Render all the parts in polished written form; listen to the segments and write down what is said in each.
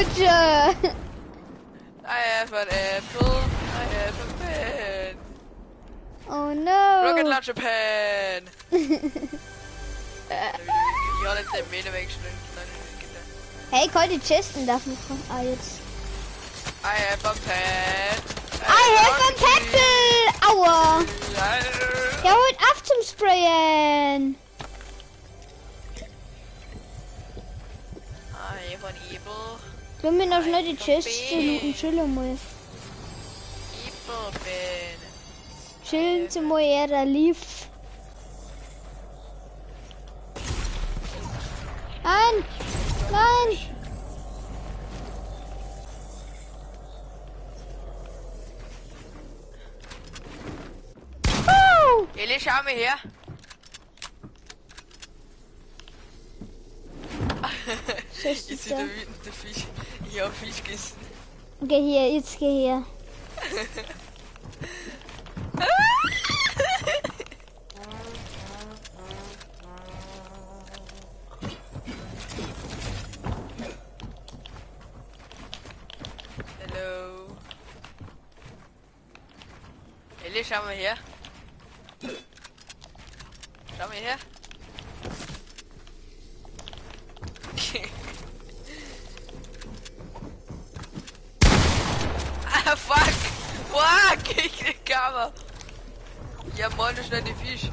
launcher. I have an apple. I have a pen. Oh no. Rocket launcher pen. Ich habe jetzt den Meter weggeschnitten. Hey, kann die Chesten darf man. Ah, jetzt. I have a pen. I have a pebble. Aua. Ja, holt auf zum Sprayen. I have an apple. Lass mir noch schnell die Chests looten. Chill mal. Apple pen. Chillen Sie mal, er lief. Nein! Nein! Woo! Eli, schau mal her. Was Ich sehe ist da? der wütende Fisch. Ich hab Fisch gegessen. Geh hier, jetzt geh her. Hello. Eli, schau mal her. Schau mal her. Ah, fuck! Fuck! Ich krieg Kammer. Ja, moin, du schnell die Fisch.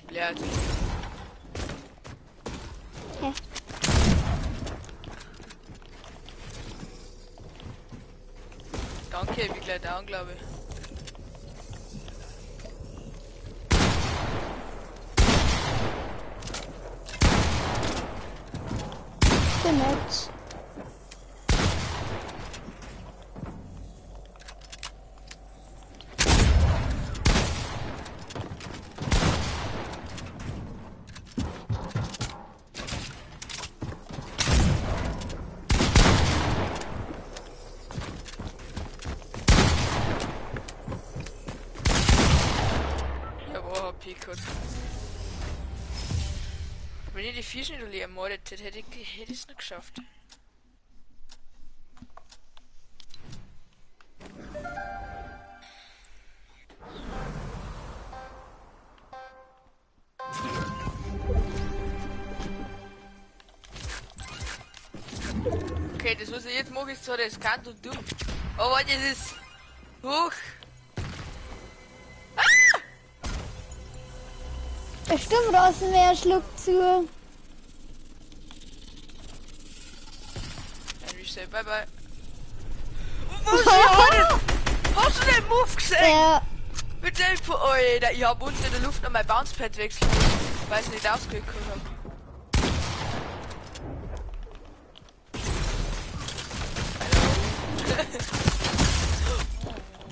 Blöd. Hä? Danke, ich bin gleich down, glaube ich. Connect. Ich hab auch HP gehabt. Wenn ich die Fische nicht alle ermordet hätte, hätte ich es noch geschafft. Okay, das was ich jetzt mache, ist zwar riskant und dumm, aber das ist hoch. Bestimmt Rasenmäher schluckt zu. Dann ich say bye bye. Was? Hast du den Move gesehen? Ja, Mit dem Alter, ich hab unten in der Luft noch mein Bouncepad wechseln müssen, weil ich nicht ausgekriegt hab. Hallo.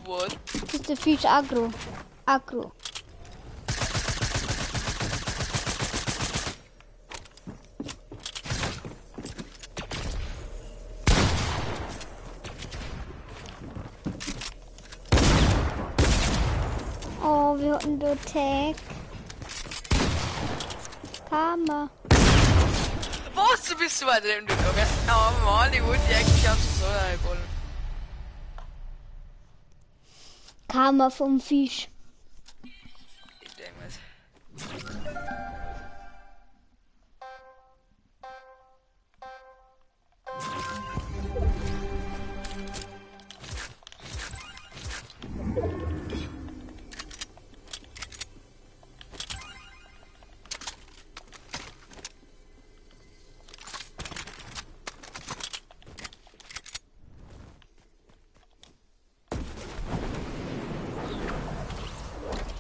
What? das ist der Fisch aggro. Aggro. Oh, wir hatten da Tag. Karma. Was? Du bist so weit daneben gegangen? Oh Mann, ich wollte dich eigentlich ganz so reinballen. Karma vom Fisch. Ich denk mir's.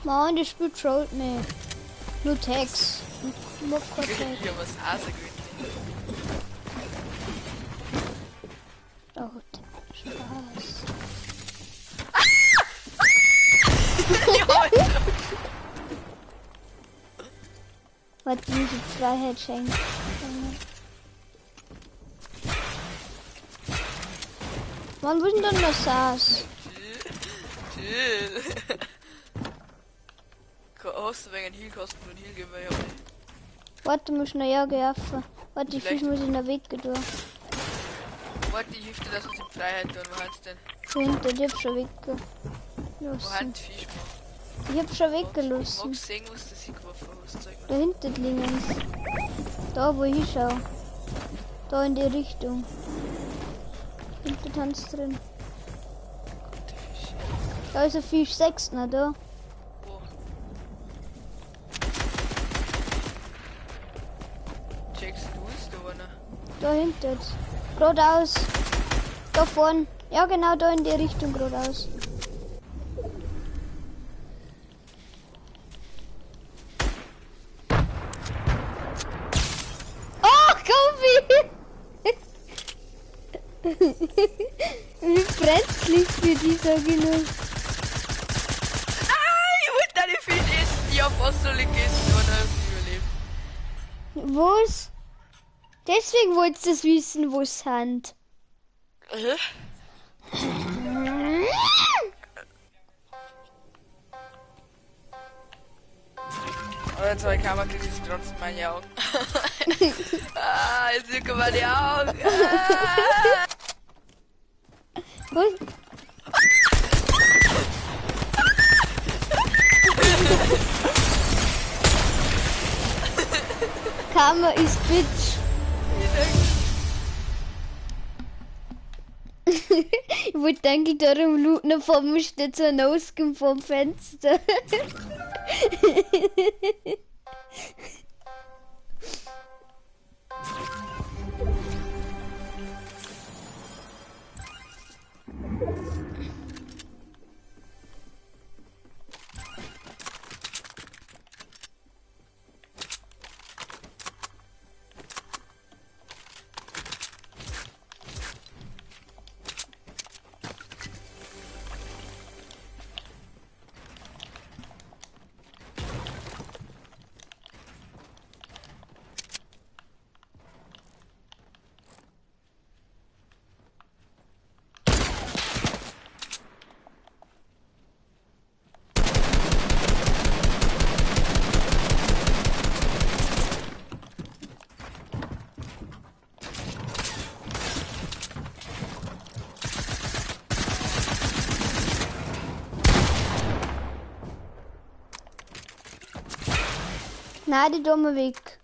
Mann, das Spiel trollt mich. Nur Tags. Nur kein Tag. Ich hab was Hase gewinnt. Oh, Spaß. Ja, Was diese Freiheit schenkt. Mann, wo ist denn dann das Saas? Chill. Chill. Hast du wegen Heal kosten und Heal geben wir ja auch nicht. Warte, muss noch ja geholfen. Warte, die Fisch muss ich noch weg tun. Warte, ich hilf dir, dass uns in Freiheit tun. Wo hat's denn? Hinter, ich hab schon weggelassen. Wo hat die Fisch, Mann? Ich hab schon Ich weggelassen. mag sehen, was das hingeworfen hast. Zeig mal. Da hinten liegen. Da, wo ich schau. Da in die Richtung. Hinter tanzt drin. Da ist ein Fisch 6, na da. Wo? Checkst du es da, oder? Da hinten. Geradeaus. Da vorn. Ja, genau da in die Richtung geradeaus. Oh, Kobi! Wie brenzlig für die, sag ich nur. Nein, ich wollte deine Fisch essen. Ich hab fast so gegessen, oder? Ich überlebt. Was? Deswegen wolltest du das wissen, wo es sind. Hä? Aber jetzt habe ich keiner gekriegt, es trotzdem meine Augen. Ah, jetzt jucken meine Augen. Ah. Was? Karma is bitch. Ich wollte eigentlich darum looten, vor mir steht so ein Ausgang vom Fenster. Nein, die dumme weg.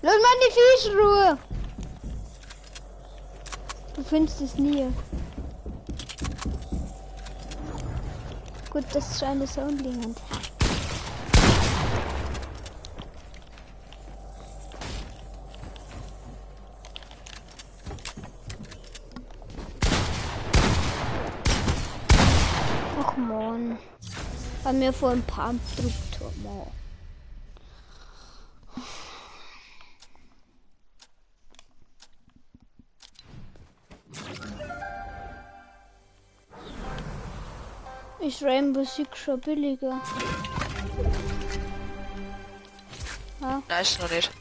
Lass mal die Fischruhe. Du findest es nie. Gut, das ist eine Soundling. Ach man. Bei mir vor ein paar Druckturm. Ist Rainbow Six schon billiger? Ja. Nein, ist noch nicht.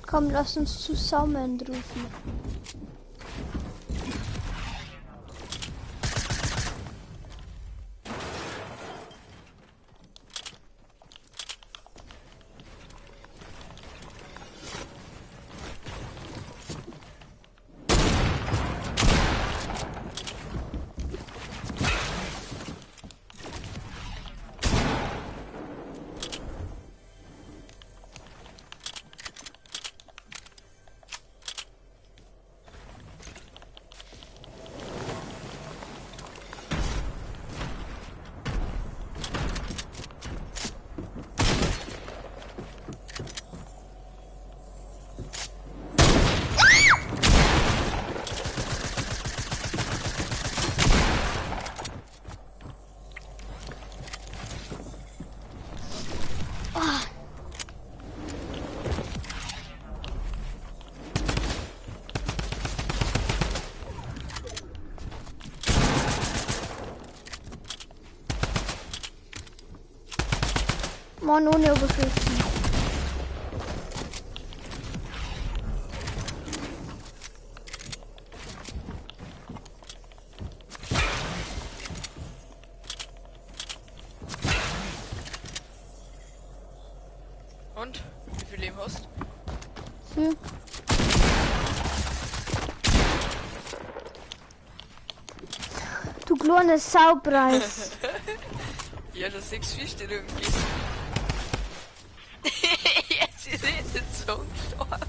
Komm, lass uns zusammen rufen. Mann, ohne Überschriften. Und? Wie viel Leben hast du? Viel. Du kleiner Saupreis. Ja, das 6 Fische, du gehst. Jetzt ist es so gestorben.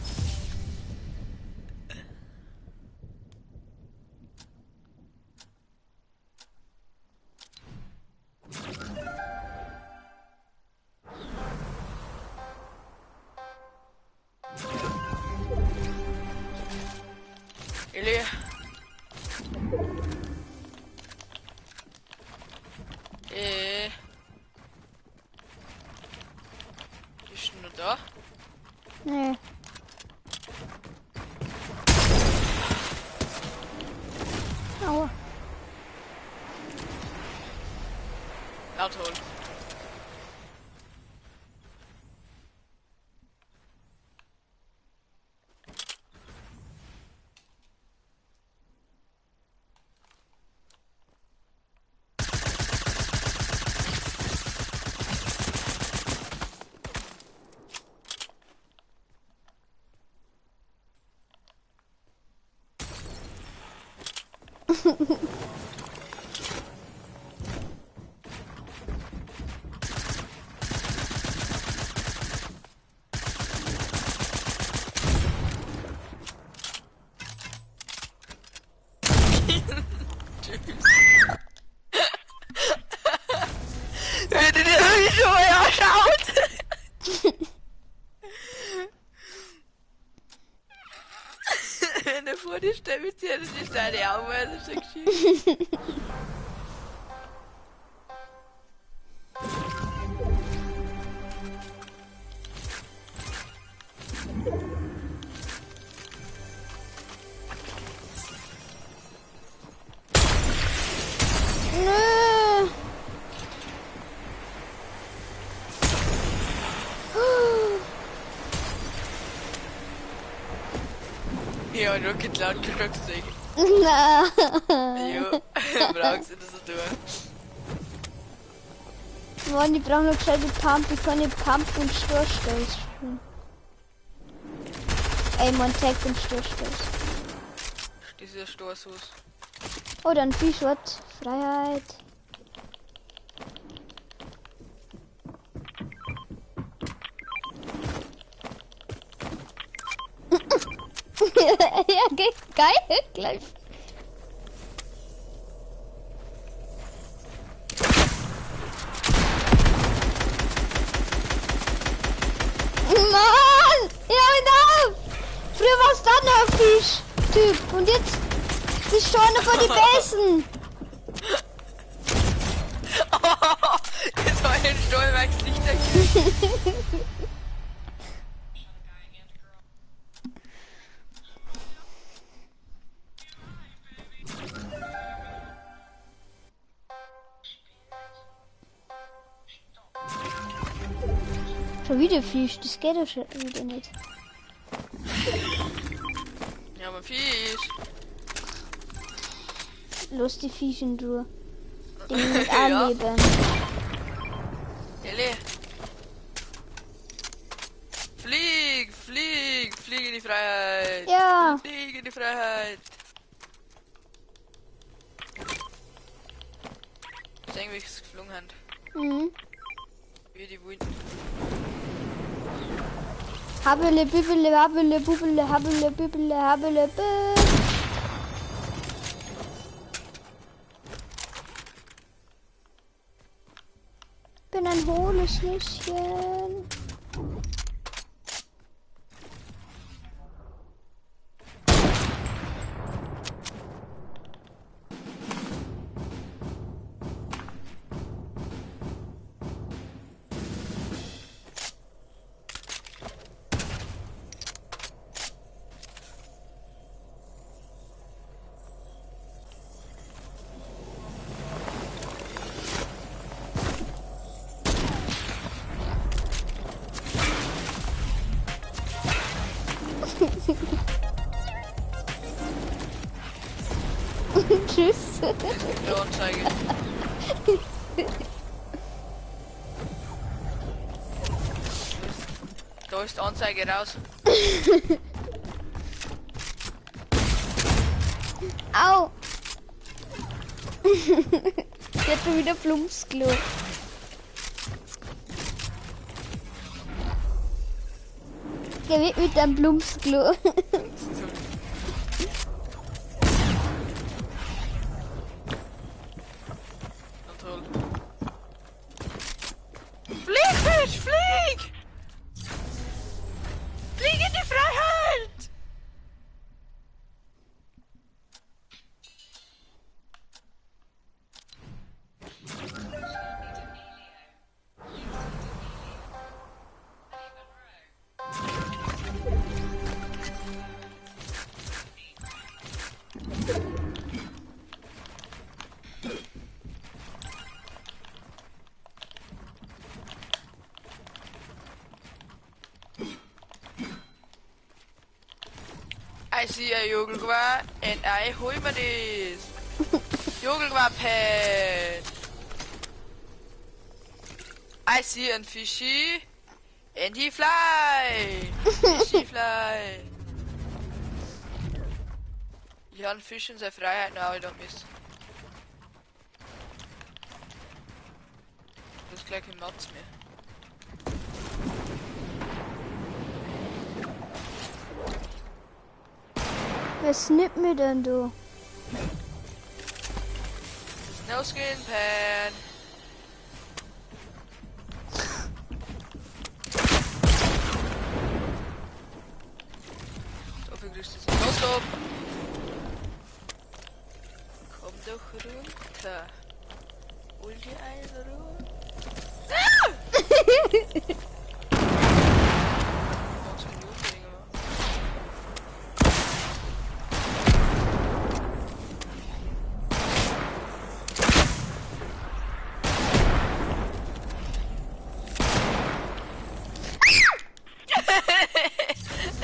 Eli. Bist du noch da? Nee. Aua. Na toll. Tschüss. Wenn du dir wirklich schon mal anschaut. Wenn er vor dir steht, mit dir, das ist deine Augen, das ist schon gescheit. Nö. Ja, Rocket Launcher schon gesehen. Na. Ja, brauchst du das so tun. Mann, ich brauche noch gescheite Pump. Ich kann nicht Pump und Stoßstoß spielen. Ey, man, Tag und Stoßstoß. Dieser Stoßhaus. Oh, dann Fischwort. Freiheit. Ja, geht geil, gleich. Mann! Ja, hör auf! Früher warst du noch ein Fisch-Typ und jetzt bist du einer von den Besten. Jetzt habe ich den Stolwerks nicht erkannt. Schon wieder Fisch, das geht doch schon wieder nicht. Ja, aber Fisch. Lass die Fische in Ruhe. Die müssen Ja. auch leben. Elli. Flieg, flieg, flieg in die Freiheit. Ja. Flieg in die Freiheit. Ich denke, wie es geflogen haben. Mhm. Wie die wollen. Habele, bibele, habele, bubele, habele, bibele, habele, bü. Bin ein hohles Nüsschen. Tschüss. Die Anzeige. Da ist die Anzeige raus. Au! Jetzt schon wieder Plumpsklo. Geh weg mit deinem Plumpsklo. Flieg, Fisch, flieg! Flieg in die Freiheit! I see a Jogelgewehr and I hol mir das. Jogelgewehr-Pad. I see a fishy and he fly. Fishy fly. Ich habe einen Fisch in seiner Freiheit noch I don't miss. Das ist gleich kein Matz mehr. Was nimmt mir denn du? No skin pan. So viel grüßt es. No stop. Komm doch runter. Hol dir einen runter. Ah!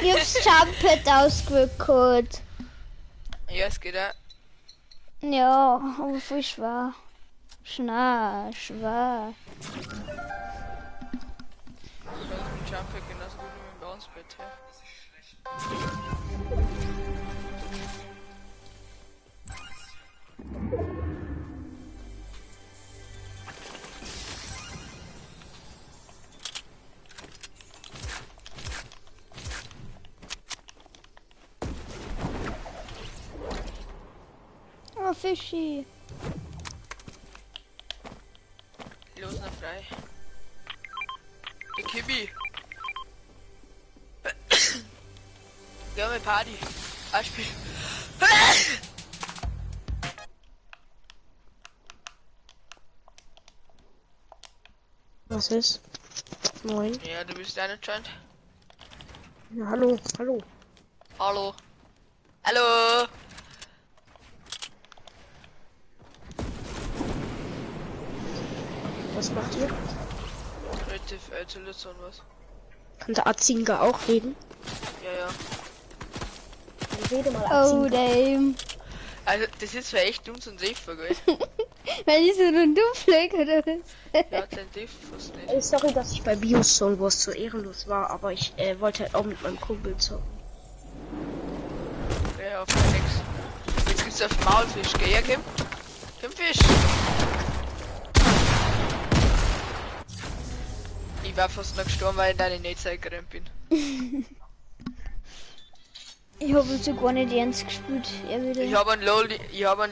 Ich hab's Jumppad ausgewählt. Ja, es geht auch. Ja, aber voll schwer. Schnell, schwer. Ich kann mit Jumppad genauso gut wie mit dem Bouncepad, ja. Oh, Fischi. Los noch frei. Der Kibi. Geh mal Party. Beispiel. Was ist? Moin. Ja, du bist einer anscheinend. Ja, hallo, hallo. Hallo. Hallo. Was macht ihr? Creative Isolation was? Kann der Azinga auch reden? Ja, ja. Dann rede mal, Oh, Azinga. damn. Also, das ist zwar echt dumm zum Treffen, gell? Weil ich so ein Dummfleck oder was? Ja, den trifft fast nicht. Ey, sorry, dass ich bei Biozone Wars so ehrenlos war, aber ich wollte halt auch mit meinem Kumpel zocken. Ja, auf nix. Jetzt gibt's auf Maulfisch, gell? Ja, Kim? Kim Fisch! Ich war fast noch gestorben, weil ich in deine Netze gerannt bin. Ich habe so gar nicht ernst gespielt. Er wieder. Ich habe einen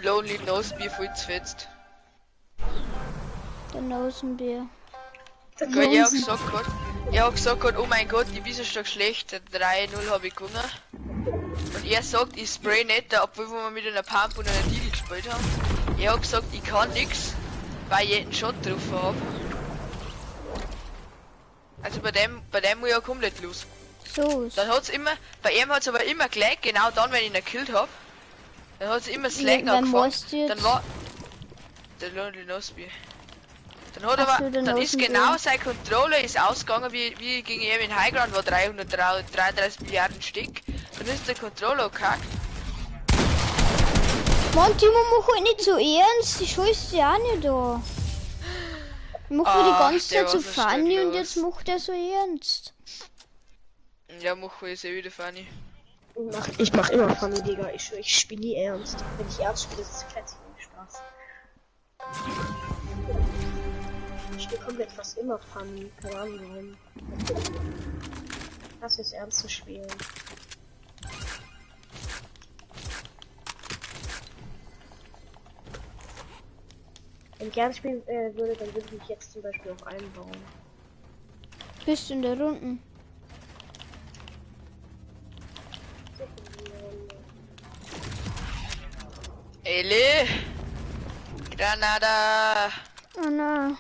Lonely Nosebier voll zfetzt. Der Nosenbier. Gell, ich hab gesagt grad, oh mein Gott, ich bin so stark schlecht, 3-0 habe ich gewonnen. Und er sagt, ich spray nicht, obwohl wir mit einer Pump und einer Deagle gespielt haben. Er hat gesagt, ich kann nix, weil ich jeden Shot drauf hab. Also bei dem muss ich ja komplett los. So. Dann hat's immer, bei ihm hat's aber immer gleich, genau dann, wenn ich ihn gekillt hab. Dann hat's immer Slack angefangen. Dann war der Lonely Nosby. Dann hat aber, dann ist genau sein Controller ist ausgegangen, wie gegen ihn in Highground war 333 Milliarden Stück. Dann ist der Controller kackt. Mann, Timo, mach halt nicht so ernst. Ich scheiß dich auch nicht da. Ich mach mir die ganze Zeit so funny und jetzt macht er so ernst. Ja, mach ich eh wieder funny. Ich mach immer funny, Digga. Ich spiele nie ernst. Wenn ich ernst spiele, ist es kein Spaß. Ich spiele komplett fast immer funny. Keine Ahnung warum. Das ist ernst zu spielen. Wenn ich gerne spielen würde, dann würde ich mich jetzt zum Beispiel auch einbauen. Bist du in der Runden? Eli! Granada! Oh nein.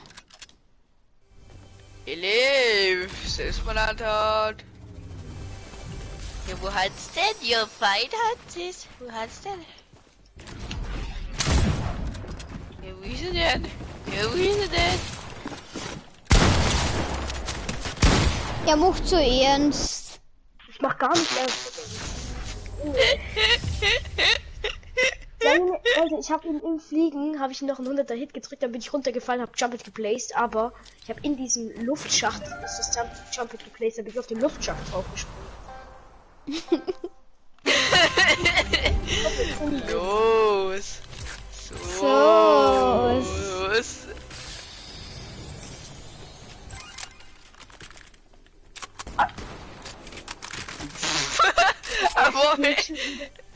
Eli! Selbstmordattentat! Ja, wo hat's denn? Ihr Feind hat es. Wo hat's denn? Ja, wo ist er denn? Ja, wo ist er denn? Er macht so ernst. Ich mach gar nicht ernst. Alter, ich habe ihn im Fliegen, habe ich noch einen 100er Hit gedrückt, dann bin ich runtergefallen, habe Jump It geplaced, aber ich habe in diesem Luftschacht, ist das Jump It geplaced, dann bin ich auf den Luftschacht draufgesprungen. Los! So.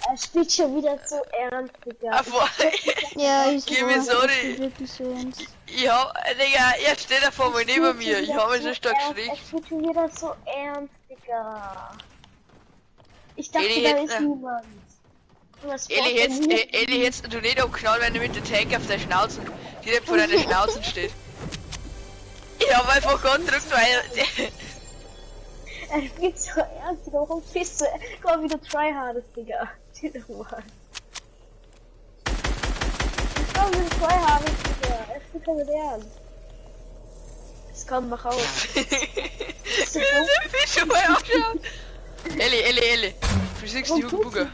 Er spielt schon wieder so ernst, Digga. Ja, ich geh mir sorry. Wirklich so ernst. Ja, Digga, er steht da vor mir neben mir. Ich habe mich so stark geschreckt. Er spielt schon wieder so ernst, Digga. Ich dachte, Eli, da ist niemand. Eli, hättest du nicht abknallen, wenn du mit dem Tank auf der Schnauze, direkt vor deiner Schnauze steht. Ich hab einfach gedrückt, weil... Er spielt so ernst, Digga. Warum spielst du? Guck mal, wie du tryhardest, Digga. Chill doch mal. Guck mal, wie du tryhardest, Digga. Er spielt komplett ernst. Es kommt, mach auf. Bist du mal anschauen? Eli, Eli, Eli. 360 Hugo Buga.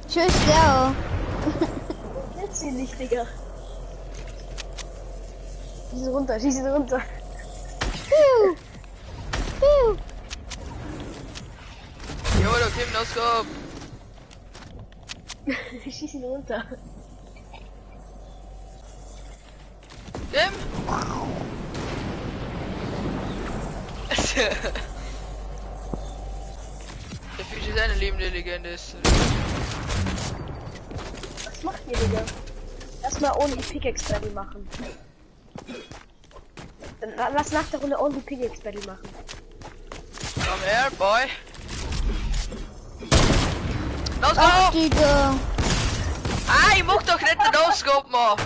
Tschüss, Leo. Kennst du nicht, Digga. Schieß runter, schieß runter. Piu. Piu. Jo, da kommt noch Scope. Schieß ihn runter. Tim! Der Fisch ist eine lebende Legende. Was macht ihr, Digga? Lass mal Only Pickaxe Battle machen. Dann lass nach der Runde Only Pickaxe Battle machen. Komm her, boy. Los, go! Digga. Ah, ich mach doch nicht den No-Scope, Mann!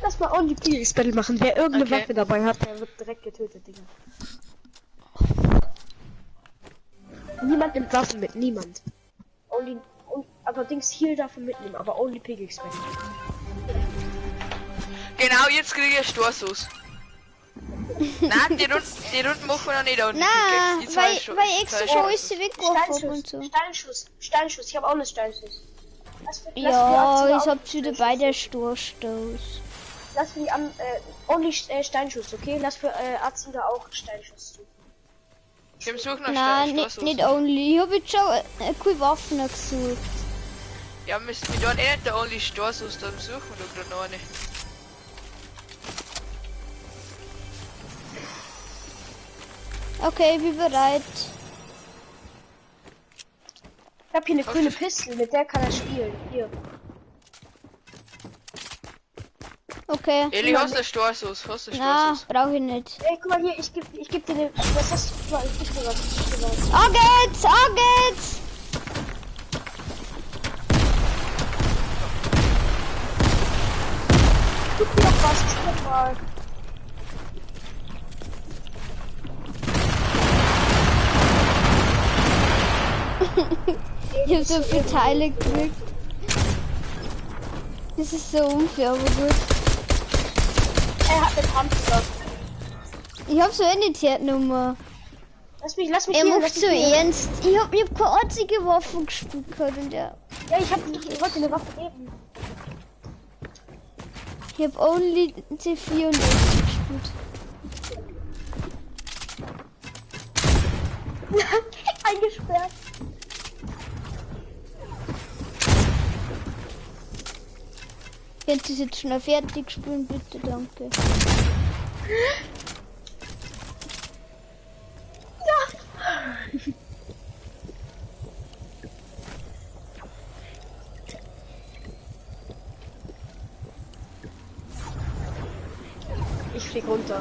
Lass mal Only Pickaxe Battle machen. Wer irgendeine Waffe dabei hat, der wird direkt getötet, Digga. Niemand nimmt Waffen mit, niemand. Only, aber Dings Heal davon mitnehmen, aber Only Pickaxe Battle. Genau, jetzt kriege ich Storsauce. Nein, die Runden machen wir noch nicht. Nein, weil ich so Scheiße weggeworfen und so. Steinschuss, Steinschuss, ich habe auch einen Steinschuss. Ja, ich hab schon dabei der Stoßstoß. Lass für die only Steinschuss, okay? Lass für Atzen da auch Steinschuss suchen. Ich suche noch. Nein, nicht only. Ich hab jetzt schon coole Waffen gesucht. Ja, wir tun eh nicht der only Stoßstoß, dann suchen wir doch gerade noch eine. Okay, ich bin bereit. Ich hab hier eine grüne Pistole, mit der kann er spielen. Hier. Okay. Eli, hast du Storsauce? Hast du Storsauce? Na, brauche ich nicht. Ey, guck mal hier, ich geb dir eine. Was hast du? Ich geb dir was. Ich geb dir was. Oh geht's! Oh geht's! Gib mir doch was, guck mal. Ich hab so viele Teile gekriegt. Das ist so unfair, aber gut. Er hat eine Pump. Ich hab so eine Nummer. Lass mich Er hier, macht lass so mich hier. ernst. Ich hab keine einzige Waffe gespielt gehabt und der. Ja, ich wollte eine Waffe geben. Ich hab only C4 und S gespielt. Eingesperrt. Könnt ihr jetzt schnell fertig spielen, bitte, danke. Ja. Ich flieg runter.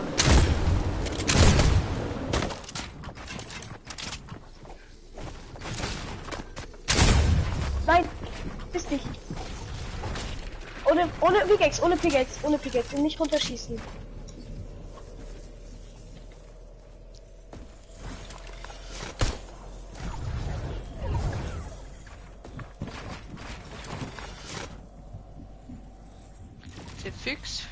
Nein, bist dich. Ohne Pickaxe, ohne Pickaxe, ohne Pickaxe und nicht runterschießen. Fix.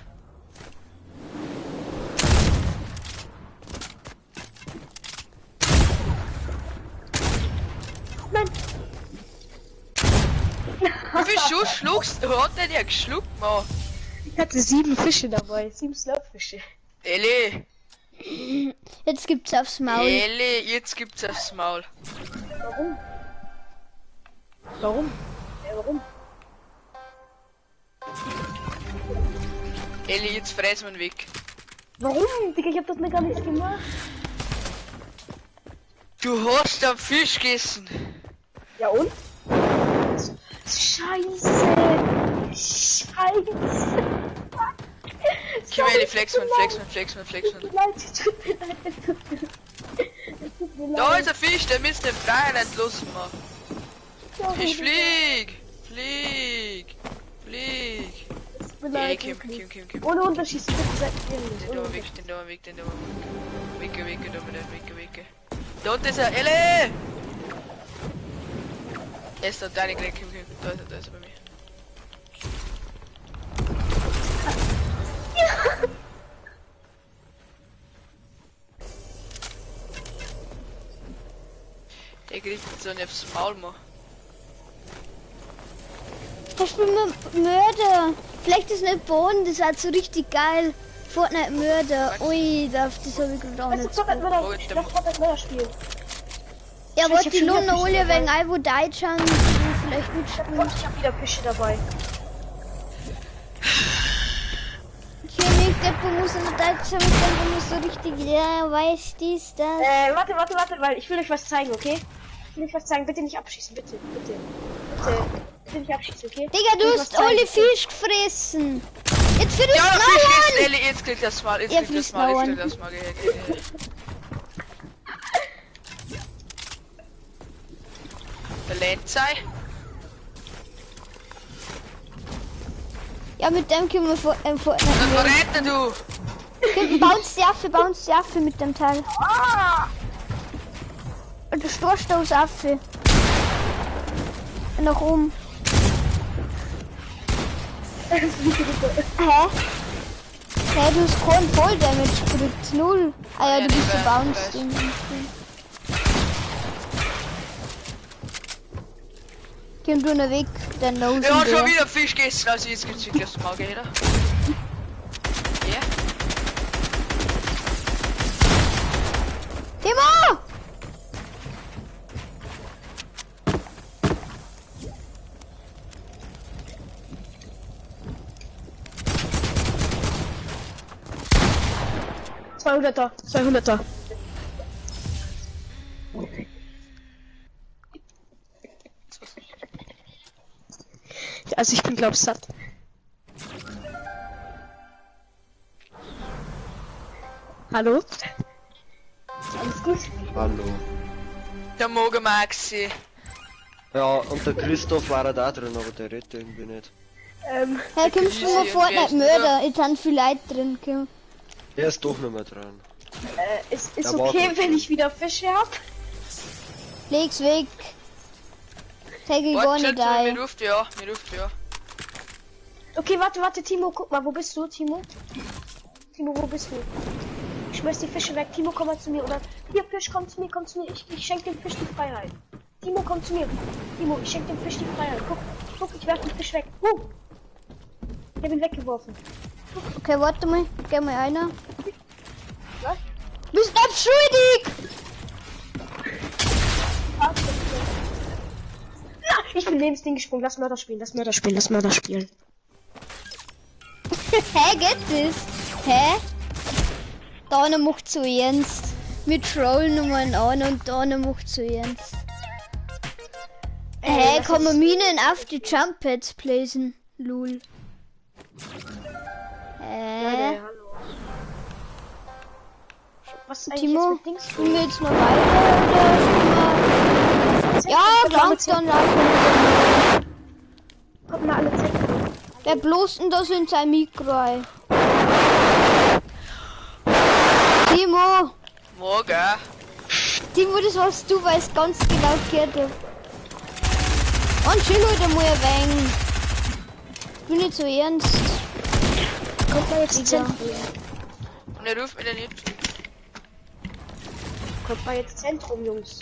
Nein. Wie viel Schuss schluckst du? Hat der dir geschluckt, Mann? Ich hatte 7 Fische dabei, 7 Slurpfische. Elli! Jetzt gibt's aufs Maul. Elli, jetzt gibt's aufs Maul. Warum? Warum? Ja, warum? Elli, jetzt fressen wir ihn weg. Warum? Digga, ich hab das mir gar nichts gemacht. Du hast am Fisch gegessen. Ja und? Scheiße! Scheiße! Komm, Elli, flex man, flex man, flex man, flex man. Tut mir leid, es tut mir leid, es tut mir leid. Es tut mir leid. Da ist ein Fisch, der müsste den Freien entlassen, Mann. Sorry, Ich flieg! Flieg! Flieg! Es tut mir leid, Ey, komm, wirklich. komm, komm, komm. Ohne Unterschießen, bitte seid ehrlich. Den Ohne da weg, den da weg, den da weg. Weg, weg, da weg, weg, weg. Da unten ist er, Elli! Er ist da, deine Krieg, komm, komm. Da ist er bei mir. Ja. Der kriegt so einen aufs Maul, Mann. Da spielen wir Mörder. Vielleicht ist nicht Boden, das ist halt so richtig geil. Fortnite Mörder. Ui, das habe ich gerade auch Lass nicht. Fortnite Mörder, lass Fortnite Mörder spielen. Ja, wollte die schon wieder Luna Fische Ole dabei. wegen Albo Deutschland vielleicht mitspielen. Ich hab wieder Fische dabei. König, der muss in der Deutschland mit dem muss so richtig, ja, weiß dies, das. Warte, warte, warte, weil ich will euch was zeigen, okay? Ich will euch was zeigen, bitte nicht abschießen, bitte, bitte. Bitte, bitte nicht abschießen, okay? Digga, du Ich will hast was zeigen. alle Fisch gefressen. Jetzt für Ja, das Fisch gegessen, Mauern! Elli, jetzt kriegt das Maul, jetzt Ja, kriegt das frisst Maul, jetzt Mauern. kriegt das Maul, geh, geh, geh. Der Lenzei. Ja, mit dem können wir Fortnite Dann Mörder. verräter du! Bounce die Affe mit dem Teil. Ah! Und du Stoßaffe. Nach oben. Hä? Hä, du hast keinen Voll Damage gekriegt. Null. Ah ja, Ja, du bist so ich bounced. weiß. Komm du noch weg, der Nose. Ja, schon wieder Fisch gegessen, also jetzt gibt's wirklich aufs Maul, geh, oder? Ja. Timo! Zweihunderter, 200er. Also ich bin glaub satt. Hallo? Ist alles gut? Hallo. Der Moge Maxi. Ja, und der Christoph war da drin, aber der redet irgendwie nicht. Hey, kommst du mal Fortnite Mörder? Jetzt sind viele Leute drin. Komm. Der ist doch nicht mehr dran. Ist Da war okay, gut. wenn ich wieder Fische hab? Leg's weg. Take ich gar Warte, nicht mir ein. ruft ja, mir ruft ja. Okay, warte, warte, Timo, guck mal, wo bist du, Timo? Timo, wo bist du? Ich schmeiß die Fische weg. Timo, komm mal zu mir. Oder hier, Fisch, komm zu mir, komm zu mir. Ich schenke dem Fisch die Freiheit. Timo, komm zu mir. Timo, ich schenke dem Fisch die Freiheit. Guck, guck, ich werf den Fisch weg. Ich hab ihn weggeworfen. Okay, warte mal. Geh mal einer. Was? Bist du schuldig? Na, ich bin neben das Ding gesprungen. Lass Mörder spielen, lass Mörder spielen, lass Mörder spielen. Hä, geht das? Hä? Da einer macht zu ernst. Wir trollen nur einen an und da einer macht zu ernst. Hä, kann man Minen auf die Jump Pads placen? Lul. Hä? Leute, hallo. Was ist eigentlich Timo, jetzt mit Dings? spielen wir jetzt noch weiter oder spielen wir... Ja, krank, dann laufen wir. Kommt mal alle Zentrum. Wer bloß denn das in sein Mikro ein? Timo! Morgen. Timo, das warst du, weil es ganz genau gehört hab. Und chill halt einmal ein wenig. Bin nicht so ernst. Kommt mal jetzt Zentrum. Und er ruft mich dann nicht. Kommt mal jetzt Zentrum, Jungs.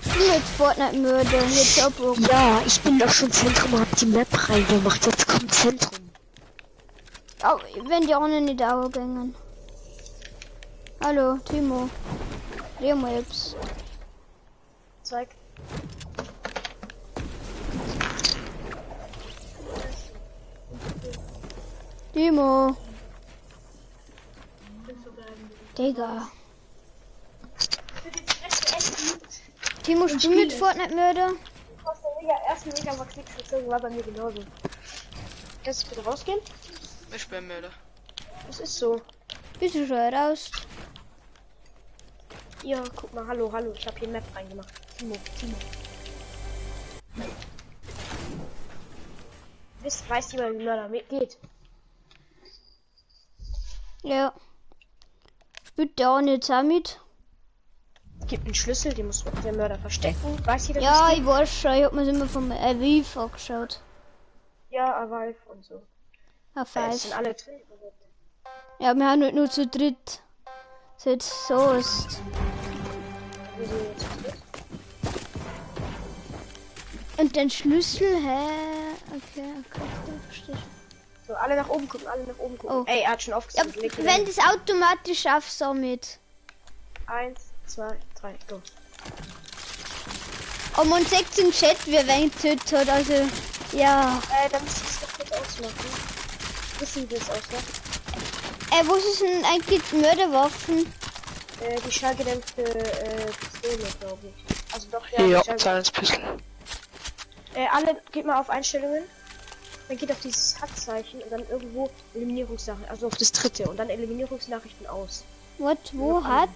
Ich bin jetzt Fortnite-Mörder. Jetzt abrocken. Ja, ich bin doch schon Zentrum, hab die Map reingemacht. Jetzt kommt Zentrum. Oh, wenn die anderen nicht auch gingen. Hallo, Timo. Dreh mal jetzt. Zeig. Timo. Digga. Timo, spiel mit Fortnite-Mörder. Aus der Mega, ersten Mega Max nichts gezogen, war bei mir genauso. Kannst du bitte rausgehen? Wir spielen Mörder. Das ist so. Bist du schon raus? Ja, guck mal, hallo, hallo, ich habe hier Map reingemacht. Timo, Timo. Weiß jemand, wie Mörder geht? Ja. Spielt der auch nicht auch mit? Gibt einen Schlüssel, den muss der Mörder verstecken. Weiß jeder, Ja, was ich weiß schon, ich hab mir's immer vom Aviv angeschaut. geht? Ja, Aviv und so. A5. Es sind alle drin überhaupt. Ja, wir haben halt nur zu dritt. So jetzt so ist. Wir sind jetzt zu dritt. Und den Schlüssel, hä? Okay, okay, okay, verstehe. So, alle nach oben gucken, alle nach oben gucken. Oh. Ey, er hat schon Ja, aufgesammelt. wenn das automatisch aufsammelt. 1, 2, 3, go. Aber man sieht im Chat, wer wen getötet hat, also ja. Dann muss ich es doch kurz ausmachen. Wissen wir das ausmachen? Was ist denn eigentlich die Mörderwaffen? Die schallgedämpfte Pistole, glaube ich. Also doch, ja. Ja, die Schallgedämpfte- Silence Pistol. Alle, geht mal auf Einstellungen. Dann geht auf dieses Hat-Zeichen und dann irgendwo Eliminierungsnachrichten, also auf das dritte und dann Eliminierungsnachrichten aus. What, wo hat?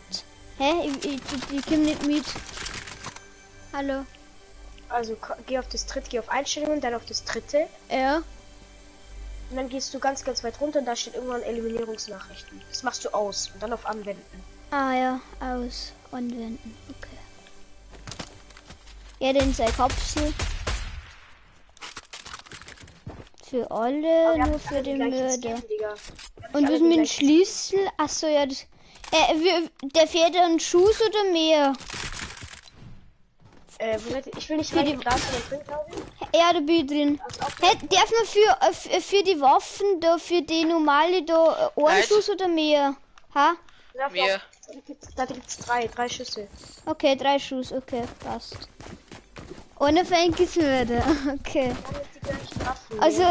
Hä? Ich komm nicht mit. Hallo. Also geh auf das dritte, geh auf Einstellungen, dann auf das dritte. Ja. Und dann gehst du ganz, ganz weit runter und da steht irgendwann Eliminierungsnachrichten. Das machst du aus und dann auf Anwenden. Ah ja, aus. Anwenden. Okay. Ja, denn sei Kapsel. Für alle, Aber nur für den Mörder. Skin, Digga. Und was mit dem Schlüssel? Achso, ja, das. Der fährt einen Schuss oder mehr? Wo seid ihr? Ich will nicht Für rein, die- da ist jemand drin, glaube ich. Ja, da bin ich drin. Also auch Hä, darf man für die Waffen da, für die normale da, einen Nein. Schuss oder mehr? Ha? da Mehr. Da gibt's drei Schüsse. Okay, 3 Schuss, okay, passt. Ohne ist Mörder, okay. Wir haben jetzt die gleichen Waffen. Also,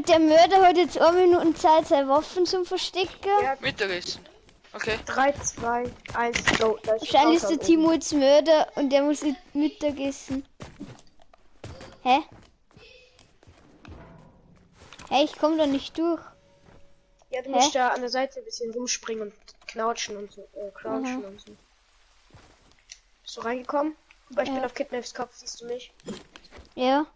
der Mörder hat jetzt 1 Minute Zeit, seine Waffen zum Verstecken. Ja. Mittagessen. Okay. 3, 2, 1, go. Da ist Wahrscheinlich ist Countdown der Timo jetzt Mörder und der muss jetzt Mittagessen. Hä? Hä, ich komm da nicht durch. oben. Ja, du Hä? musst da an der Seite ein bisschen rumspringen und knautschen und so. Crouchen und so. Bist du reingekommen? Guck mal, ich Ja. bin auf Kidnaps Kopf, siehst du mich? Ja.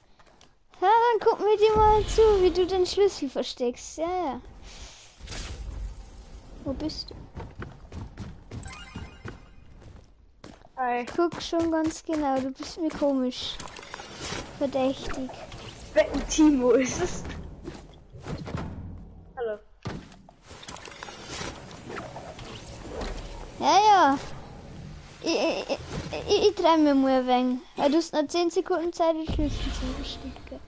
Ja, dann guck mir dir mal zu, wie du den Schlüssel versteckst. Ja, ja. Wo bist du? Hi. Guck schon ganz genau, du bist mir komisch. Verdächtig. Wetten, Timo ist es. Hallo. Ja, ja. Ich trau mir mal ein wenig. Weil du hast noch 10 Sekunden Zeit, den Schlüssel zu verstecken.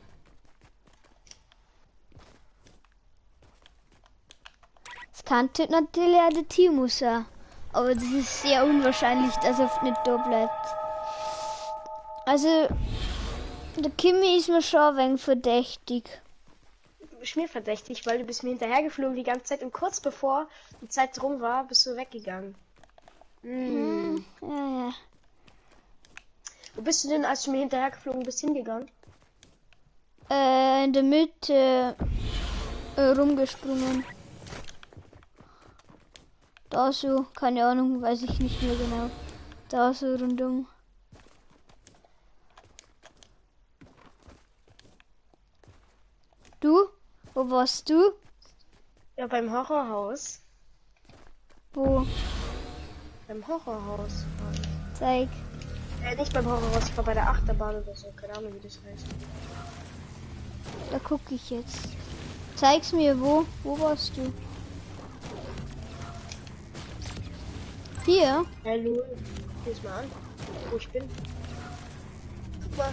Es kann natürlich auch der Timo sein. Aber das ist sehr unwahrscheinlich, dass er nicht da bleibt. Also, der Kimi ist mir schon ein wenig verdächtig. Du bist mir verdächtig, weil du bist mir hinterhergeflogen die ganze Zeit und kurz bevor die Zeit rum war, bist du weggegangen. Hm. Ja, ja. Wo bist du denn, als du mir hinterhergeflogen bist, hingegangen? In der Mitte rumgesprungen. Da so, keine Ahnung, weiß ich nicht mehr genau. Da so rundum. Du? Wo warst du? Ja, beim Horrorhaus. Wo? Beim Horrorhaus. Zeig. Nicht beim Horrorhaus, ich war bei der Achterbahn oder so. Keine Ahnung, wie das heißt. Da gucke ich jetzt. Zeig's mir, wo? Wo warst du? Hier? Hallo. Guck mal an, wo ich bin. Guck mal.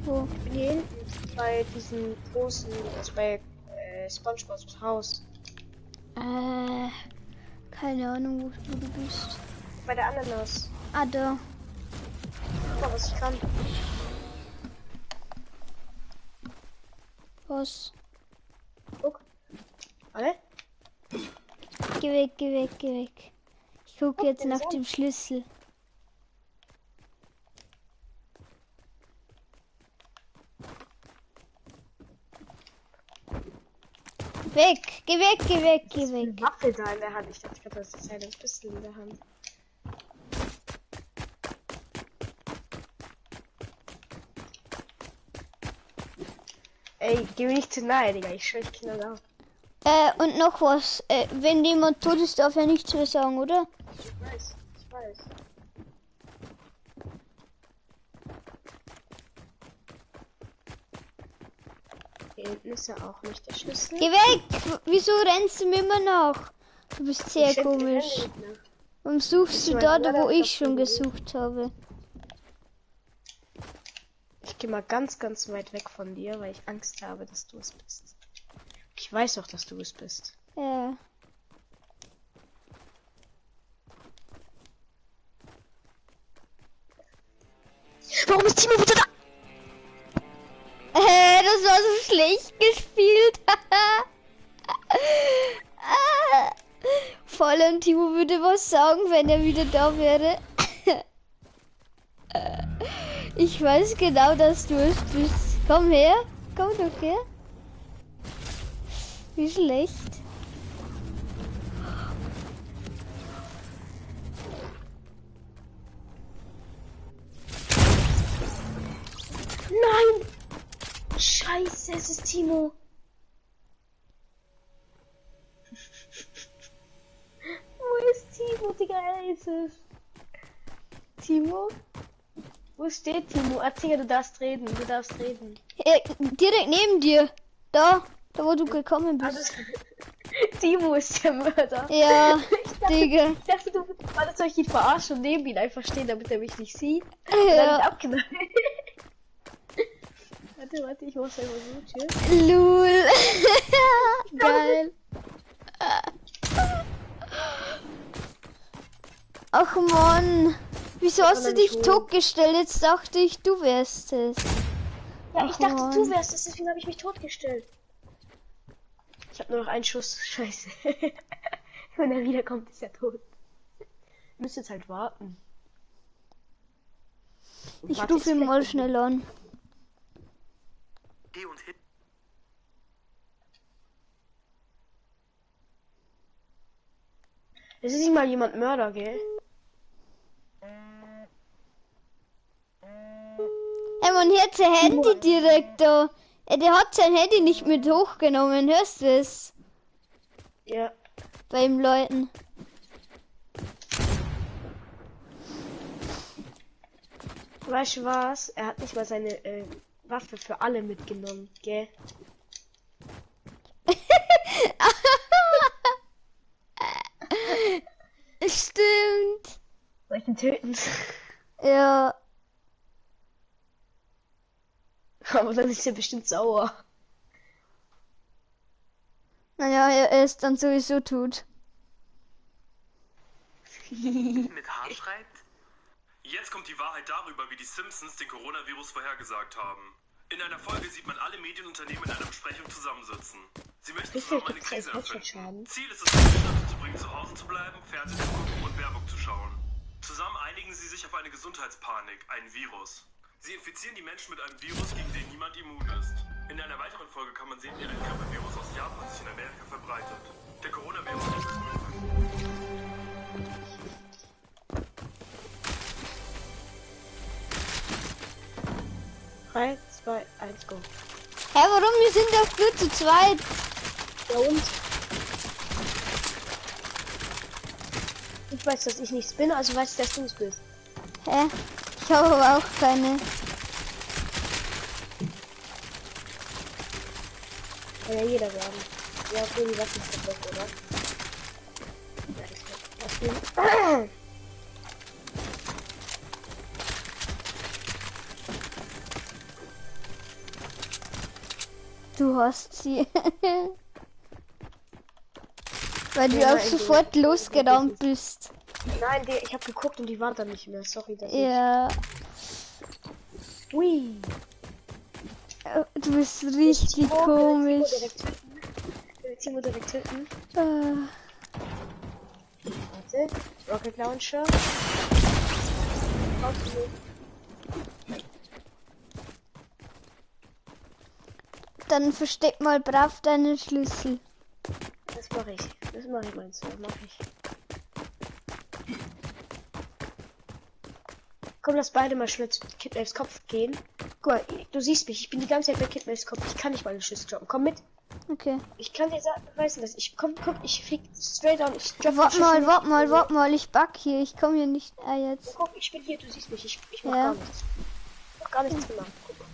Wo? Ich bin hier hinten bei diesem großen, also bei SpongeBobs Haus. Keine Ahnung, wo du bist. Bei der Ananas. Ah, da. Guck mal, was ich kann. Was? Guck. Alle? Geh weg, geh weg, geh weg. Ich gucke jetzt nach dem Schlüssel. Weg, geh weg, geh weg, geh weg. Eine Waffe da in der Hand. Ich dachte gerade, das ist eine Pistole in der Hand. Ey, geh mir nicht zu nahe, Digga. Ich schwör, ich knall auf. Und noch was. Wenn jemand tot ist, darf er nichts mehr sagen, oder? Ich weiß, ich weiß. Hier hinten ist ja auch nicht der Schlüssel. Geh weg! Wieso rennst du mir immer nach? Du bist sehr komisch. Warum suchst du da, wo ich schon gesucht habe? Ich gehe mal ganz, ganz weit weg von dir, weil ich Angst habe, dass du es bist. Ich weiß auch, dass du es bist. Ja. Warum ist Timo wieder da? Das war so schlecht gespielt. Vor allem Timo würde was sagen, wenn er wieder da wäre. Ich weiß genau, dass du es bist. Komm her. Komm doch her. Wie schlecht. Nein! Scheiße, es ist Timo. Wo ist Timo, Digga? Er ist es. Timo? Wo steht Timo? Erzähl, du darfst reden, du darfst reden. Direkt neben dir. Da wo du gekommen bist. Also, Timo ist der Mörder. Ja, Digga. Ich dachte, du warte, soll ich ihn verarschen und neben ihn einfach stehen, damit er mich nicht sieht? Und dann ihn abknallen. Warte, warte, ich mach's einfach so. Tschüss. Lul. Geil. Ach man. Wieso hast du dich totgestellt? Jetzt dachte ich, du wärst es. Ja, ich dachte, du wärst es, deswegen habe ich mich totgestellt. Ich habe nur noch einen Schuss. Scheiße. Wenn er wiederkommt, ist er tot. Wir müssen jetzt halt warten. Ich rufe ihn mal schnell an. Es ist nicht mal jemand Mörder, gell? Hey, man hört sein Handy direkt da. Der hat sein Handy nicht mit hochgenommen, hörst du es? Ja. Beim Leuten. Weißt du was? Er hat nicht mal seine Waffe für alle mitgenommen, gell? ihn töten. Ja, Aber dann ist er bestimmt sauer. Naja, er ist dann sowieso tot. Mit H schreibt? Jetzt kommt die Wahrheit darüber, wie die Simpsons den Coronavirus vorhergesagt haben. In einer Folge sieht man alle Medienunternehmen in einer Besprechung zusammensitzen. Sie möchten Wie viel zusammen eine gibt's als Krise erfinden. Headshot-Schaden? Ziel ist es, die Menschen dazu zu bringen, zu Hause zu bleiben, Fernsehen zu gucken und Werbung zu schauen. Zusammen einigen sie sich auf eine Gesundheitspanik, einen Virus. Sie infizieren die Menschen mit einem Virus, gegen den niemand immun ist. In einer weiteren Folge kann man sehen, wie ein Grippevirus aus Japan sich in Amerika verbreitet. Der Coronavirus ist 3, 2, 1, go. Hä, warum? Wir sind doch nur zu zweit. Ja und? Ich weiß, dass ich nichts bin, also weiß ich, dass du es bist. Hä? Ich habe aber auch keine. Kann ja jeder werden. Ja, okay, die Waffe ist kaputt, oder? Ja, das ist kaputt. Du hast sie. Weil du Ja, auch ich- sofort losgerannt bist. Nein, die, ich habe geguckt und die war dann nicht mehr. Sorry, dass Ja. ich. Ui. Du bist richtig Timo, komisch. Können wir Timo direkt töten? Können wir Timo direkt töten? Ah. Warte. Rocket Launcher. Raus, Timo. Dann versteck mal brav deinen Schlüssel. Das mache ich. Das mache ich, meinst du? Mach ich. Komm, lass beide mal schnell zu Kid Elfs Kopf gehen. Guck mal, du siehst mich. Ich bin die ganze Zeit bei Kid Elfs Kopf. Ich kann nicht meine Schlüssel droppen. Komm mit. Okay. Ich kann dir sagen, weißt du das? Ich komm, guck, ich flieg straight on. Ich drop Warte den mal, Schlüssel. warte mal, warte mal. Ich back hier. Ich komme hier nicht. Ah, jetzt. Guck, ich bin hier, du siehst mich. Ich mach Ja. gar nichts. Ich hab gar nichts gemacht. Guck mal.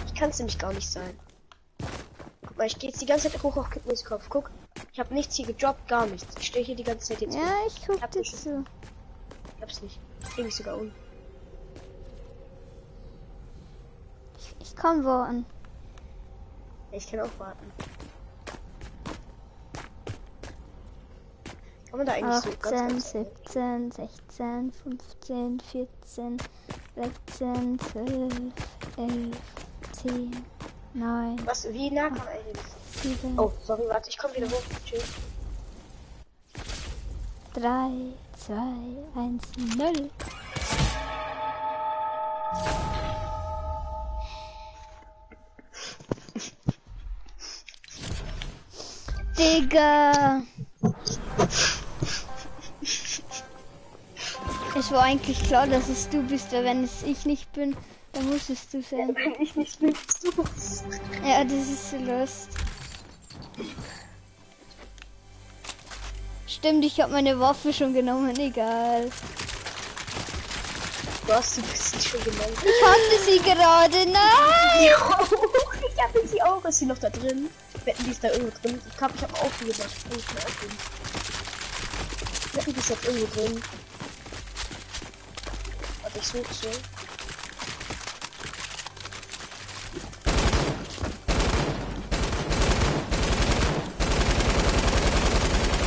Ich kann's nämlich gar nicht sein. Guck mal, ich gehe jetzt die ganze Zeit hoch auf Kidneys Kopf. Guck, ich habe nichts hier gedroppt, gar nichts. Ich stehe hier die ganze Zeit jetzt. Ja, rum. ich guck Hab dir den zu. Ich hab's nicht. Ich bring mich sogar um. Ich kann warten. Ja, ich kann auch warten. Kann man da eigentlich so ganz, 18, ganz 17, 16, 15, 14, 13, 12, 11, 10, 9, Was, wie nah kann man eigentlich? 7, Oh, sorry, warte, ich komme wieder hoch. Tschüss. 3, 2, 1, 0. Digga. Es war eigentlich klar, dass es du bist, weil wenn es ich nicht bin, dann muss es du sein. Wenn ich nicht bin, bist du's. Ja, das ist so lust. Stimmt, ich habe meine Waffe schon genommen, egal. Du hast die bist schon genommen. Ich hatte sie gerade, nein! Ich habe sie auch. Ist sie noch da drin? Wetten, die ist da irgendwo drin. Ich glaube, ich habe aufgemacht. Ich kann nicht mehr aufgeben. Wetten, die ist jetzt irgendwo drin. Warte, ich suche sie.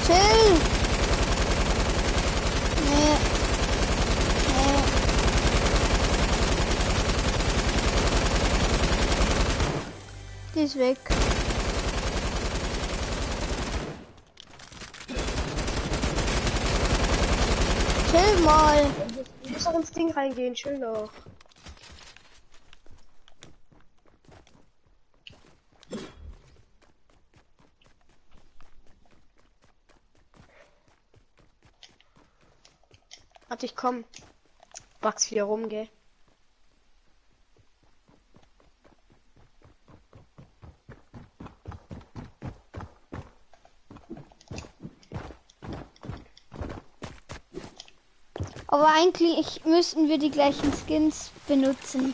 Chill! Nee. Nee. Die ist weg. Chill mal. Du musst auch ins Ding reingehen. Chill doch. Warte, ich komm. Bugs wieder rum, gell? Aber eigentlich müssten wir die gleichen Skins benutzen.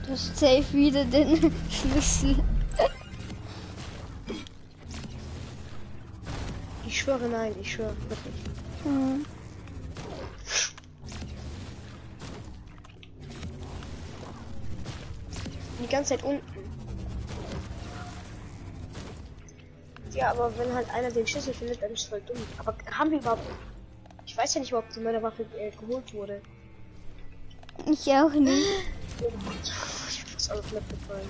Du hast safe wieder den Schlüssel. schwöre, nein, ich schwöre, wirklich. Mhm. Die ganze Zeit unten. Ja, aber wenn halt einer den Schlüssel findet, dann ist es voll dumm. Aber haben wir überhaupt... Ich weiß ja nicht, ob die Mörderwaffe geholt wurde. Ich auch nicht. Oh Gott, ich bin fast auf Map gefallen.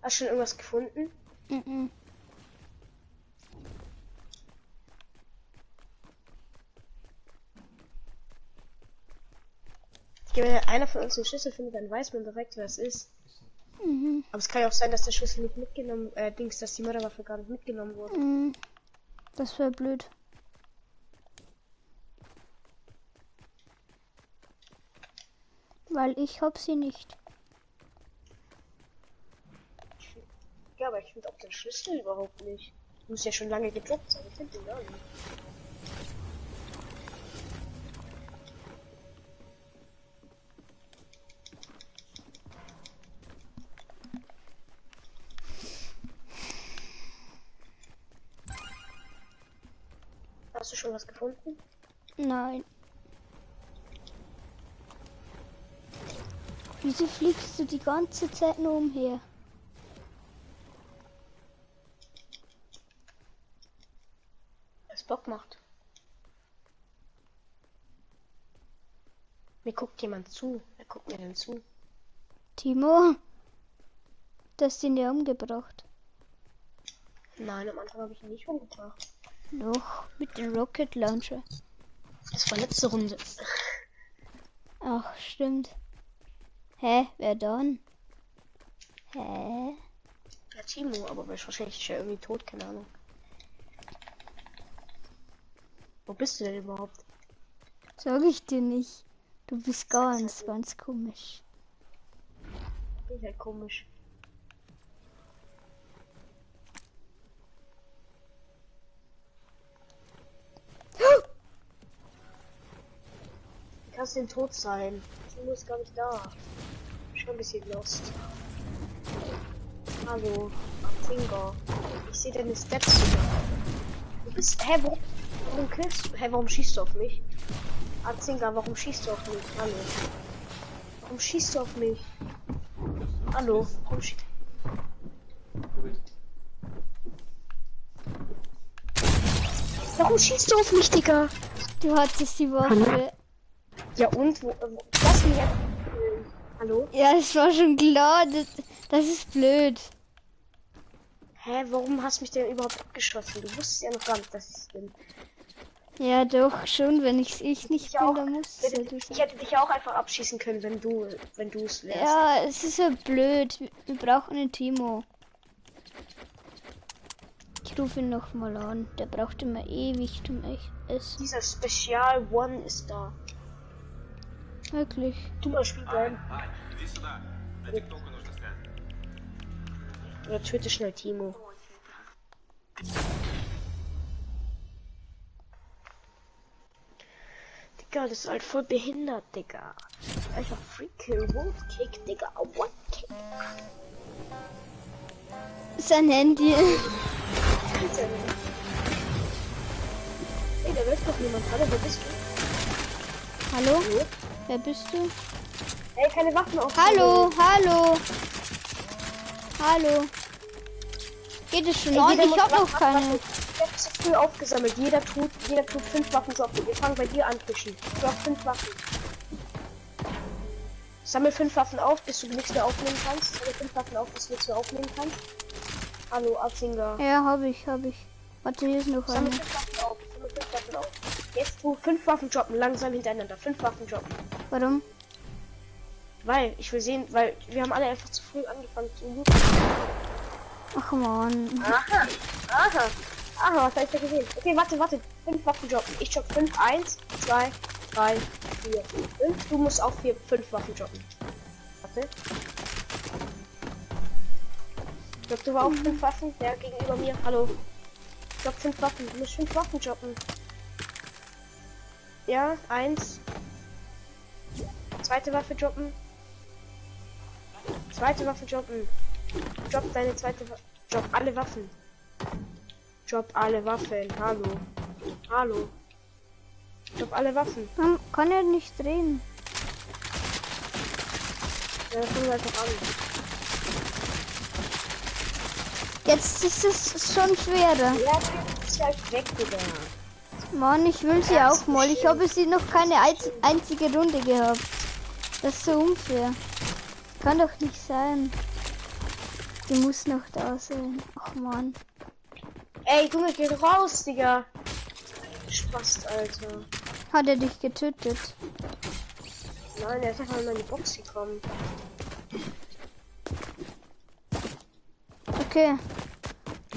Hast du schon irgendwas gefunden? Mhm. Wenn einer von uns den Schlüssel findet, dann weiß man direkt, wer es ist. Mhm. Aber es kann ja auch sein, dass der Schlüssel nicht mitgenommen, dass die Mörderwaffe gar nicht mitgenommen wurde. Mhm. Das wäre blöd. Weil ich hab sie nicht. Ja, aber ich finde auch den Schlüssel überhaupt nicht. Muss ja schon lange gedroppt sein. Ich finde den gar nicht. Hast du schon was gefunden? Nein. Wieso fliegst du die ganze Zeit nur umher? Es Bock macht. Mir guckt jemand zu. Wer guckt mir denn zu? Timo? Du hast ihn ja umgebracht. Nein, am Anfang habe ich ihn nicht umgebracht. Doch, mit dem Rocket Launcher. Das war letzte Runde. Ach, stimmt. Hä? Wer dann? Hä? Ja, Timo, aber wahrscheinlich ist er irgendwie tot, keine Ahnung. Wo bist du denn überhaupt? Sag ich dir nicht. Du bist ganz, ganz komisch. Bin ich halt komisch. Wie kannst du denn tot sein? Timo ist gar nicht da. Schon ein bisschen lost. Hallo, Finger. Ich sehe deine Steps sogar. Du bist. Hä, warum killst du? Hä, warum schießt du auf mich? Azinga, warum schießt du auf mich? Hallo. Warum schießt du auf mich? Hallo, warum schießt Warum schießt du auf mich, Digga? Du hattest die Waffe. Ja und? Wo, lass mich einfach. Hallo? Ja, es war schon klar. Das ist blöd. Hä, warum hast du mich denn überhaupt abgeschossen? Du wusstest ja noch gar nicht, dass ich es bin. Ja, doch, schon, wenn ich nicht bin, auch, dann muss es ja du Ich sein. hätte dich auch einfach abschießen können, wenn du es wärst. Ja, es ist ja blöd. Wir brauchen einen Timo. Ich rufe ihn noch mal an. Der braucht immer ewig zum Essen. Dieser Spezial One ist da. Wirklich. Du mal spiel bleiben. Oder töte schnell Timo. Digga, das ist halt voll behindert, Digga. Einfach Free Kill, Wolf Kick, Digga, One Kick. Sein Handy. Ey, da läuft doch niemand. Hallo, wer bist du? Hallo? Hallo? Wer bist du? Ey, keine Waffen auf. Hallo, hallo. Hallo. Geht es schon an? Ich hab noch keine. Ich hab zu früh aufgesammelt. Jeder tut 5 Waffen droppen. Wir fangen bei dir an, Fischen. Du hast 5 Waffen. Sammel 5 Waffen auf, bis du nichts mehr aufnehmen kannst. Sammel 5 Waffen auf, bis du nichts mehr aufnehmen kannst. Hallo, Azinga. Ja, hab ich. Warte, hier ist noch eine. Sammel 5 Waffen auf. Sammel 5 Waffen auf. Jetzt tu 5 Waffen droppen, langsam hintereinander. 5 Waffen droppen. Warum? Weil, ich will sehen, weil wir haben alle einfach zu früh angefangen zu looten. Ach man. Aha, aha. Aha, was hab ich da gesehen? Okay, warte. 5 Waffen droppen. Ich drop 5, 1, 2, 3, 4, 5. Du musst auch 4, 5 Waffen droppen. Warte. Drop du auch 5 Waffen? Der gegenüber mir. Hallo. Drop 5 Waffen. Du musst 5 Waffen droppen. Ja, eins. Zweite Waffe droppen. Zweite Waffe droppen. Drop deine zweite Waffe. Drop alle Waffen. Drop alle Waffen. Hallo. Hallo. Drop alle Waffen. Man kann ja nicht drehen. Ja, fangen wir einfach an. Jetzt ist es schon schwerer. Ja, ist halt weg, Digga. Mann, ich will sie auch mal. Ich habe sie noch keine einzige Runde gehabt. Das ist so unfair. Kann doch nicht sein. Die muss noch da sein. Ach man. Ey, Junge, geh raus, Digga. Spaß, Alter. Hat er dich getötet? Nein, er ist einfach in meine Box gekommen. Okay.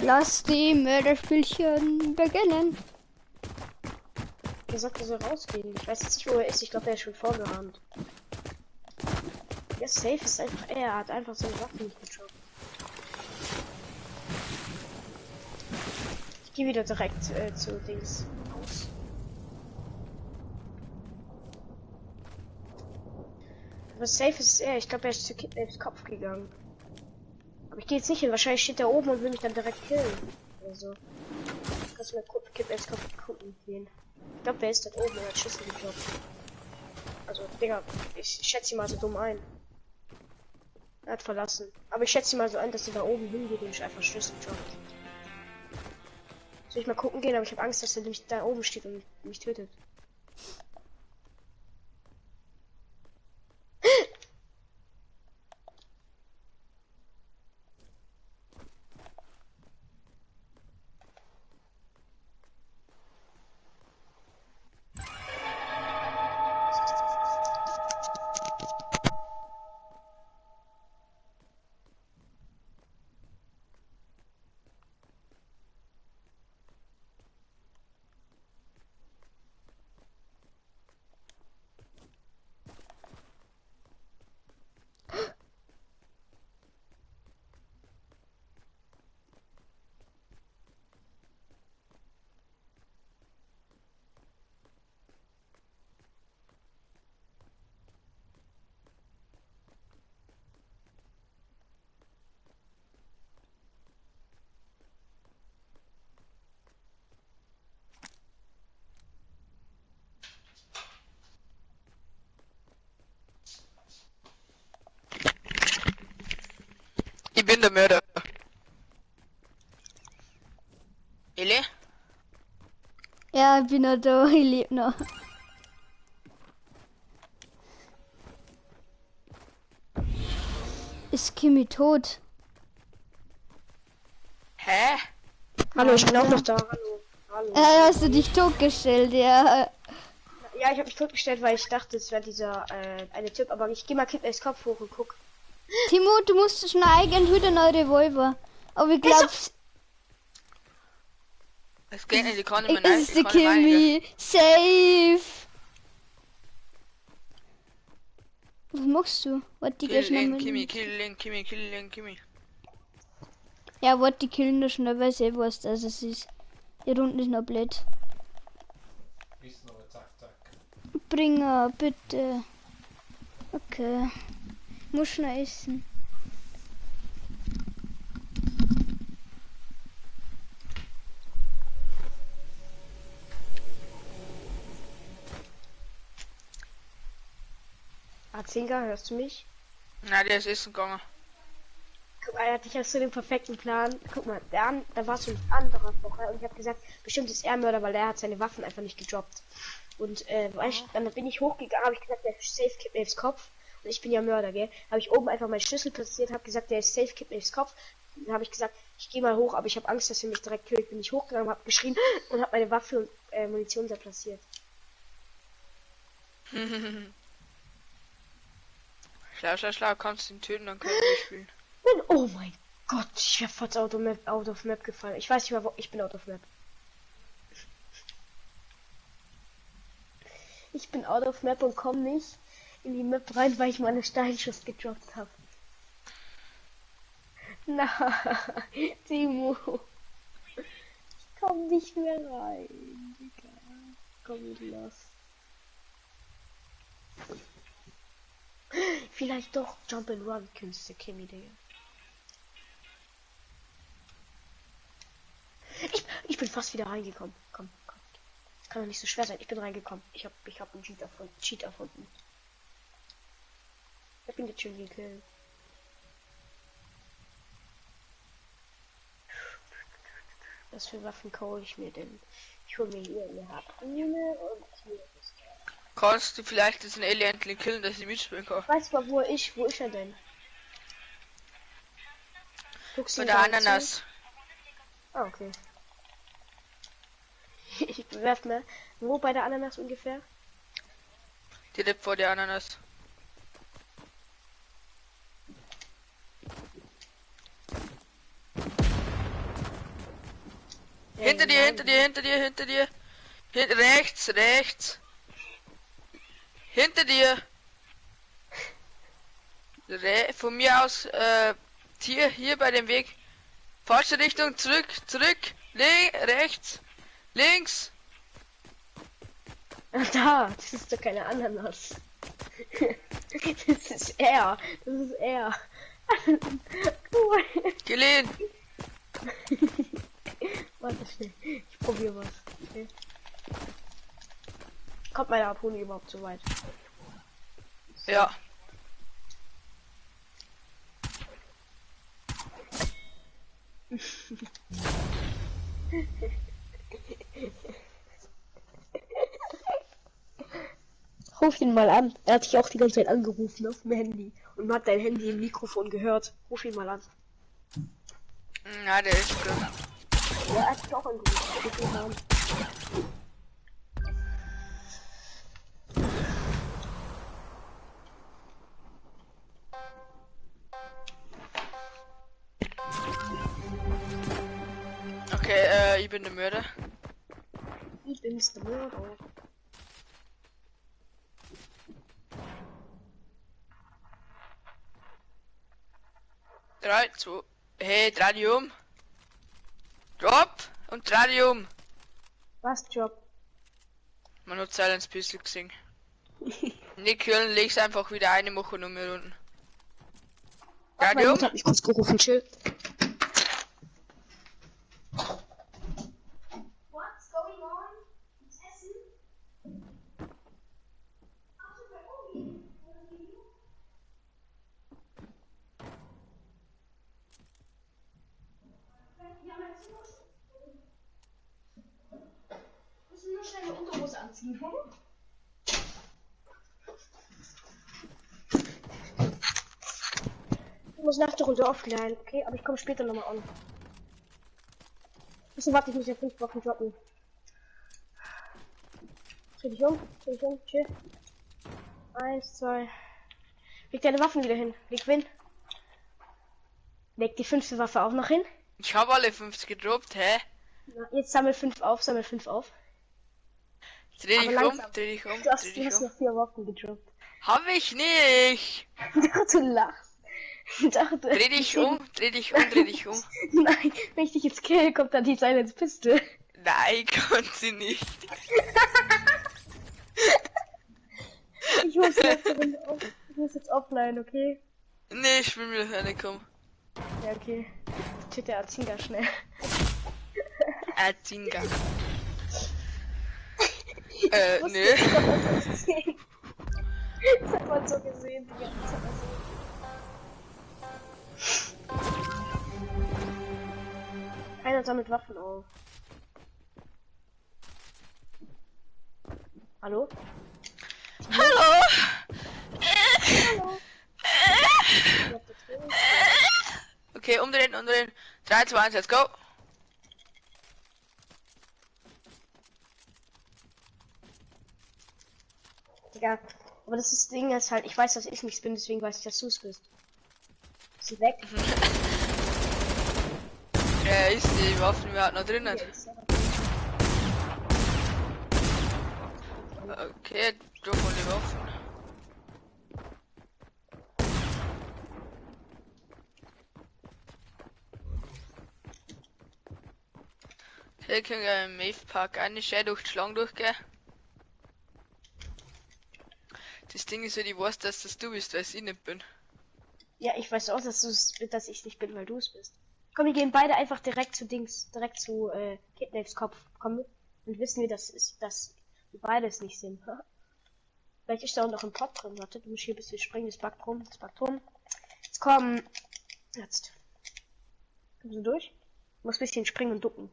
Lass die Mörderspielchen beginnen. Er sagt, er soll rausgehen. Ich weiß jetzt nicht, wo er ist. Ich glaube, er ist schon vorgerannt. Ja, safe ist einfach er. Er hat einfach seine Waffen nicht gedroppt. Ich gehe wieder direkt zu Dings aus. Aber safe ist er. Ich glaube, er ist zu Kidnaps Kopf gegangen. Aber ich gehe jetzt nicht hin. Wahrscheinlich steht er oben und will mich dann direkt killen. Also. Kannst du mal Kidnaps Kopf gucken gehen. Ich glaube, der ist dort oben und hat Schüsse gedroppt. Also, Digga, ich schätze ihn mal so dumm ein. Er hat verlassen. Aber ich schätze ihn mal so ein, dass er da oben hingeht und einfach Schlüssel droppt. Soll ich mal gucken gehen, aber ich habe Angst, dass er nämlich da oben steht und mich tötet. Ich bin der Mörder. Eli? Ja, ich bin noch da, ich lebe noch. Ist Kimi tot? Hä? Hallo, ich bin auch noch da. Hallo. Hallo. Hast du dich totgestellt, ja. Ja, ich habe mich totgestellt, weil ich dachte, es wäre dieser eine Typ, aber ich gehe mal Kidnaps Kopf hoch und guck. Timo, du musst schnell wieder neue Revolver. Aber ich glaube, es geht nicht, ich kann nicht mehr. Es ist der Kimi. Safe. Was machst du? Warte, die killing, Kimi, killing, Kimi, killing, Kimi. Ja, warte, die killen nur schnell, weil ich weiß, dass es ist. Hier unten ist noch blöd. Bringer, bitte. Okay. Muss schnell essen. Azinga, hörst du mich? Na, der ist essen gegangen. Guck mal, ich hast du den perfekten Plan. Guck mal, da war so ein anderer vorher und ich habe gesagt, bestimmt ist er Mörder, weil er hat seine Waffen einfach nicht gedroppt. Und weißt, dann bin ich hochgegangen, habe ich gesagt, der safe Kidnaps Kopf. Und ich bin ja Mörder, gell? Habe ich oben einfach meinen Schlüssel platziert, habe gesagt, der ist safe Kidnaps Kopf. Dann habe ich gesagt, ich gehe mal hoch, aber ich habe Angst, dass er mich direkt killt. Bin ich hochgegangen, habe geschrien und habe meine Waffe und Munition da platziert. Schlau, schlau, schlau, kannst du ihn töten, dann können wir spielen. Oh mein Gott, ich wäre fast out of map gefallen. Ich weiß nicht mehr, wo ich bin out of map. Ich bin out of map und komme nicht in die Map rein, weil ich meine Steinschuss gedroppt habe. Na, Timo. Ich komme nicht mehr rein. Digga. Komm los. Vielleicht doch Jump and Run Künste, Kimi, Digga. Ich bin fast wieder reingekommen. Komm, komm. Kann doch nicht so schwer sein. Ich bin reingekommen. Ich hab einen Cheat erfunden. Ich bin jetzt schon gekillt. Was für Waffen kaufe ich mir denn? Ich hole mir hier eine Harpune und hier ist. Kannst du vielleicht diesen Alien killen, dass ich mitspielen kann? Weißt du, wo ist er denn? Guckst du bei der Ananas. Ah, okay. Ich bewerf mir. Wo bei der Ananas ungefähr? Direkt vor der Ananas. Hinter dir, hinter dir, hinter dir, hinter dir. Rechts, rechts. Hinter dir. Von mir aus, hier bei dem Weg. Falsche Richtung, zurück, zurück. Rechts, links. Da, das ist doch keine Ananas. Das ist er. Das ist er. Gelehnt. Warte schnell. Ich probiere was. Okay. Kommt meine Harpune überhaupt so weit? So. Ja. Ruf ihn mal an. Er hat dich auch die ganze Zeit angerufen auf dem Handy. Und man hat dein Handy im Mikrofon gehört. Ruf ihn mal an. Na, der ist gut. Ja, er hat dich auch angerufen. Ruf ihn mal an. Okay, ich bin der Mörder. Ich bin's der Mörder. Drei, zwei, hey, dreh dich um. Drop und dreh dich um. Was, Drop? Man hat Silence Pistol gesehen. Nicht killen, leg's einfach wieder eine Woche nur mehr unten. Dreh dich um. Hat mich kurz gerufen, chill. What's going on? Gibt's Essen? Müssen nur schnell eine Unterhose anziehen, hm? Ich muss nach der Runde offline, okay? Aber ich komme später nochmal an. Bisschen warte, ich muss ja 5 Waffen droppen. Dreh dich um, chill. 1, 2. Leg deine Waffen wieder hin. Leg hin. Leg die 5. Waffe auch noch hin. Ich habe alle 5 gedroppt, hä? Na, jetzt sammel 5 auf, sammel 5 auf. Dreh dich um, dreh dich um, Du hast noch 4 Waffen gedroppt. Hab ich nicht! Du lachst. Dachte, dreh dich um, dreh dich um, dreh dich um. Nein, wenn ich dich jetzt kill, kommt dann die Silence Pistol. Nein, kommt sie nicht. Ich muss jetzt offline, okay? Nee, ich will mir nicht kommen. Ja, okay. Töte der Azinga schnell. Azinga. Nö. Das hat man so gesehen, Digga. Das hat man so gesehen. Einer sammelt Waffen auf. Hallo? Hallo! Hallo! Okay, umdrehen, umdrehen. 3, 2, 1, let's go! Digga, aber das ist das Ding ist halt, ich weiß, dass ich nichts bin, deswegen weiß ich, dass du es bist. Ist sie weg? Ja, ist die Waffen überhaupt noch drinnen? Okay, du hol die Waffen. Hier können wir im Maeve Park eine Schei durch die Schlange durchgehen. Das Ding ist ja, ich weiß, dass das du bist, weil ich nicht bin. Ja, ich weiß auch, dass dass ich nicht bin, weil du es bist. Komm, wir gehen beide einfach direkt zu Dings, direkt zu Kidnaps Kopf. Komm mit. Und wissen wir, dass wir beide es nicht sind. Vielleicht ist da auch noch ein Pot drin. Warte, du musst hier ein bisschen springen, das backt rum, das backt rum. Jetzt komm. Jetzt. Kommst du durch? Du musst ein bisschen springen und ducken.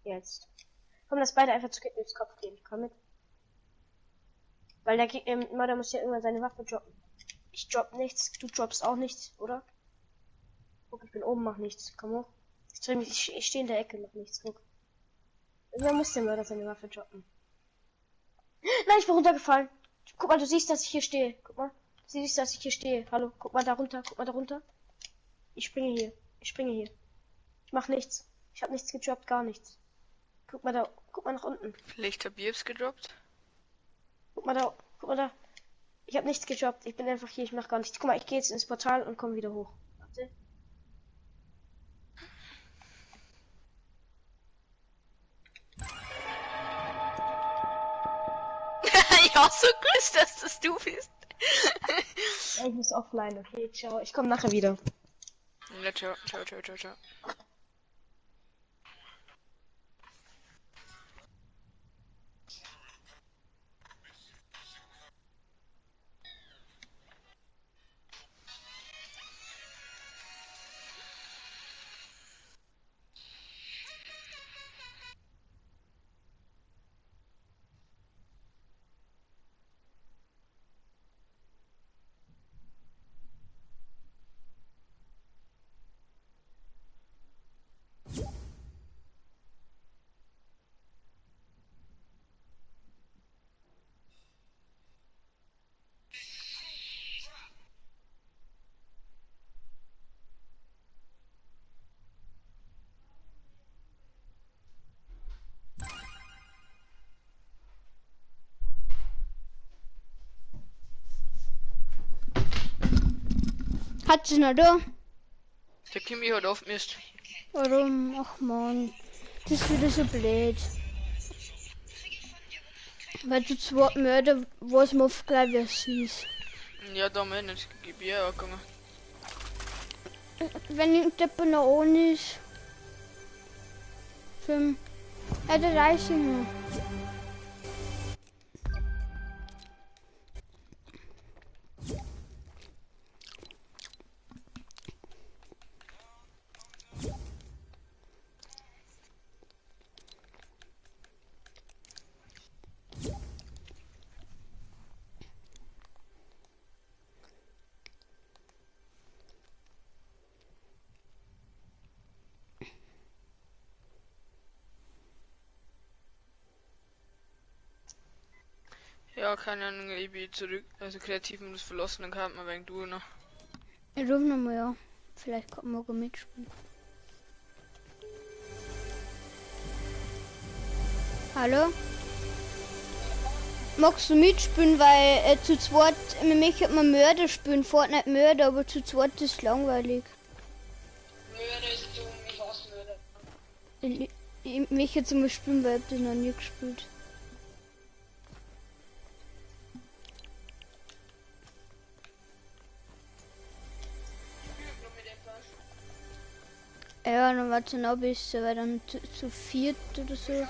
Jetzt. Komm, lass beide einfach zu Kidnaps Kopf gehen. Komm mit. Weil der Mörder muss ja irgendwann seine Waffe droppen. Ich drop nichts, du droppst auch nichts, oder? Guck, ich bin oben, mach nichts. Komm hoch. Ich dreh mich, ich stehe in der Ecke, mach nichts, guck. Irgendwann muss der Mörder seine Waffe droppen. Nein, ich bin runtergefallen. Guck mal, du siehst, dass ich hier stehe. Guck mal. Du siehst, dass ich hier stehe. Hallo, guck mal da runter, guck mal da runter. Ich springe hier. Ich springe hier. Ich mach nichts. Ich hab nichts gedroppt, gar nichts. Guck mal da, guck mal nach unten. Vielleicht hab ich es gedroppt. Guck mal da, guck mal da. Ich hab nichts gedroppt. Ich bin einfach hier, ich mach gar nichts. Guck mal, ich gehe jetzt ins Portal und komme wieder hoch. Warte. Ja, so gewusst, dass das du bist. Ja, ich muss offline, okay, ciao. Ich komme nachher wieder. Ja, ciao, ciao, ciao, ciao, ciao. Hat sie noch da? Der Kimi hat aufgemischt. Warum? Ach man, das ist wieder so blöd. Weil du zwei Mörder, was man oft gleich wer ist. Ja, da mein ich geb ihr auch gegangen. Wenn irgendjemand noch ohne ist. Film. Ja, der reicht noch. Ja, keine Ahnung, ich bin zurück, also kreativ muss verlassen, dann kann man wegen du noch. Ich ruf nochmal, ja. Vielleicht kann man mitspielen. Hallo? Magst du mitspielen, weil zu zweit, mit mich hat man Mörder spielen, Fortnite Mörder, aber zu zweit ist langweilig. Mörder ist dumm, ich hasse Mörder. Ich mich jetzt immer spielen, weil ich hab das noch nie gespielt. Ja, dann war es noch besser, weil dann zu viert oder so.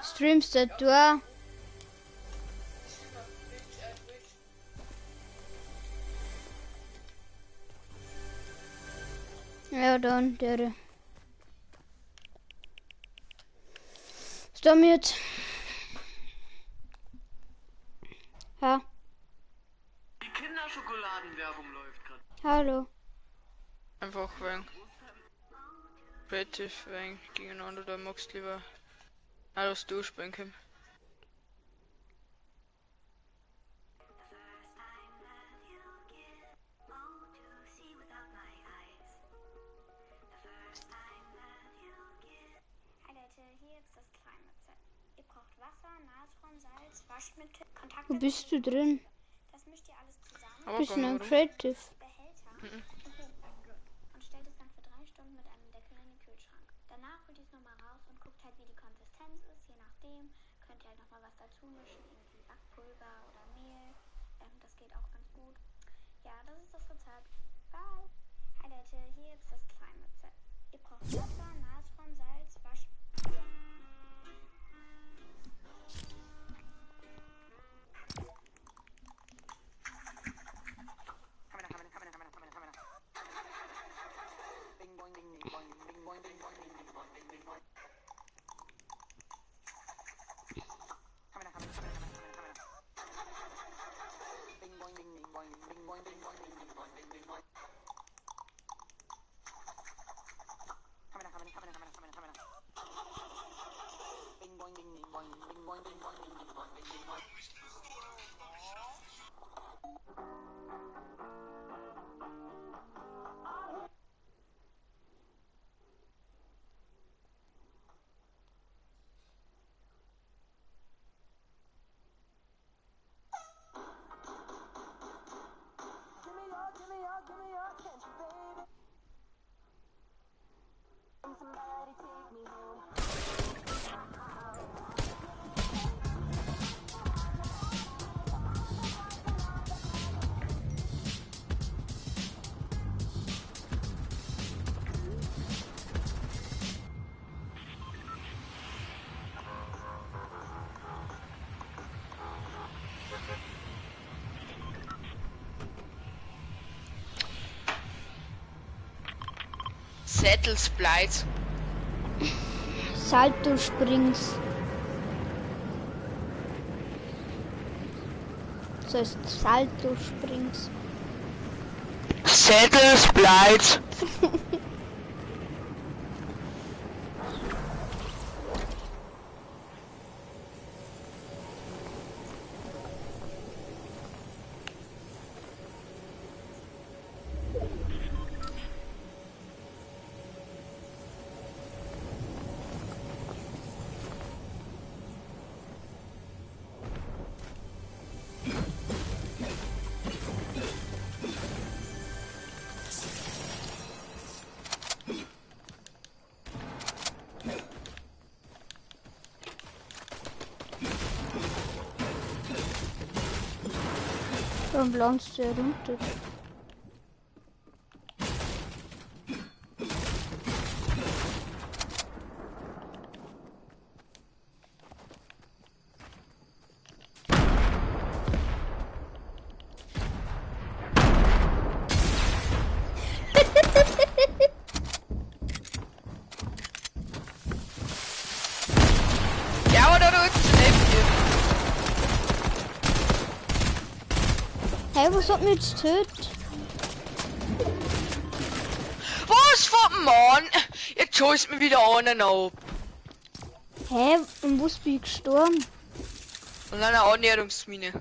Streamst du da? Ja, dann, der. Ist damit? Ja. Die Kinderschokoladenwerbung läuft gerade. Hallo. Einfach wegen. Creative wegen gegeneinander, da magst du lieber alles durchspielen können. Wo bist du drin? Bist du noch Creative? Mhm. Und stellt es dann für 3 Stunden mit einem Deckel in den Kühlschrank. Danach gut. Ja, das ist das Rezept. Bye. Hi Leute, hier ist das Kleine Rezept. Ihr braucht Wasser, Natron, Salz, Wasch... Settles Bleit. Salto Springs. Das heißt Salto Springs. Settles Bleit. Warum landest du runter? Ja, aber da unten sind Äpfel. Hey, was hat mich jetzt getötet? Was für Mann? Jetzt holst mir wieder einen ab. Hä? Und wo bin ich gestorben? Und einer Annäherungsmine.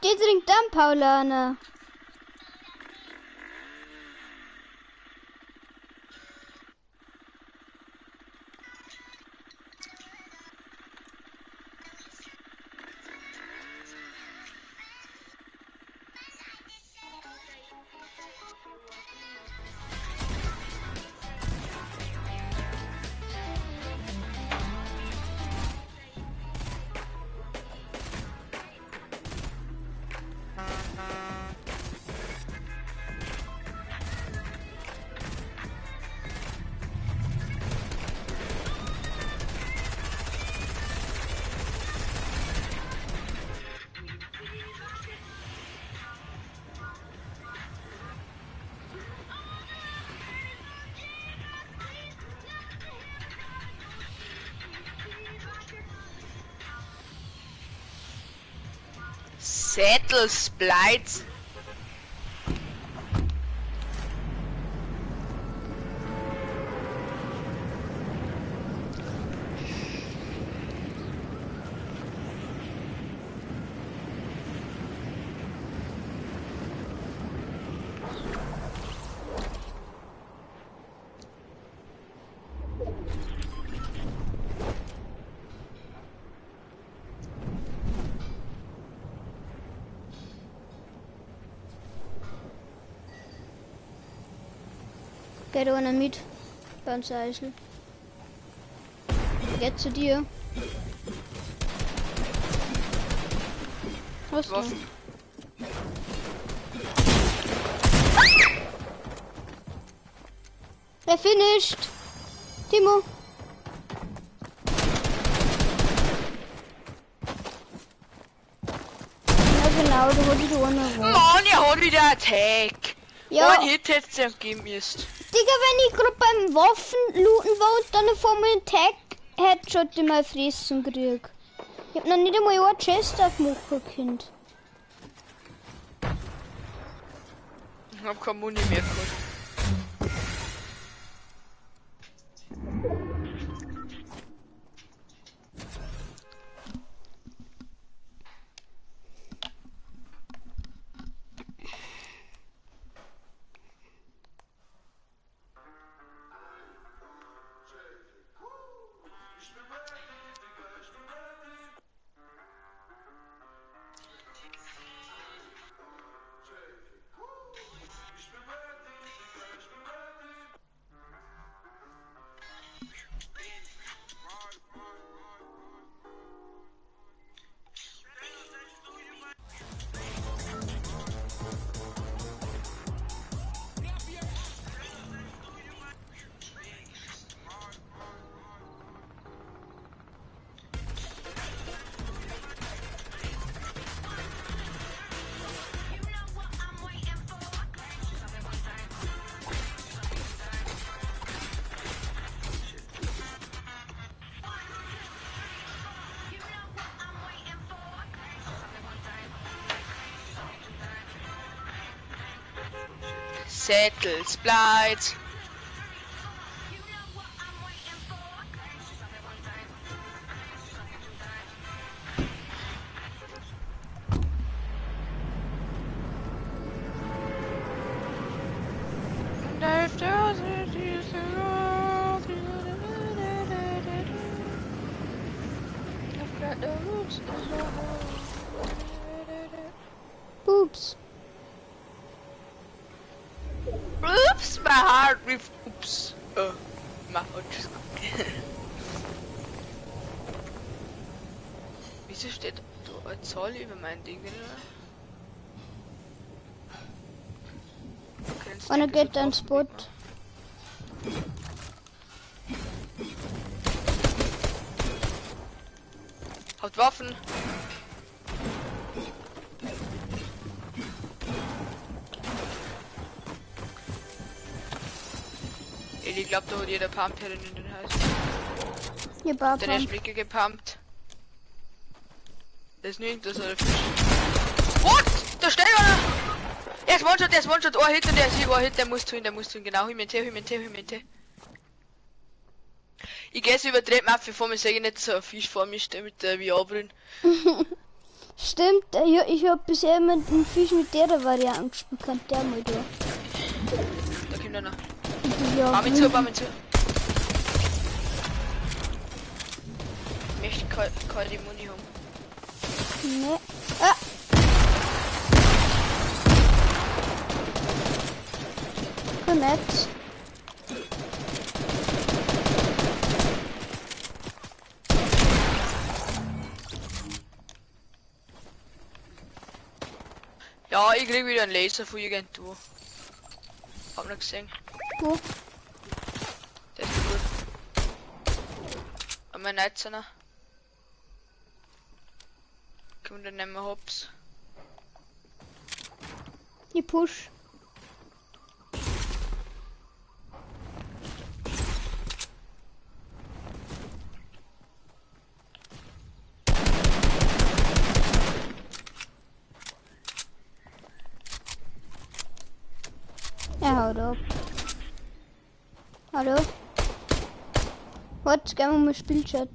Die trinkt dann Paulaner. Settles Bleit. Geht einer mit bei uns Eisel. Geht zu dir. Was Waffen. Er finished. Timo. Ja genau, da hat wieder einer was. Mann, er hat wieder Attack. Ja. Ein Hit hättest du ihm geben müssen. Digga, wenn ich grad beim Waffen looten war und dann vor mir einen Tag Headshot in meine Fresse krieg. Ich hab noch nicht einmal eine Chest aufmachen können. Ich hab kein Muni mehr gehabt. Settles bleibt. Ups. Oops, my heart with oops. My heart. Wieso steht da eine Zahl über mein Ding drin? Wanna get ein Spot? Habt Waffen. Ich glaube, da hat jeder Pump in den Haus. Ja, Pump. Der ist Blicke gepumpt. Das ist nicht, das ist ein Fisch. What? Da steht einer! Der ist One-Shot, der ist One-Shot, oh Hit und der ist oh Hit, der muss tun, genau, Himente, Himente, Himente. Ich geh so über die Treppen auf, bevor mir sage ich nicht so ein Fisch vor mir steht mit der VR-Brille. Stimmt, ich hab bisher immer einen Fisch mit der Variante gespielt, kann der mal da. Da kommt einer. Ja, Bau mich zu, bau mich zu. Ich möchte keine Muni haben. Ne. Ah! Connect. Ja, ich krieg wieder einen Laser von irgendwo. Hab noch gesehen. Wo? Der ist gut. Aber mein 19er. Kommt dann nicht mehr hops. Ich push. Er haut ab. Hallo? Warte, gehen wir mal Spielchat.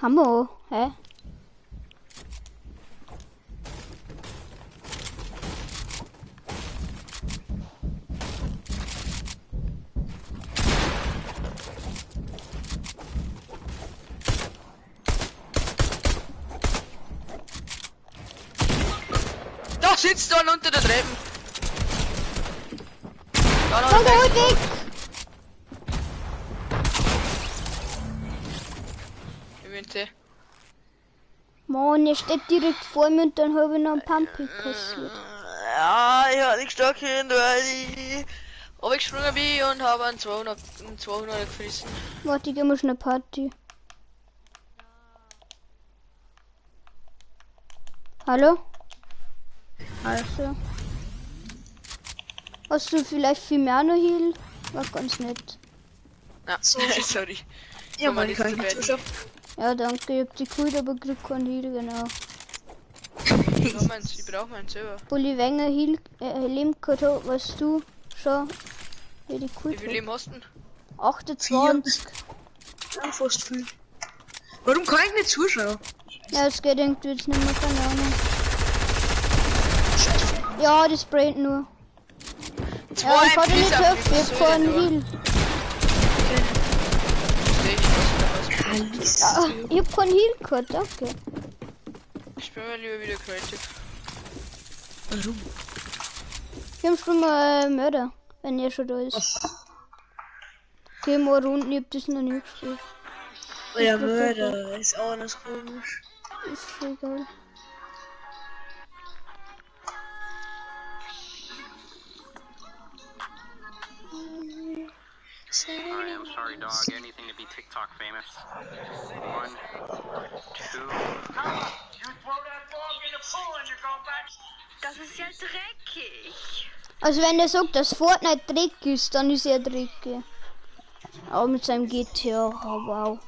Hammer, hä? Da sitzt er unter der Treppe. Komm, der holt weg! Ich Mann, er steht direkt vor mir und dann habe ich noch einen Pumpy kassiert. Ja, ich hab nicht stark hin, weil ich gesprungen bin und habe einen 200 gefressen. Warte, ich geh mal schnell Party. Hallo? Also. Hast du vielleicht viel mehr noch Heal? War ganz nett. Na, sorry. Ja, Mann, ich kann nicht zuschauen. Ja, danke, ich hab die geholt, aber krieg keinen Heal, genau. Ich brauch meinen selber. Bulli Wenger Heal, Leben gehabt hat, weißt du schon, wie die geholt. Wie viel Leben hast du denn? 28. Ja, fast viel. Warum kann ich nicht zuschauen? Ja, es geht irgendwie jetzt nicht mehr, keine Ahnung. Ja, das brennt nur. Ja, ich kann dir nicht helfen, ich hab keinen Heal. Ja, ich hab keinen Heal gehabt, danke. Ich bin mal lieber wieder Creative. Warum? Ich hab schon mal Mörder, wenn er schon da ist. Okay, mal runden, ich hab das noch nie gespielt. Ja, Mörder ist auch alles komisch. Ist voll geil. Alright, I'm sorry, dog. Anything to be TikTok famous. 1, 2. You throw that dog in the pool and you go back. Das ist ja dreckig. Also wenn er sagt, dass Fortnite dreckig ist, dann ist er dreckig. Auch mit seinem GTA, oh, wow.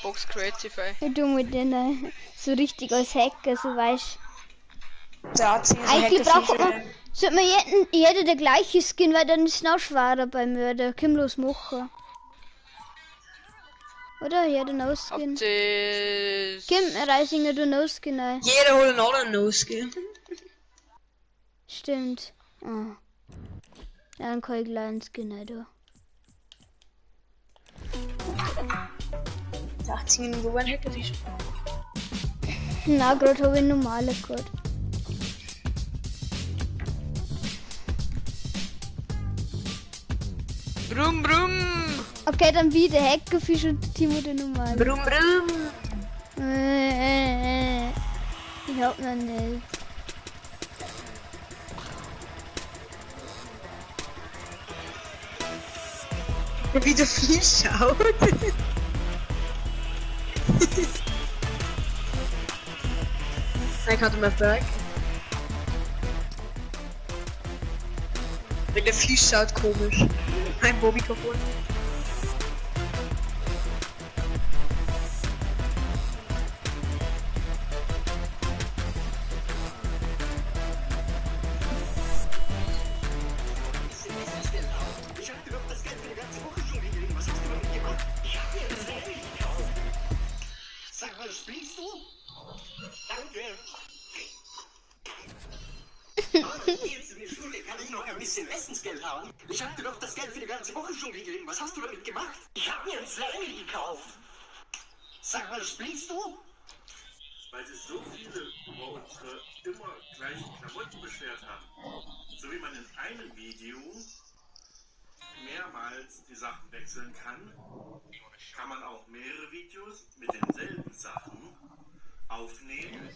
Box Creative. Ich tu mit denen so richtig als Hacker, so weißt. Der AC ist Eigentlich braucht man, sollte man jeder der gleiche Skin, weil dann ist es noch schwerer beim Mörder. Können wir los machen. Oder? Jeder No Skin. Kim Reisinger, du No Skin ein. Jeder holt einen anderen No Skin. Stimmt. Oh. Ja, dann kann ich gleich einen Skin ein, da. Der 18 wo war ein Hackerfisch? Na, gerade habe ich einen normalen gehabt. Brumm, brumm. Okay, dann wieder Hackerfisch und Timo der normale. Brumm, brumm. Ich hab noch nicht. Wie der Fisch schaut. Ich hatte mal Berg. Wenn der Fisch schaut komisch. Mein Bobby kaputt. Ich hab dir doch das Geld für die ganze Woche schon gegeben. Was hast du damit gemacht? Ich hab mir das Handy gekauft. Sag mal, spielst du? Danke. Jetzt in die Schule kann ich noch ein bisschen Essensgeld haben. Ich hab dir doch das Geld für die ganze Woche schon gegeben. Was hast du damit gemacht? Ich hab mir ein Slime gekauft. Sag mal, spielst du? Weil sich so viele über unsere immer gleichen Klamotten beschwert haben. So wie man in einem Video mehrmals die Sachen wechseln kann, kann man auch mehrere Videos mit denselben Sachen aufnehmen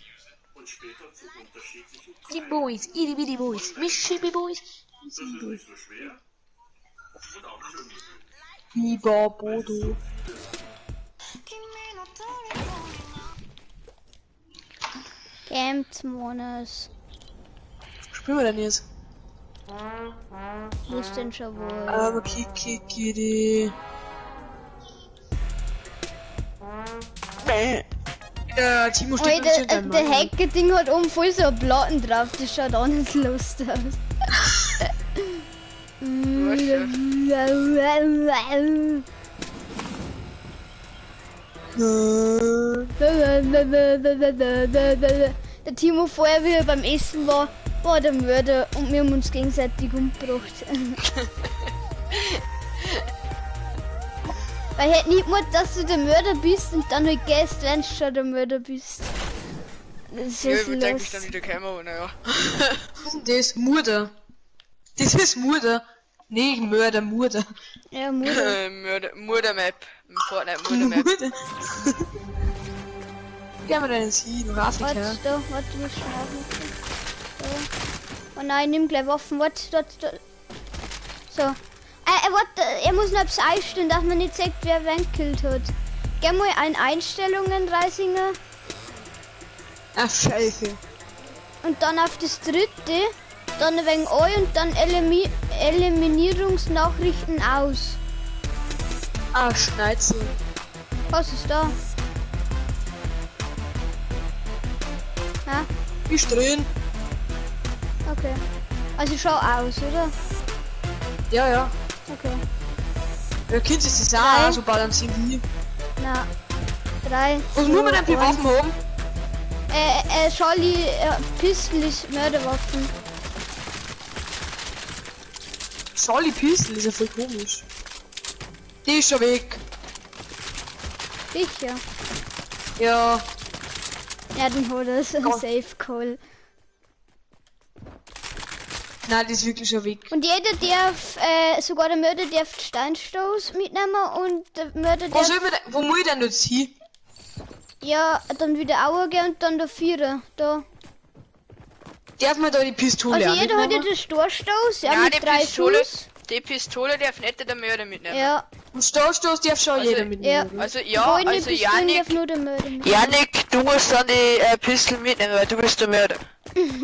und später zu unterschiedlichen Die Boys, itty bitty Boys, Mississippi Boys. Das ist nicht so schwer und auch nicht ungewöhnlich. Biber Bodo. Games Monas. Spielen wir denn jetzt? Wo ist denn schon wohl? Aber Kiki. Der Timo steht Alter, der Hacker-Ding hat oben voll so Platten drauf, das schaut auch nicht lustig aus. Der Timo vorher, wie er beim Essen war, war der Mörder und wir haben uns gegenseitig umgebracht. Weil ich hätte nicht gemacht, dass du der Mörder bist und dann halt gehst, wenn du schon der Mörder bist. Das ist Ja, ich bin eigentlich los. dann wieder gekommen, aber naja. Was ist denn das? Murder. Das ist Murder. Nee, Mörder, Murder. Ja, Murder. Mörder, Murder-Map. Fortnite Murder-Map. Murder. Gehen wir denn jetzt hin? Nach Afrika. Warte, da, warte, du musst schon aufmachen. Da. Oh nein, nimm gleich Waffen. Warte, da, da. So. Warte, er muss noch etwas einstellen, dass man nicht sieht, wer wen gekillt hat. Geh mal in Einstellungen, Reisinger. Ach, scheiße. Und dann auf das dritte, dann ein wenig Eu und dann Eliminierungsnachrichten aus. Ach, Schneize. Was ist da? Ha? Ist drin. Okay. Also schau aus, oder? Ja, ja. Okay. Ja, Kind ist das auch so balanciert wie. Na. 3. Was muss man denn für Waffen haben? Charlie, Pistol ist Mörderwaffen. Charlie Pistol ist ja voll komisch. Die ist schon weg. Sicher. Ja. Ja, dann hat er so einen Safe Call. Nein, die ist wirklich schon weg. Und jeder darf, sogar der Mörder darf Steinstoß mitnehmen und der Mörder Wo, darf... soll man denn, wo muss ich denn jetzt hin? Ja, dann wieder Aue gehen und dann der Vierer. Da. Darf man da die Pistole Also auch jeder hat ja mitnehmen? den Stoßstoß, ja, Nein, mit die 3 Pistole, Schuss. die Pistole darf nicht der Mörder mitnehmen. Ja. Und Stoßstoß darf schon Also, jeder mitnehmen. Ja. Also ja, Goldene also Pistolen Janik, darf nur der Mörder mitnehmen. Janik, du musst dann die Pistole mitnehmen, weil du bist der Mörder.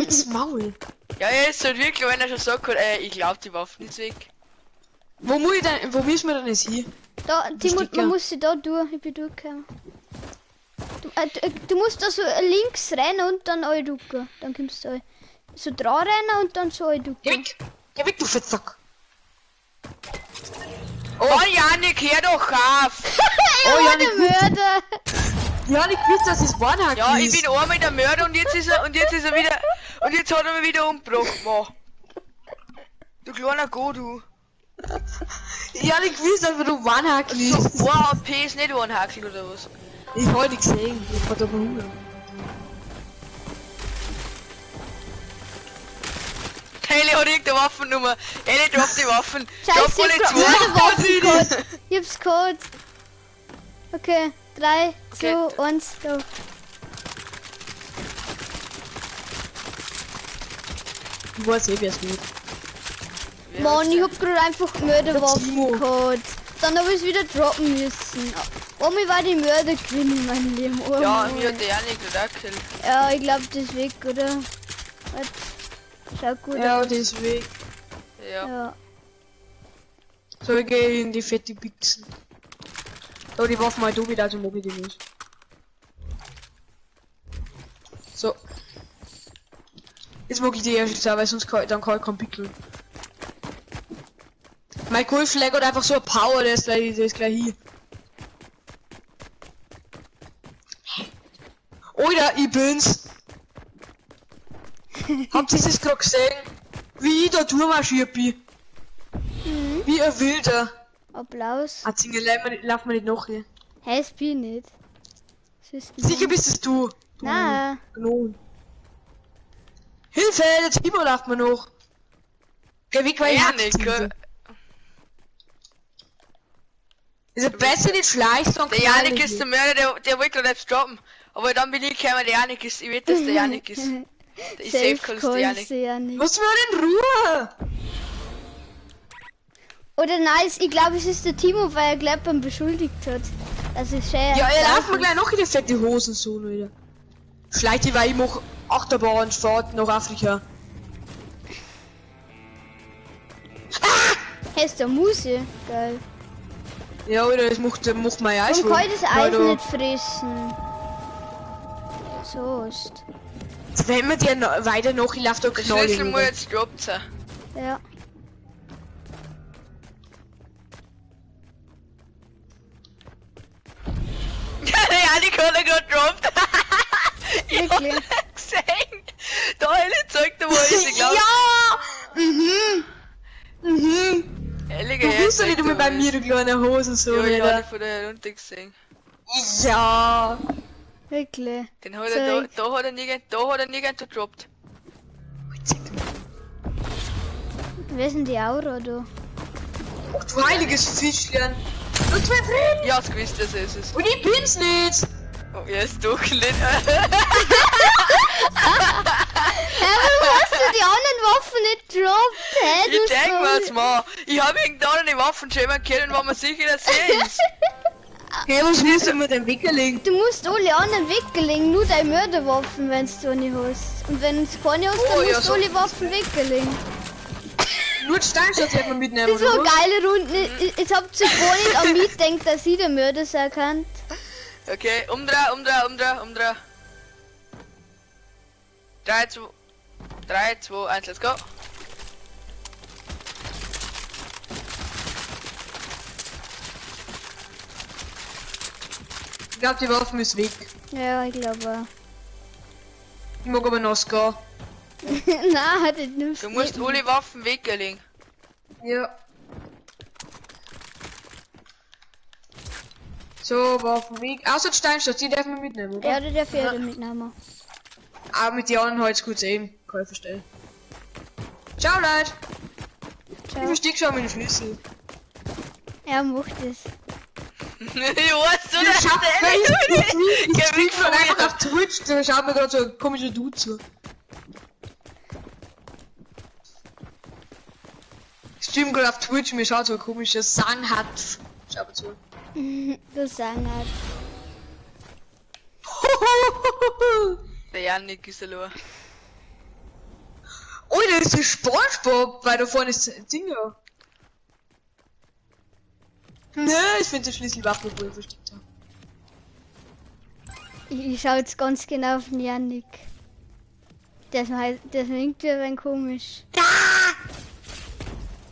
Das Maul. Ja, ja, ist halt wirklich, wenn er schon sagt, ich glaub die Waffen ist weg. Wo muss ich denn, wo müssen wir denn jetzt hin? Da, Timo, Sticker. man muss sie da durch, ich bin durchgekommen. Du musst da so links rennen und dann alle ducken. Dann kommst du alle. So dran rennen und dann so alle ducken. Geh weg! Geh weg, du Fettsack! Oh, Janik, hör doch auf! Er Oh, war der Janik, Mörder! Ja, ich wusste, dass es Warnhack Ja, ich ist. bin einmal der Mörder und jetzt ist er, und jetzt ist er wieder, und jetzt hat er mich wieder umgebracht, Mann. Du kleiner Go, du. Ja, ich wusste, dass du Warnhack So, ist. 1 HP ist nicht ein Hakel oder was? Ich hab nicht gesehen. Ich hab da Hunger. Kelly hat irgendeine Waffennummer. Ellie droppt die Waffen. Scheiße, Drop ich hab alle grad zwei. Mörderwaffen gehabt. Ich hab's geholt. Okay, 3, 2, 1, go. Ich weiß eh, wer's wird. Mann, ich hab grad einfach Mörderwaffen Timo. gehabt. Dann hab ich's wieder droppen müssen. Einmal war die Mörder gewinn in meinem Leben. Ja, Einmal. mir hat der Janik gerade auch gekillt. Ja, ich glaub, das ist weg, oder? Warte. Schaut gut Ja, aus. das ist weg. Ja. Ja. So, ich geh in die fette Bixen. So, die Waffen mal du wieder, also mag ich die nicht. So. Jetzt mag ich die erste auch, weil sonst kann, dann kann ich keinen pickeln. Mein Golflag hat einfach so eine Power, der ist gleich hier. Alter, ich bin's! Habt ihr das gerade gesehen? Wie ich da durchmarschiert bin? Wie ein Wilder. Applaus. Ah, Zinge, lauf mir nicht nach hier. Hey, es bin ich nicht. Das ist Sicher bist es du. Du Nein. Gnom. Hilfe, der Timo läuft mir noch. Geh weg, weil ich Janik, hack dich. Ist ja besser nicht schleichst und Der Janik ist der Mörder, der wollte gerade selbst droppen. Aber dann bin ich gekommen, der Janik ist, ich weiß, dass der Janik ist. Ich safe call ist der Janik. der Janik. Lass mich in Ruhe! Oder nice, ich glaube, es ist der Timo, weil er Kleppern beschuldigt hat. Das ist schön. Ja, er läuft mir gleich noch in die fette Hosen so, Alter. Schleicht die, weil ich mach Achterbahnfahrt nach Afrika. Hey, ist der Muse. Geil. Ja, Alter, das macht mein Eis. Warum kann ich das Eis nicht fressen? So ist. Wenn man dir weiter noch, ich lauf da Der knallen. Schlüssel muss jetzt droppt sein. Ja. Der Janik hat er gerade gedroppt. Ich hab Wirklich? nicht gesehen. Da Ellie zeigt er, wo er ist, ich glaub. Ja! Mhm! Mhm! Ellie, Du bist doch nicht immer bei mir, du kleine Hosen so, Ja, ich hab Alter. dich von da runter gesehen. Ja! Wirklich. Den hat er da hat er nirgend gedroppt. Wer ist denn die Aura da? Ach du heiliges Fischchen. Und zwei drin! Ich hab's gewusst, dass es ist. Und ich bin's nicht! Oh, er ist doch nicht. Hä, warum hast du die anderen Waffen nicht gedroppt? Hä, du Ich denk mir's mal. Ich hab irgendwann eine Waffen schon immer gehört und war mir sicher, dass er ist. Hey, was willst du mit dem Wickerling? Du musst alle anderen weggelegen, nur deine Mörderwaffen, wenn du eine hast. Und wenn du keine hast, dann Oh, ja, musst du so- alle Waffen weggelegen. Nur die Steinschatz hätte man mitnehmen, Das war oder eine was? geile Runde. Ich hab sich gar nicht an mich gedacht, dass ich der Mörder sein kann. Okay, umdrehen, umdrehen, umdrehen, umdrehen. 3, 2, 3, 2, 1, let's go. Ich glaub, die Waffen ist weg. Ja, ich glaube. Ich mag aber nass gehen. Nein, das nimmst Du musst nicht. alle Waffen weglegen. Ja. So, Waffen weg. Außer die Steinschatz, die darf man mitnehmen, oder? Ja, der darf jeder mitnehmen. Aber mit den anderen halt kurz eben. Kann ich verstehen. Ciao, Leute. Ich Ciao. versteck schon meinen Schlüssel. Er macht das. Ich weiß so, Ich dass schau, der ich Geh stream weg von schon einfach mir. auf Twitch, da schaut mir gerade so ein komischer Dude zu. Ich stream gerade auf Twitch, mir schaut so ein komischer Sanghat. Schau mal zu. Du sagen halt. Der Janik ist allein. Oh, da ist der Spongebob, weil da vorne ist das Ding ja. Ne, ich finde den Schlüsselwaffe, wo ich versteckt habe. Ich schau jetzt ganz genau auf den Janik. Der ist mir, irgendwie ein wenig komisch.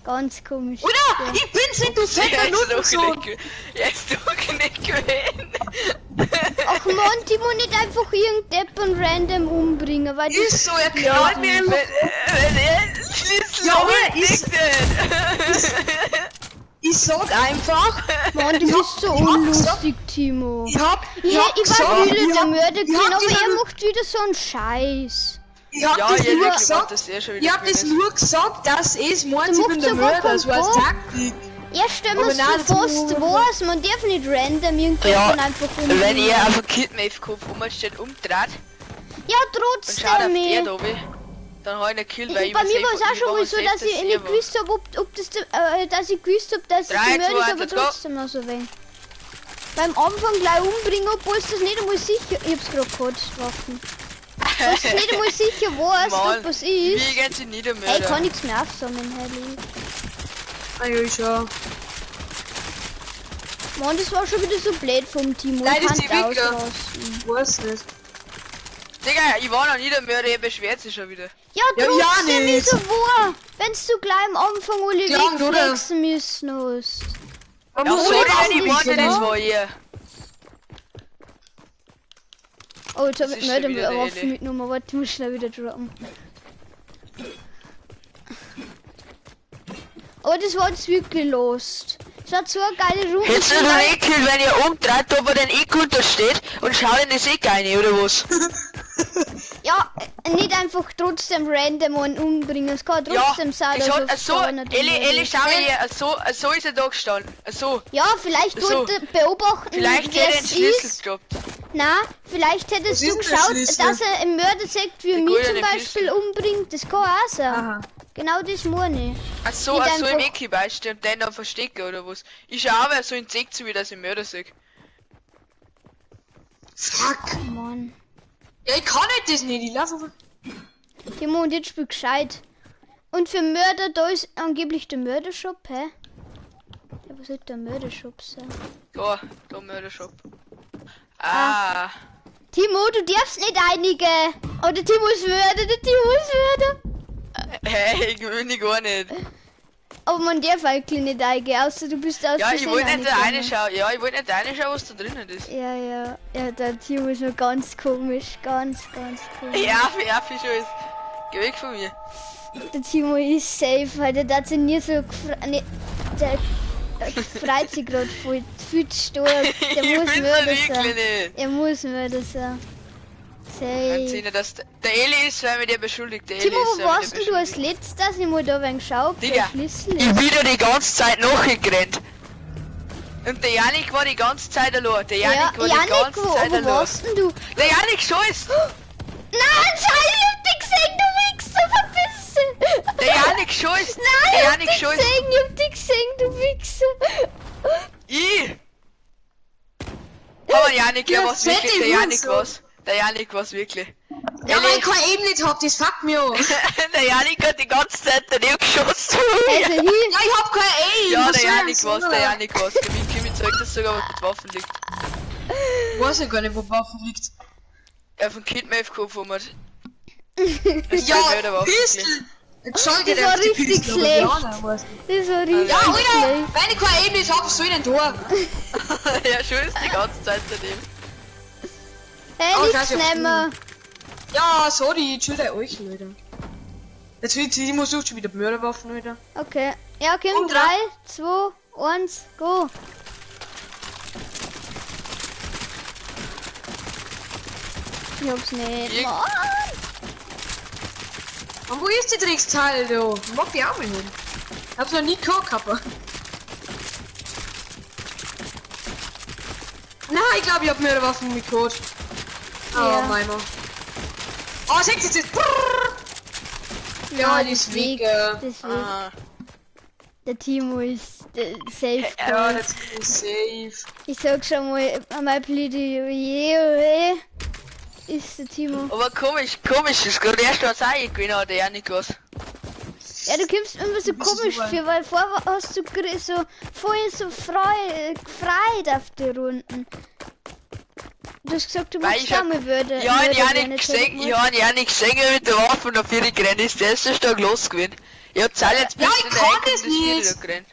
Ganz komisch. Oder? Der. Ich bin's nicht, du fetter Er ist doch Nuttensohn! nicht, er ist doch nicht gewesen. Ach man, Timo, nicht einfach irgendjemanden random umbringen, weil das Ist so, er knallt mir einfach. Wenn er Schlüssel Ja, holt, aber ist- nicht. Ich sag einfach, Mann, du Ich bist so hab- ich hab unlustig, Timo. ich hab, ich Ja, hab ich war gesagt, wieder ich der hab, Mörder ich gewesen, hab aber das er nur- macht wieder so einen Scheiß. ich hab Ja, das ja, nur wirklich, macht gesagt, das eh schon wieder ich hab das gewesen. nur gesagt, dass es meint, Du ich bin machst der sogar Mörder, das war keinen als Bock. Taktik. Er stellt Aber mir nein, so das fast muss- was, man darf nicht random Ja, irgendjemanden einfach umbringen. wenn er auf den Kidmave-Kopf rumsteht, umdreht Ja, und schaut auf trotzdem. der Ich, da oben, dann hab ich einen Kill, weil bei ich mir mir war es safe- auch schon war mal mir so, safe, dass ich er nicht war. gewusst habe, ob das, dass ich gewusst hab, dass es Drei, der Mörder zwei, ist, eins, aber let's go. trotzdem noch so wenig. Beim Anfang gleich umbringen, obwohl es das nicht einmal sicher. Ich hab's gerade gehabt, Waffen. Obwohl es nicht einmal sicher weiß, Mann, ob was ist. Wie geht's in Ey, ich Niedermörder? kann nichts mehr aufsammeln, Herrlich. Ah, ja, ich schau. Mann, das war schon wieder so blöd vom Timo. Nein, Ich das ist kann die Wickler. ausrasten. Weiß nicht. Digga, ich war noch nie der Mörder, er beschwert sich schon wieder. Ja, Ja, ja trotzdem nicht. ist so wahr. Wenn's du gleich am Anfang alle Klar, oder? wegflexen müssen hast. Man Ja, muss sorry, alle wenn ich Waffen meinte, das wissen, war ihr. Oh, jetzt hab Das ich ist schon wieder der Mörderwaffen Eli. mitgenommen. Warte, ich muss schnell wieder droppen. Oh, das war jetzt wirklich lost. Das war so eine geile Runde. Hättest du den eh gekillt, wenn ihr umdreht, ob er den eh runter steht und schaut in das Eck rein, oder was? Ja, nicht einfach trotzdem random und umbringen. Es kann Ja, trotzdem sein, es dass hat es so, gar nicht Eli, der Eli, Mörder schau mal ist. hier, so ist er da gestanden. So, Ja, vielleicht So. wollte beobachten, vielleicht wer hätte er den es Schlüssel ist. gedroppt. Na, vielleicht hättest Was du ist denn der geschaut, Schlüssel? dass er einen Mörder sagt, wie Der mich zum goldene Beispiel umbringt. Das kann auch sein. Aha. Genau das meine ich. Ach so, Nicht ach so im einfach- Ecke weißt du, und den dann verstecken oder was? Ich schau aber so in Eck zu, wie das im Mörder sehe. Fuck. Mann. Ja, ich kann nicht das nicht, ich lauf einfach. Timo, und jetzt spiel gescheit. Und für Mörder, da ist angeblich der Mördershop, hä? Ja, was soll der Mördershop sein? Da, da Mördershop. Ah. Timo, du darfst nicht einige. Oh, der Timo ist Mörder, der Timo ist Mörder. Hey, ich will nicht gar nicht. Aber man darf eigentlich nicht eingehen, außer du bist aus Ja, ich Versehen wollte nicht da reingegangen. reinschauen. Ja, ich wollte nicht da reinschauen, was da drinnen ist. Ja, ja. Ja, der Timo ist nur ganz komisch. Ganz, ganz komisch. Ja, ja, schon ist. Geh weg von mir. Der Timo ist safe, weil der hat sich nie so ne, der freut sich gerade voll viel zu stark. Der Ich muss bin's Mörder wirklich sein. nicht. Er muss Mörder sein. Ganz Safe. sicher, dass der Eli ist, weil mit dir beschuldigt. Der Eli Timo, ist, wo weil mit warst dir denn du als letztes, dass ich mal da wenig schau, ob der Digga, Schlüssel Ich ist? bin da die ganze Zeit nachgerannt. Und der Janik war die ganze Zeit allein. Der Ja, Janik war die Janik, ganze wo, Zeit wo allein. warst denn du? Der Janik scheiß! Nein, Scheiße, ich hab dich gesehen, du Wichser, verpiss dich! Der Janik scheiß! Nein, Der ich hab Janik dich scheiß! gesehen, ich hab dich gesehen, du Wichser! Ich! Aber Janik, ja, Ja, was wirklich? fette Der Janik Hurensohn. was? Der Janik was wirklich? Ja, Eli- weil ich kein Aim nicht hab, das fuckt mir an. Der Janik hat die ganze Zeit daneben geschossen. Also hier, Ja, ich hab kein Aim. Ja, was der soll ich Janik denn was, der sagen? Janik was. Kimi, Kimi zeigt das sogar, wo die Waffen liegt. Ich weiß ja gar nicht, wo die Waffen liegt. Auf dem Kid Mave Kopf rum. Ja, Pistol. Jetzt schau dir Das war die richtig Pistol, aber schlecht. die anderen weiß nicht. das war richtig Ja, Alter, schlecht. wenn ich kein Aim nicht hab, was soll ich denn tun? Ja, schon ist die ganze Zeit daneben. Hey, Oh, nichts scheiße, ich hab's nehmen. Ja, sorry, chill euch, Alter. Jetzt will ich, muss sucht schon wieder Mörderwaffen, Alter. Okay. Ja, okay, Und 3, 2, 1, go. Ich hab's nicht. Ich- Mann. Und wo ist die Drecksteil, du? Ich mag die auch mal hin. Ich hab's noch nie gehabt, aber. Nein, ich glaube, ich hab Mörderwaffen mit Code. Oh, Ja. mein Mann. Oh, seht ihr das? Brrr. Ja, Nein, die ist das weg. weg. Das weg. Ah. Der Timo ist safe. Ja, Call. das ist safe. Ich sag schon mal, mein Plädoyer ist der Timo. Aber komisch, komisch, ist gerade erst was auch gewesen, aber der Janik was. Ja, du kommst immer so komisch für, weil vorher hast du so voll so frei, frei auf die Runden. Du hast gesagt, du Weil magst ich hab- auch mal Würde. Ja, Mörder ich hab werden, nicht jetzt gesehen, hab ich hab ja nicht gesehen, mit der Waffe und auf ihre gerannt ist der erste Tag los gewesen. Ich hab Silence Ja, bis ich in der kann Ecke das und ist wieder nicht. da gerannt.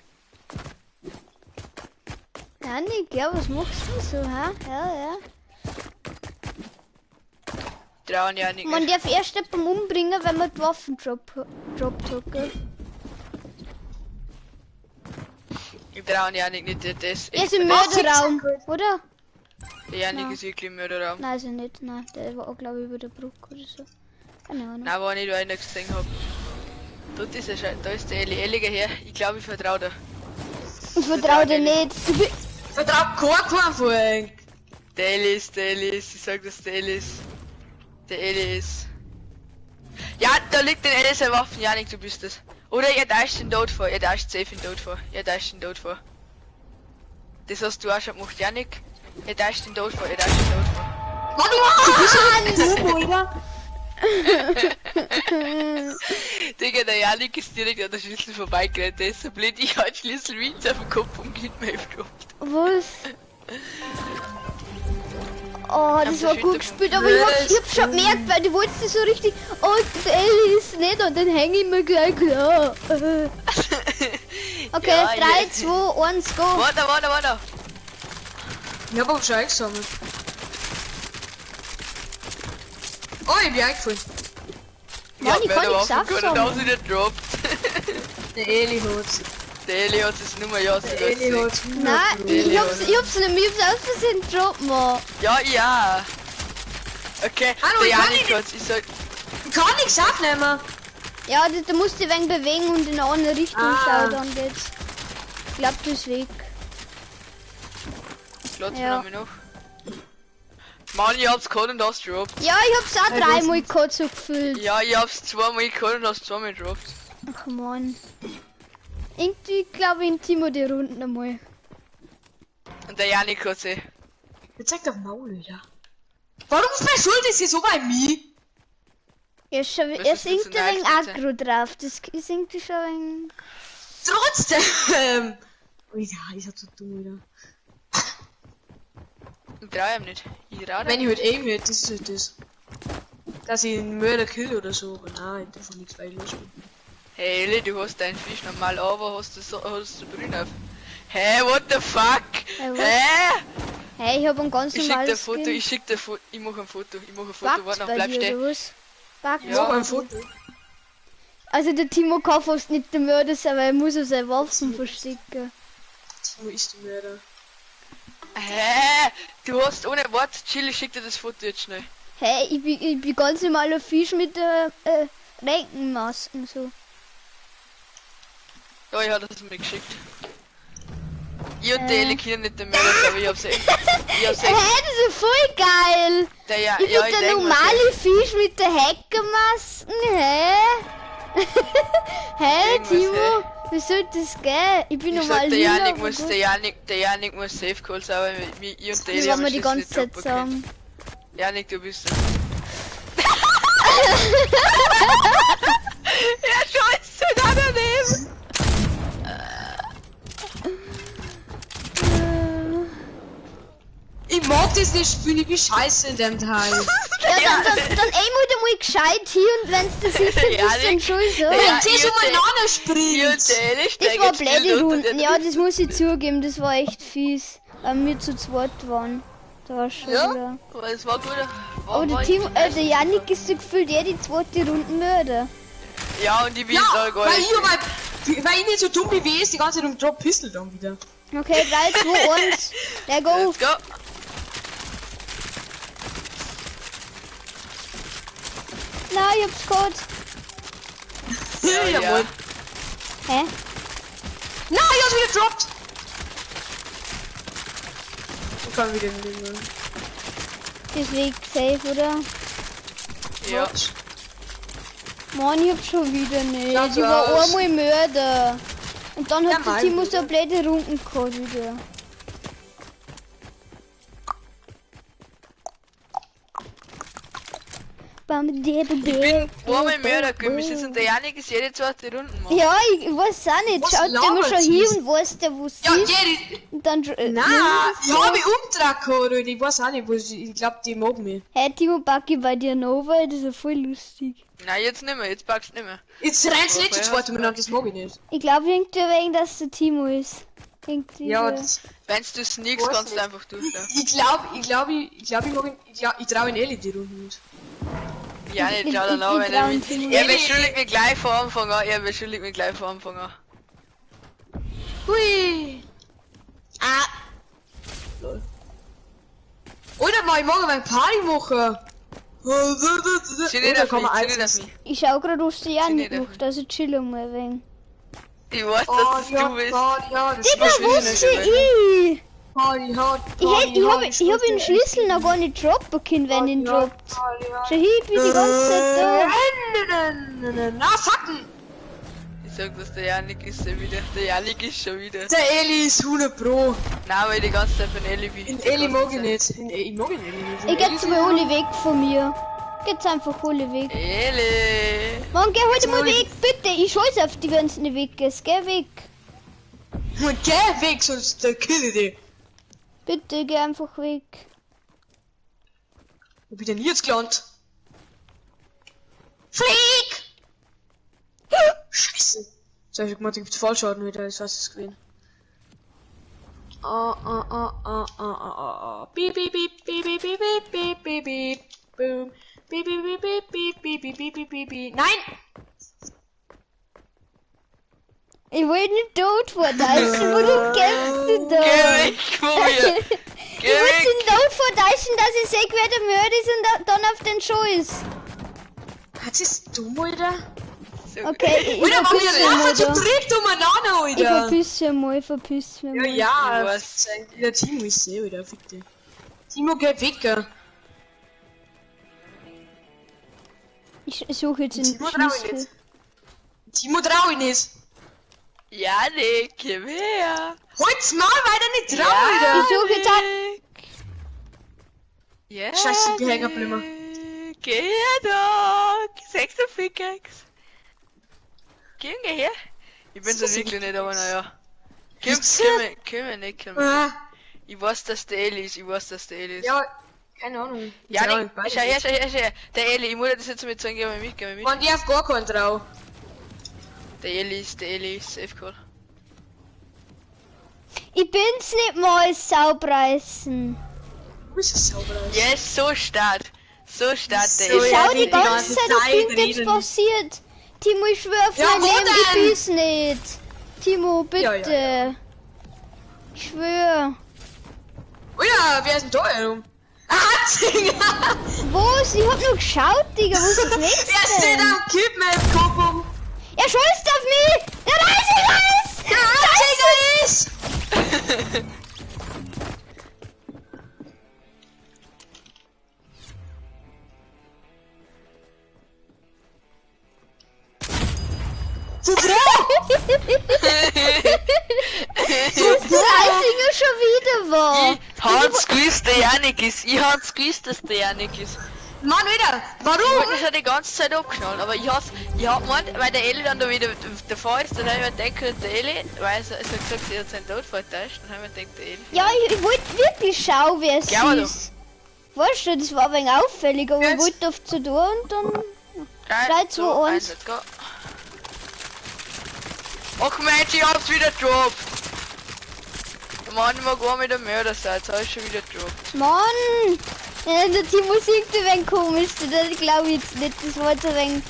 Janik, ja, was machst du so, hä? Ja, ja. Trauen Janik Man nicht. darf erst jemanden umbringen, wenn man die Waffen droppt hat, gell? Ich traue Janik nicht, der das. Er ist im Mörderraum, oder? Der Janik Nein. ist wirklich im Mörderraum. Nein, ist er nicht, nein. Der war auch, glaube ich, über der Brücke oder so. Keine Ahnung. Nein, war nicht, weil ich nicht gesehen hab. Dort ist er schon, da ist der Eli. Eli, geh her, ich glaube, ich vertraue dir. Ich vertraue dir nicht. Vertrau keinem von euch. Der Eli ist, der Eli ist, ich sag, dass der Eli ist. Der Eli ist. Ja, da liegt den Eli seine Waffen, Janik, du bist es. Oder ihr täuscht den Tod vor, ihr täuscht safe den Tod vor, ihr täuscht den Tod vor. Das hast du auch schon gemacht, Janik. Ihr täuscht den Tod vor, ihr täuscht den Tod vor. Mann, du bist ja nicht dumm, Alter. Digga, der Janik ist direkt an der Schlüssel vorbeigerannt, der ist so blöd, ich hab den Schlüssel wieder auf den Kopf vom Kind mehr gedroppt. Was? Oh, das der war gut Schütte- gespielt, aber ich hab's schon gemerkt, weil du wolltest so richtig, oh, der Eli ist nicht und dann häng ich mir gleich klar. Okay, Ja, 3, ja. 2, 1, go. Warte, warte, warte. Ich hab aber schon eingesammelt. Oh, ich bin eingefallen. Mann, ich kann nichts Und da aufsammeln. sie nicht droppt. Der Eli hat's. Der Eli hat es nur ja Der sogar Eli gesehen. hat's. Nein, ich hab's nicht, ich hab's aus Versehen gedroppt, Mann. Ja, ja. Okay, Hallo, der ich kann Janik nicht- hat's, ich sag, Ich kann nichts abnehmen. Ja, da musst du dich ein wenig bewegen und in eine andere Richtung Ah. schauen, dann geht's. Ich glaub, das ist weg. Platz Ja. ja. noch. Mann, ich hab's gehabt und hast droppt. Ja, ich hab's auch dreimal gehabt, so gefühlt. Ja, ich hab's zweimal gehabt und hast zweimal gedroppt. Ach man. Irgendwie glaube ich in Timo die Runden einmal. Und der Janik hat sie. Jetzt zeigt auf Maul, Alter. Warum verschuldet ist sie so bei mir? Er ist, schon, Was er ist ist denn so irgendwie ein wenig nice, bitte? aggro drauf. Das ist irgendwie schon ein wenig... Trotzdem! Alter, ist ja zu dumm, Alter. Ich trau ihm nicht. Ich trau Wenn ihm ich halt aim hätte, das ist halt das. Dass ich einen Mörder kill oder so, aber nein, ich darf nichts, weil ich los bin. Hey Eli, du hast deinen Fisch normal, aber hast du so, hast du grün auf. Hä, what the fuck? Hey, was? Hä? Hey, ich hab ein ganz Ich schick dir ein normales Foto, Skin. ich schick dir Foto, ich mach ein Foto, ich mach ein Foto, Bugt's warte noch, bei bleib dir, stehen. oder was? Bugt's Ja. Mach ein Foto. Also der Timo kann fast nicht der Mörder sein, weil er muss ja seine Waffen verstecken. Timo ist der Mörder. Hä? Du hast ohne Wort, chill, ich schick dir das Foto jetzt schnell. Hey, ich bin ganz normaler Fisch mit der Regenmasken so. Ja, ich hab das mir geschickt. Ich und der Eli kennen nicht den Mörder, aber ich hab's echt. Ich hab's Hä, echt. das ist voll geil! Der, ja, Ich bin ja, ich der denk mir's normale Fisch mit der Hackermasken, hä? Hä, Irgendwas, Timo? Wie soll das gehen? Ich bin Ich normal sag, der lila, Janik aber muss, gut. der Janik muss safe call sein, aber ich und der Wir Eli waren haben wir die schon ganze nicht Zeit droppen können. zusammen. Janik, du bist es. Ja, scheiße, da daneben! Ich mag das nicht spielen, ich bin scheiße in dem Teil. Ja, dann aim halt einmal gescheit hier und wenn's das ist, dann Ja, bist du dann schon so. Ja, Wenn das ich und der- umeinander Ich und springt! der Eli Das steigen war jetzt blöde still unter Runden, der ja, das muss ich zugeben, das war echt fies. Weil wir zu zweit waren. Da war schon Ja, wieder. aber es war gut. War, Aber der war Timo, echt der Janik ist so gefühlt jede zweite Runde Mörder. Ja, und ich bin Ja, jetzt auch gar weil nicht. ich, weil ich nicht so dumm bin wie es, die ganze Zeit um Drop Pistol dann wieder. Okay, 3, 2, 1, let go. Let's go. Nein, ich hab's gehabt. Ja, ja. Jawohl. Hä? Nein, ich hab's wieder gedroppt! Ich kann wieder nicht mehr. Deswegen safe, oder? Ja. Mann, ich hab schon wieder nicht. Schau Ich war aus. einmal Mörder. Und dann Ja, hat der mal Timo so eine blöde Runden gehabt wieder. Bam, Ich bin einmal Mörder gewesen bis jetzt und der Janik ist jede zweite Runde, Mann. Ja, ich weiß auch nicht. Was Schaut der immer labert schon hier sie? und weiß der, wo es Ja, ist. jede. Und dann. Nein, ich hab mich umgedreht gehabt, und ich weiß auch nicht, wo sie. Ich glaub, die mag mich. Hey, Timo, packe ich bei dir Nova, das ist ja voll lustig. Nein, jetzt nicht mehr, jetzt packst du nicht mehr. Jetzt rennst du nicht zu Ja. zweit umeinander, das mag ich nicht. Ich glaube irgendwie wegen, dass der Timo ist. Irgendwie Ja, so. das, Wenn du sneakst, Weiß kannst du nicht. einfach durchlaufen. ich glaub, ich glaub, ich glaub, ich mag ihn, ich glaub, ich trau ihn Eli die Runde nicht. Ja, nicht, Ich- schau dann ich- an, ich wenn er trau mich. Timo Er nicht. beschuldigt mich gleich vor Anfang an, er beschuldigt mich gleich vor Anfang an. Hui! Ah! Lol. Oder mal, ich mag meine Party machen! Sie nicht Oder auf kann mich, man sie nicht eins auf mich. Ich schau grad, was der Janik nicht auf macht, also chill mal ein wenig. Ich weiß, Oh, dass das ja, du bist. Party, ja, das Digga, weiß ich wusste nicht, ich! Party, hard, Ich, hätt, ich hab den Schlüssel noch gar nicht droppen können, wenn ihn droppt. Schau hier, ich bin die ganze Zeit da. Na, fucken! Ich sag, dass der Janik ist schon wieder. Der Janik ist schon wieder. Der Eli ist 100 Pro. Nein, weil ich die ganze Zeit von Eli bin. In Die Eli ganze mag ich Zeit. nicht. In, ich mag ihn Eli nicht. In Ich geh Eli jetzt mal alle weg von mir. Geht's einfach alle weg. Eli! Mann, geh heute mal Sorry. weg, bitte. Ich scheiß auf die, wenn's nicht weg ist. Geh weg. Und geh weg, sonst der kill ich dich. Bitte, geh einfach weg. Wo bin ich denn jetzt gelandet? Flieg! Scheiße. Jetzt hab ich gemacht, da gibt's Fallschaden wieder, das weiß ich gewesen. Ah, ah, ah, ah, ah, ah, ah, ah. Beep, beep, beep, beep, beep, beep, beep, beep, beep, beep. Boom. Beep, beep, beep, beep, beep, beep, beep, beep, beep, beep, beep. Nein! Ich wollte nicht tot vortäuschen. Warum kämpfst du da? Geh weg von mir! Ich Geh wollte weg! den Tod vortäuschen, dass ich sehe, wer der Mörder ist und dann auf den Show ist. Hat sie's dumm, Alter? So- Okay, ich Alter, warum verpiss wir mich laufen mal zu da. dritt umeinander, Ich Alter? verpiss mich mal, ich verpiss mich Ja, mal. ja, Ich weiß. Der Timo ist eh, Alter, fick dich. Timo, geh weg, gell. Ich suche jetzt den Timo trau ich Schlüssel. nicht. Timo trau ich nicht. Janik, komm her! Halt's Maul weiter nicht trau, Alter. Ich suche jetzt auch. Ja. Scheiße, ich bin hängen geblieben. Geh her da! Sechs auf Pickaxe! Komm, geh her! Ich bin so wirklich nicht, aber naja. Komm, komm, komm, nicht, komm. Ah, Ich weiß, dass der Eli ist, ich weiß, dass der Eli ist. Ja, keine Ahnung. Ich trau Janik, ihn beide schau her, nicht. schau her, schau her. Der Eli, ich muss dir das jetzt mit zeigen, geh mal mit, geh mal mit. Mann, ich auf gar keinen trau. Der Eli ist safe call. Ich bin's nicht mal, Saubreißen. Du bist ja sauber. Yes, so stark. So stark, der So, Eli. ja, Schau die die ganze ganze Zeit, ob Zeit irgendetwas reden. passiert. Timo, ich schwör auf Ja, mein wo Leben, ich denn? bin's nicht. Timo, bitte. Ja, ja, Ich schwöre. Oh ja, wer ist denn da herum? Atzinger! Was? Ich hab nur geschaut, Digga. Wo ist das nächste? Er steht am Kippen im Kopf. Er schießt auf mich! Der Reisiger ist! Der Atzinger ist! Zu Reisiger schon wieder war. Ich hab's gewusst, der Janik ist. Ich hab's gewusst, dass der Janik ist. Mann, wieder! Warum? Ich wollte schon die ganze Zeit abknallen, aber ich hab gemeint, weil der Eli dann da wieder davor ist, dann hab ich mir gedacht, der Eli, weil er so gesagt, sie hat seinen Tod vertäuscht, dann hab ich mir gedacht, der Eli. Ja, ich wollte wirklich schauen, wer es ja, ist. Weißt du, das war ein wenig auffällig, aber ich wollte auf zu tun und dann... 3, 2, 1. Let's go. Ach Mensch, ich hab's wieder gedroppt. Mann, ich mag gar mit der Mörder sein, jetzt hab ich schon wieder gedroppt. Mann! Ja, der Timo singt ein wenig komisch, das glaube ich jetzt nicht, das war jetzt ein wenig...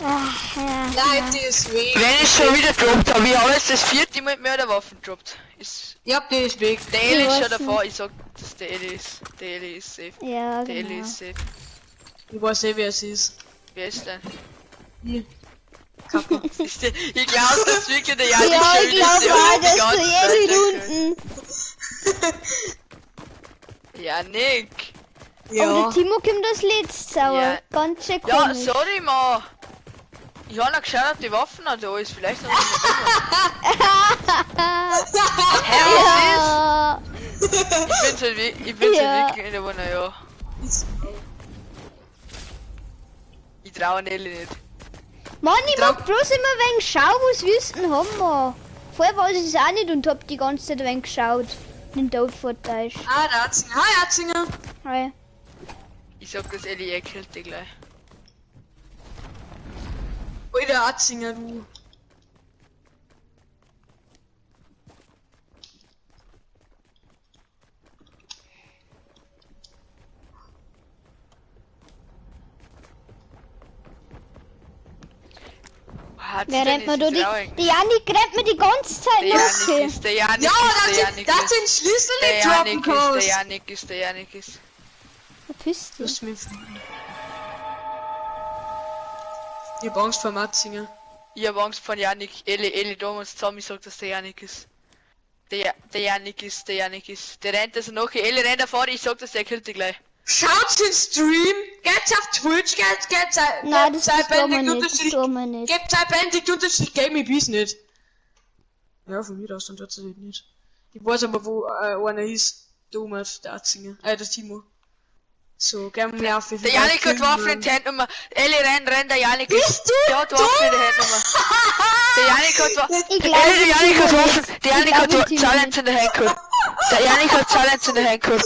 Ach, ja, nein, die ist weg. Wenn ich schon wieder gedroppt habe, ich habe jetzt das vierte Mal mit Mörderwaffen gedroppt. Ist... Ja, die ist weg. Der Eli ist schon davor, ich sag, dass der Eli ist. Der Eli ist safe. Ja, der genau. Eli ist safe. Ich weiß eh, wer es ist. Wer ist denn? Ich. Ich glaube, dass wirklich der Janik ja, schon ich glaube auch, dass der Janik unten. Janik! Ja. Aber der Timo kommt als letztes, aber ja. Ganz schön komisch. Ja, sorry, man. Ich hab noch geschaut, ob die Waffen noch da ist. Vielleicht noch nicht. Hä, was ist? Ich bin's ja. halt wirklich nicht, aber naja. Ich traue Nelly nicht. Mann, ich mag bloß immer wegen schauen, was Wüsten haben wir. Vorher weiß ich es auch nicht und hab die ganze Zeit ein wenig geschaut. Den Tod vertäuscht. Ah, der Atzinger. Hi, Atzinger. Hi. Ich sag das Elli, er killt dich gleich. Alter Atzinger, du. Wer rennt mir da die? Die Janik rennt mir die ganze Zeit nach. Der Janik ja, ist, das sind Schlüssel, die droppen kannst. Der Janik ist, der Janik ist. Verpiss dich. Ich hab Angst vor Matzinger. Ich hab Angst vor Janik. Eli, Eli, da uns zusammen, ich sag, dass der Janik ist. Der Janik ist, der Janik ist. Der rennt also nach. Eli rennt davor, ich sag, dass der killt dich gleich. Schaut den Stream, geht's auf Twitch, geht's Nein, das tun wir nicht, das tun wir nicht. Gebt Benedikt unterstrich Game, ich weiß nicht. Ja, von mir aus, dann tut's nicht. Ich weiß aber, wo einer ist. Thomas, der Atzinger, der Timo. So, geh mal auf. Der Janik hat Waffen in der Handnummer. Eli, renn, der Janik ist. Bist du Der hat Waffen in der Handnummer. Der Janik hat Waffen. Ich glaub, Eli, der Janik hat Waffen. Der Janik hat Challenge in der Hand gehabt. Der Janik hat Challenge in der Hand gehabt.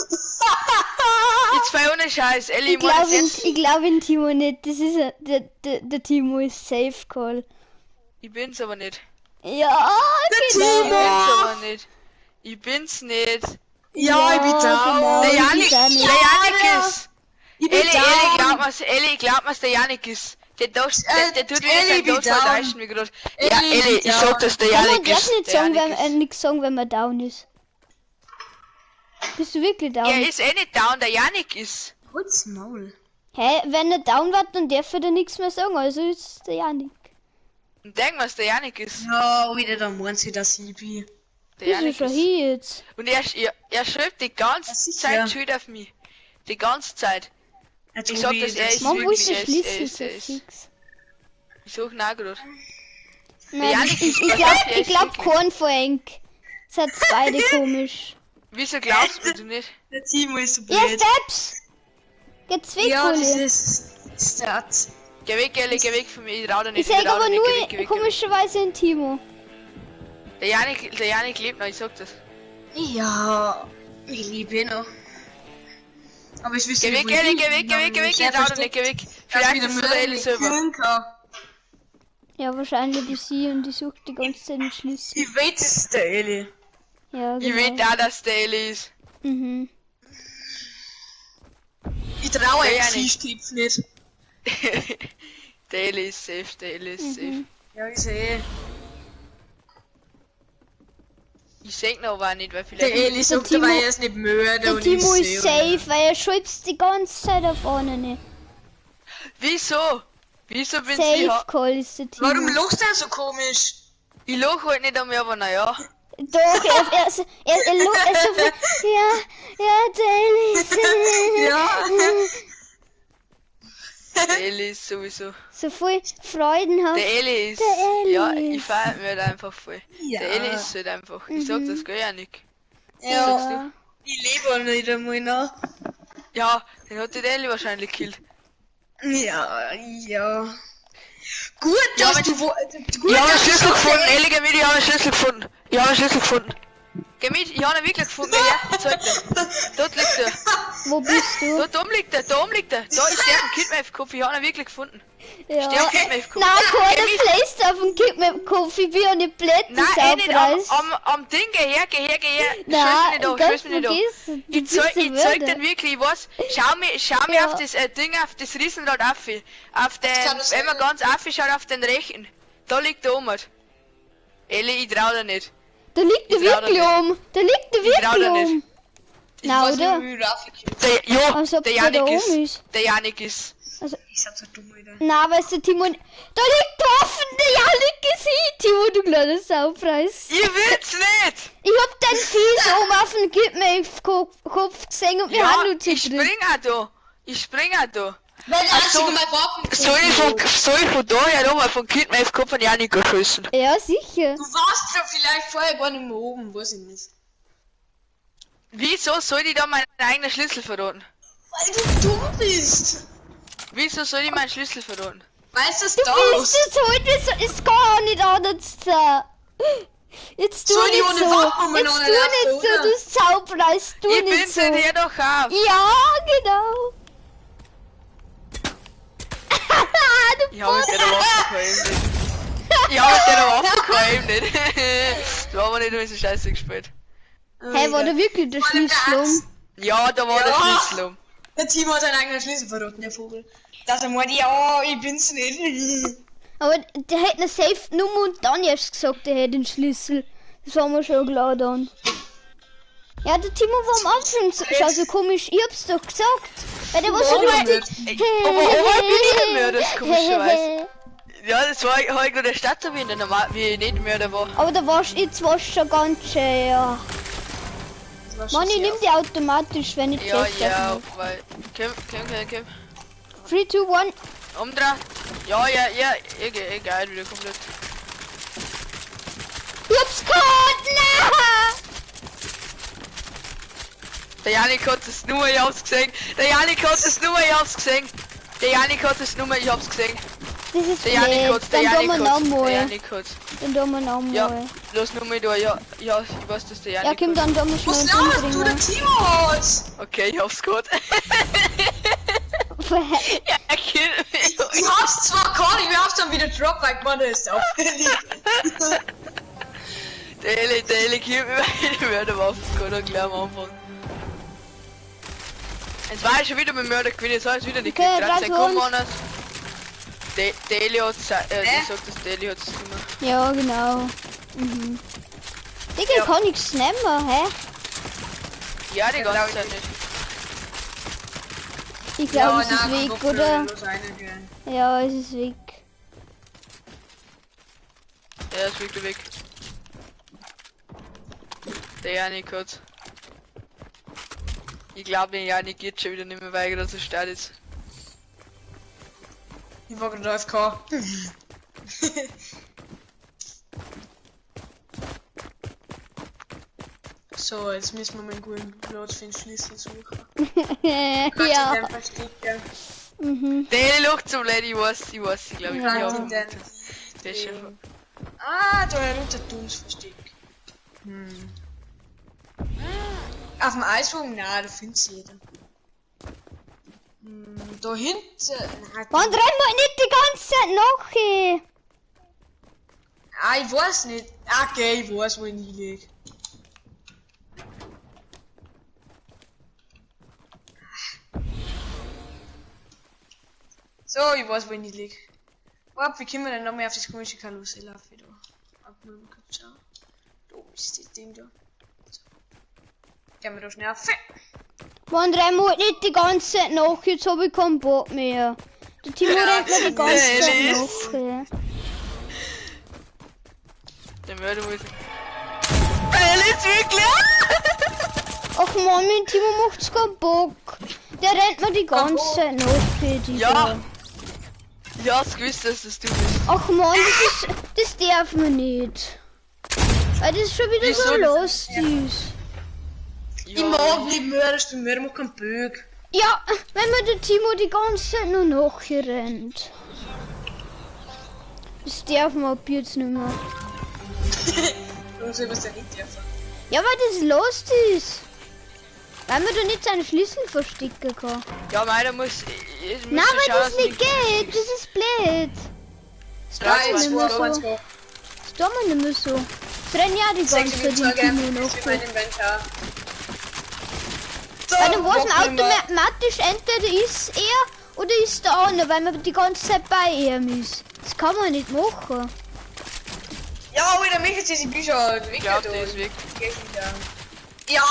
Jetzt zwei ohne Scheiß, Elli, ich glaube in Timo nicht. Das ist der Timo ist safe call. Ich bin's aber nicht. Ja, genau. Ich bin's aber nicht. Ich bin's nicht. Ja, ich bin da. Genau, Der Janik, der Janik ist. Ich bin Elli, Elli, glaub mir's, Elli, glaub mir's, der Janik ist. Der tut wieder seinen Tod vertäuschen mir gerade. Ja, Elli, ich sag, dass der Janik ist. Man darf nicht sagen, wenn man down ist. Bist du wirklich down? Er ist eh nicht down, der Janik ist. Holz Maul. Hä, wenn er down war, dann darf er da nichts mehr sagen, also ist der Janik. Und denk was der Janik ist. Ja, wieder da meint sie, dass ich bin. Der Janik ist schon hier jetzt. Und er schreibt die ganze Zeit Schuld auf mich. Die ganze Zeit. Ich sag, dass er ist. Mann, wo ist der Schlüssel? So fix. Ich such nach gerade. Nein, ich glaub keinen von Enk. Seid beide komisch. Wieso glaubst du nicht? Der Timo ist so blöd. Ja, Steps! Geht's weg, Ja, das ist der Arzt. Geh weg, Elli, geh weg von mir, ich trau dir nicht. Ich sag aber nur komischerweise in Timo. Der Janik lebt noch, ich sag das. Ja, ich liebe ihn noch. Aber ich wüsste Geh weg, Elli, geh weg, geh weg, geh weg, ich trau dir nicht, geh weg. Vielleicht ist es der Elli selber. Ja, wahrscheinlich die sie und die sucht die ganze Zeit den Schlüssel. Ich weiß, es ist der Elli. Ja, genau. Ich weiß auch, dass der Elli ist. Mhm. Ich traue einem Fischtipf nicht. Der Elli ist safe, der Elli ist safe. Ja, ich sehe. Ich seh ihn aber auch nicht, weil vielleicht. Der Eli sagt, Der aber Timo- er ist nicht Mörder Der und ich Timo ist seh ihn. safe, weil er schubst die ganze Zeit auf einen. Wieso? Wieso bin Safe ich. Call ist der Timo. Warum lachst du denn so komisch? Ich lach halt nicht an mir, aber naja. Doch, er so viel, ja, ja, der Eli ist, Ja. Der Eli ist sowieso. so viel freudenhaft. Der Eli ist. Der Eli Ja, ich ist. feier mich halt einfach voll. Ja. Der Eli ist halt einfach. Ich sag das gell, Janik. Ja. Sagst du? Ich lebe auch nicht einmal noch. Ja, den hat der Eli wahrscheinlich gekillt. Ja, ja. Gut, Ja, dass aber- du wo. Gut, Ich hab einen dass du Schlüssel gefunden, sagst, Eli, geh mit, ich hab einen Schlüssel gefunden. Ich hab einen Schlüssel gefunden. Geh mit, ich hab ihn wirklich gefunden. Geh her, ich zeig dir. Dort liegt er. Wo bist du? Dort oben liegt er, da oben liegt er. Da ist der vom Kidmap-Kopf, ich hab ihn wirklich gefunden. Ja. Steh auf Kidmap-Kopf. Nein, keiner Geh mit. bläst auf den Kidmap-Kopf, ich bin ja nicht blöd, du Nein, eh nicht, am, Saupreis. am Ding, geh her, geh her, geh her. Nein, Scheiß mich nicht an, ganz scheiß mich nicht an. vergessen. Du Ich zeig, bist ein ich zeig Mörder. den wirklich, ich weiß, schau mir Ja. auf das Ding, auf das Riesenrad auf, auf den, kann das wenn man sein. ganz auf schaut, auf den rechten. Da liegt der Omar. Eli, ich trau dir nicht. Da liegt er Ich trau dir wirklich nicht. um. Da liegt er Ich trau wirklich dir nicht. um. Ich Na, weiß nicht, oder? wie ich raufgekommen Der, ja, Als ob der der da Janik oben ist, ist. der Janik ist. Ich sag so dumm, Alter. Na, weißt du, Timo. Da liegt offen, der Janik ist hin. Timo, du kleiner Saupreis. Ich will's nicht! Ich hab deinen Fies oben auf dem Kidmap-Kopf gesehen und wir Ja, haben nur ich zittert. spring auch da. Ich spring auch da. Weil der Ach so. einzige Mal Waffen Soll ich von da her nochmal von Kidmap Kopf an Janik geschossen? Ja, sicher. Du warst doch vielleicht vorher gar nicht mehr oben, weiß ich nicht. Wieso soll ich da meinen eigenen Schlüssel verraten? Weil du dumm bist! Wieso soll ich meinen Schlüssel verraten? Weißt du, es Du da bist jetzt heute, wieso ist gar nicht anders da. Jetzt tu Soll ich nicht ohne so. Waffen Jetzt umeinander tu laufen, nicht so, oder? du Saupreis, tu Ich nicht bin's so. nicht, hör doch auf! Ja, genau. du Ich hab mit der Waffe geheim nicht. Ich hab mit der Waffe geheim nicht. Da haben wir nicht so scheiße gespielt. Hey, war da wirklich der Schlüssel um? Ja, da war der Ja. Schlüssel um. Der Timo hat seinen eigenen Schlüssel verraten, der Vogel. Dass er meint, ja, ich bin's nicht. Aber der hätte eine Safe Nummer und dann erst gesagt, der hätte den Schlüssel. Das war mir schon klar dann. Ja, der Timo war am Anfang schon so komisch. Ich hab's doch gesagt. Weil der war so Oh mein- richtig. Aber bin ich der Mörder, komischerweise. Ja, das war hab ich noch der Stadt wie in der normal, wie ich nicht Mörder war. Aber da warst jetzt warst du schon ganz schön, ja. Das war schon Mann, ich sehr nehm die automatisch, wenn ich Ja, Chest ja, öffne. weil. Komm, komm, komm, komm. 3, 2, 1. Umdrehen. Ja, ja, ja, egal, wieder komplett. Ich hab's gehabt! Nein! Der Janik hat es nur, ich hab's gesehen. Der Janik hat es nur, ich hab's gesehen. Der Janik hat es nur, ich hab's gesehen. Das ist Der Janik blöd. hat's, der Dann tun Janik wir hat's, der nochmal. Janik hat's. Dann tun wir nochmal. Ja, los nur mit da, ja, ja, ich weiß, dass der Ja, Janik komm, hat's. dann tun wir Was schnell laberst du, der umbringen. Timo hat's! Okay, ich hab's gehabt. Ja, er killt mich. Ich hab's zwar gehabt, ich hab's dann wieder drop, weil ich meine, das ist auffällig. Der Eli killt mich, weil ich Mörderwaffe gehabt hab, gleich am Anfang. Jetzt war ich schon wieder mit Mörder gewinnen, jetzt hab ich's wieder nicht Okay, gekriegt. 13 drei, komm, zwei, anders. Der Eli hat's, ich sag das, der Eli hat's immer. Ja, genau. Mhm. Digga, kann ich's nehmen, hä? Ja, die ganze Zeit nicht. Ich glaube, es ist nein, weg, komm, oder? los, reingehen. Ja, es ist weg. Ja, ist wirklich weg. Der Janik hat. Ich glaube, den Janik geht schon wieder nicht mehr weiter, dass er stark ist. Ich war gerade AFK. So, jetzt müssen wir mal einen guten Platz für den Schlüssel suchen. Ja. Den verstecken. Mhm. Der lacht zum Lady, ich weiß, ich glaube, ich Ja. bin Den, Der ist schon. ah, da herunter Dooms Versteck. Hm. Auf dem Eiswagen? Nein, da findet jeder. Hm, da hinten. Nein, Wann renn mal nicht die ganze Zeit nach, ey. Ah, ich weiß nicht. Ah, okay, ich weiß, wo ich ihn hinlege. So, ich weiß, wo ich ihn hinlege. Warte, wie kommen wir denn nochmal auf das komische Karussell auf wieder? Warte mal, kurz schauen. Da ist das Ding da. So. Gehen wir da schnell auf. Man rennt mir halt nicht die ganze Zeit nach, jetzt hab ich keinen Bock mehr. Der Timo rennt mir die ganze Zeit nach. Ja. Der Mörder muss. Ellie ist wirklich. Ach man, mein Timo macht's keinen Bock. Der rennt mir die ganze Zeit nach, Digga. Ja. Ich hab's gewusst, dass das du bist. Ach man, das darf man nicht. Weil das schon wieder Wieso? so lost ist. Ich mag nicht Mörder spielen, Mörder macht keinen Böck. Ja, wenn mir der Timo die ganze Zeit nur nachrennt. Das darf man ab jetzt nicht mehr. Warum soll man es denn nicht dürfen? Ja, weil das lost ist. Weil man da nicht seinen Schlüssel verstecken kann. Ja, meiner muss. Ich muss Nein, weil schauen, das dass nicht geht. Das ist blöd. Das darf 3, man nicht 2, mehr 1, so. 2. Das darf man nicht mehr so. Das rennen ja die ganze Zeit den Timo nach. Weil dann weiß man automatisch, entweder ist er oder ist der andere, weil man die ganze Zeit bei ihm ist. Das kann man nicht machen. Ja, Alter, mich ist diese Bücher weg. Ich glaub, der ist weg. Ja,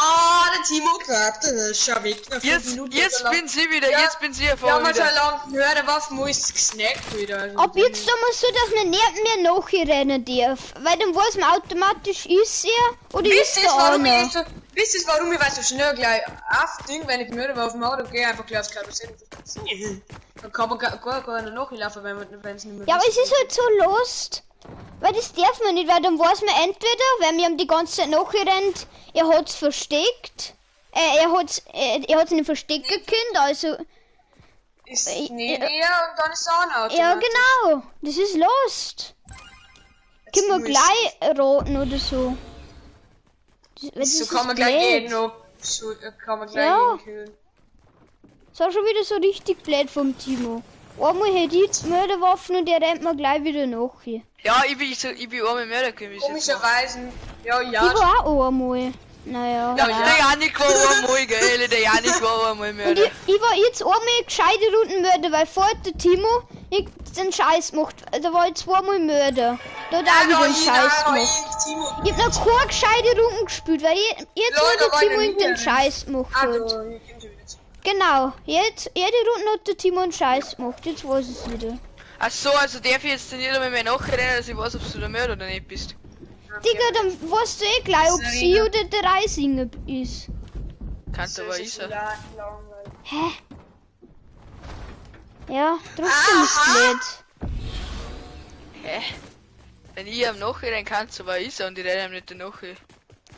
der Timo glaubt, das ist schon weg. Nach fünf Jetzt, Minuten jetzt so lang. bin sie wieder, Ja. jetzt bin sie Ja, vorher man so wieder. lange Mörderwaffen muss gesnackt wieder. Also Ab jetzt tun wir so, dass man nicht mehr nachrennen darf. Weil dann weiß man automatisch, ist er oder Wisst ist ihr, der warum andere. ich so, wisst ihr, warum ich weiß so schnell gleich auf Ding, wenn ich Mörderwaffen habe, dann geh ich einfach gleich aufs Karussell. Dann kann man gar keiner nachlaufen, wenn es nicht mehr Ja, aber es ist halt so lost. Weil das darf man nicht, weil dann weiß man entweder, wenn mir ihm die ganze Zeit nachrennt, er hat's versteckt. Er hat's nicht verstecken können, also. Ist nicht er und dann ist es auch ein Ja, automatisch. genau. Das ist lost. Können wir gleich roten oder so. Das, So das kann ist man gleich blöd. jeden noch. So kann man gleich Ja. jeden killen. Das war schon wieder so richtig blöd vom Timo. Einmal hätte ich die Mörderwaffen und der rennt mir gleich wieder nach hier. Ja, ich bin so, ich bin einmal Mörder gewesen. Komischerweise. Ja, ja. Ich war auch einmal. Naja. Ja, der Janik war einmal, gell? Der Janik war einmal Und Mörder. ich war jetzt einmal gescheite Rundenmörder, weil vorher der Timo den Scheiß gemacht. Da war ich zweimal Mörder. Da hat er auch wieder einen Scheiß gemacht. Ich hab noch keine gescheite Runden gespielt, weil jetzt Ja, mal da der war ich Timo noch nie. irgendeinen Scheiß gemacht Ah, hat. da, ich komm schon wieder zu. Genau, jetzt, jede Runde hat der Timo einen Scheiß gemacht. Jetzt weiß ich es wieder. Ach so, also darf ich jetzt nicht einmal mehr nachrennen, dass ich weiß, ob du der Mörder oder nicht bist. Digga, dann weißt du eh gleich, ob sie oder der Reisinger ist. Kannst aber ich sein. Hä? Ja, trotzdem ist blöd. Hä? Wenn ich am nachrennen kann, so war ich und ich renne ihm nicht danach. Ja,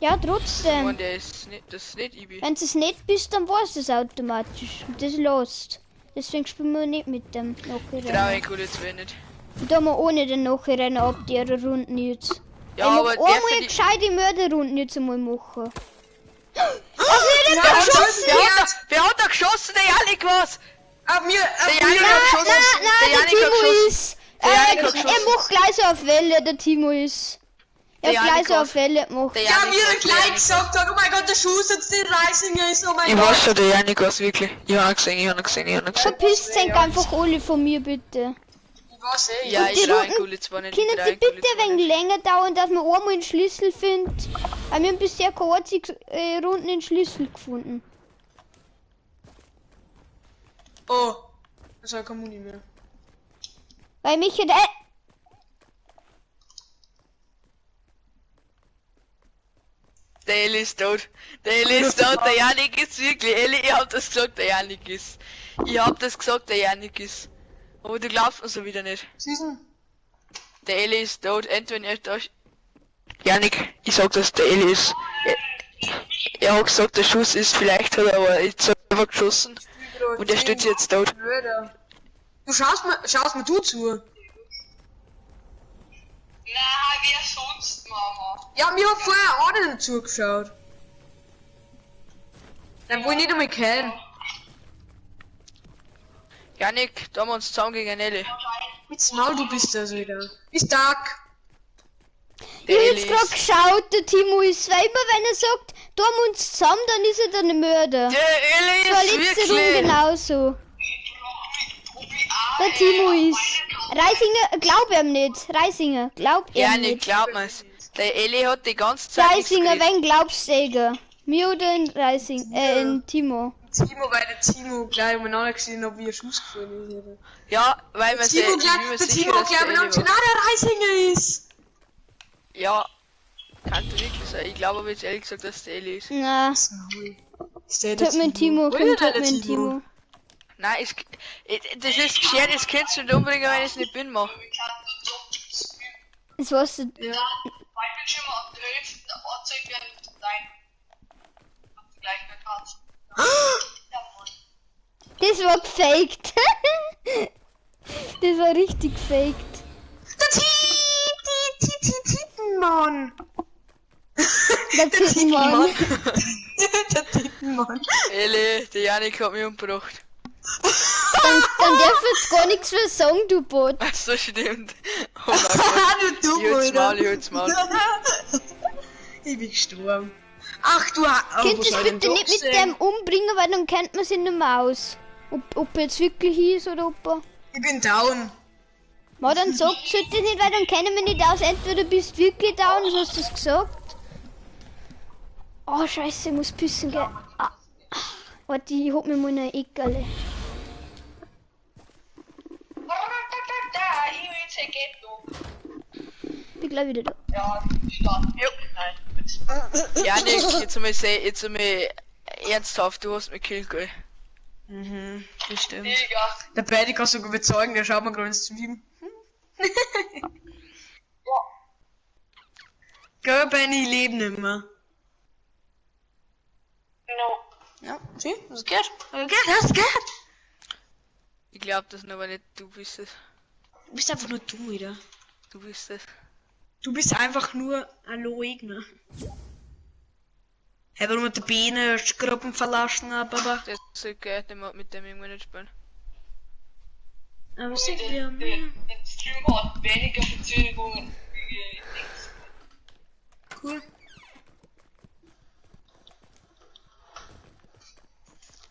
Ich meine, trotzdem. der ist nicht, das ist nicht ich bin. Wenn du es nicht bist, dann weißt du es automatisch. Und das ist lost. Deswegen spielen wir nicht mit dem Ich trau Nachrennen. ihn gut jetzt nicht. Und da wir ohne den Nachrennen ab der Runden jetzt. Ja, ich aber mag der einmal für die- gescheite Mörderrunden jetzt einmal machen. Wer hat da, wer hat da geschossen? Der Janik war's! Auf mir, auf Der Janik mir. hat geschossen! Nein, Der nein, der Janik hat Timo geschossen! ist. Der Janik hat Er geschossen. macht gleich so auf Welle, der Timo ist. Er Der hat gleich Janik so war's. auf Welle gemacht. Der Ja, Janik mir war's, der gleich Janik. gesagt hat, oh mein Gott, der Schuss jetzt den Reisinger ist, oh mein Ich Gott. weiß schon, der Janik war's wirklich. Ich hab ihn gesehen, ich hab ihn gesehen, ich hab ihn gesehen. Verpisst euch einfach alle von mir, bitte. Ich weiß eh. Ja, Und ich die trau ihn Runden gut jetzt zwar nicht. Können Ich trau die ihn gut bitte ein wenig länger dauern, dass man einmal einen Schlüssel findet? Weil wir haben bisher keine einzige Runden den Schlüssel gefunden. Oh, das war kein Muni mehr. Weil mich hat. Der Eli ist tot. Der Eli ist tot. Der Janik ist wirklich. Eli, ich hab das gesagt, der Janik ist. Ich hab das gesagt, der Janik ist. Aber du glaubst mir so wieder nicht. Süßen. Der Eli ist tot. Entweder er ist tot. Janik, ich sag, dass der Eli ist. Er hat gesagt, der Schuss ist vielleicht, hat er aber jetzt selber geschossen. Und er steht jetzt tot. Blöder. Du schaust mir du zu. Na, wer sonst, Mama? Ja, mir hat vorher auch nicht zugeschaut. Dann wo ich nicht einmal kennen. Janik, da haben wir uns zusammen gegen Eli. Mit Maul, du bist das wieder. Ist dark. Ich hab jetzt grad geschaut, der Timo ist, weil immer wenn er sagt, da haben wir uns zusammen, dann ist er dann ein Mörder. Der Eli Das war ist letzte Runde wirklich. genauso. Der Timo ist. Reisinger, glaub ihm nicht. Reisinger, glaub ihm Janik, nicht. glaub mir's. Der Eli hat die ganze Zeit. nichts Reisinger, geredet. wen glaubst du, Digga? Mir oder in Reising, in Timo? Timo, weil der Timo gleich umeinander gesehen hat, wie er Schuss gefallen ist. Alter. Ja, weil man Timo ich bin gleich, mir der sicher, Timo dass gleich der Eli umeinander gesehen, war. ah, der Reisinger ist! Ja, kann du wirklich sein. Ich glaube aber jetzt ehrlich gesagt, dass der Eli ist. Na, Ist der der tut mir Timo, Wo komm, ist denn tut der mir Timo. Nein, es, das ist geschert, das kannst du nicht umbringen, wenn ich es nicht bin, mach. Das war's. Ja. Mein Bildschirm auf der Hälfte angezeigt werden und dein. Auf der gleichen Account. Das war gefaked. Das war richtig gefaked. Der Titenmann! Der Titenmann. Der Titenmann. Eli, der Janik hat mich umgebracht. Dann darf jetzt gar nichts mehr sagen, du Bot. Ach so, stimmt. Oh mein Gott. Du Ich halt's Alter. Maul, ich halt's Maul. Ich bin gestorben. Ach du Ha- oh, Könnt wo ihr soll ich denn bitte nicht mit da dem umbringen, weil dann kennt man sich nicht mehr aus. Ob er jetzt wirklich ist oder ob er. Ich bin down. Ma, dann sagt sollte das nicht, weil dann kennen wir nicht aus. Entweder bist du wirklich down, so hast du es gesagt. Oh, scheiße, ich muss pissen gehen. Ah. Warte, ich hab mir mal eine Eckerle. Bin gleich wieder da. Ja, starten. Jo. Nein. Janik, jetzt einmal seh, jetzt einmal ernsthaft, du hast mich gekillt, gell? Mhm, das stimmt. Digga. Der Paddy kann sogar überzeugen, der schaut mir gerade ins Stream. Ja. Gell, Benny, ich lebe nicht mehr. No. Ja, sieh, das geht. Das geht, das geht. Ich glaub das aber nicht, du bist es. Du bist einfach nur dumm, wieder. Du bist es. Du bist einfach nur ein Leugner. Hey, warum hat der Bene die Gruppen verlassen, aber. Das ist so geil, den mit dem irgendwann nicht spielen. Aber sicher, ja. Der Stream hat weniger Verzögerungen wie Dings. Cool.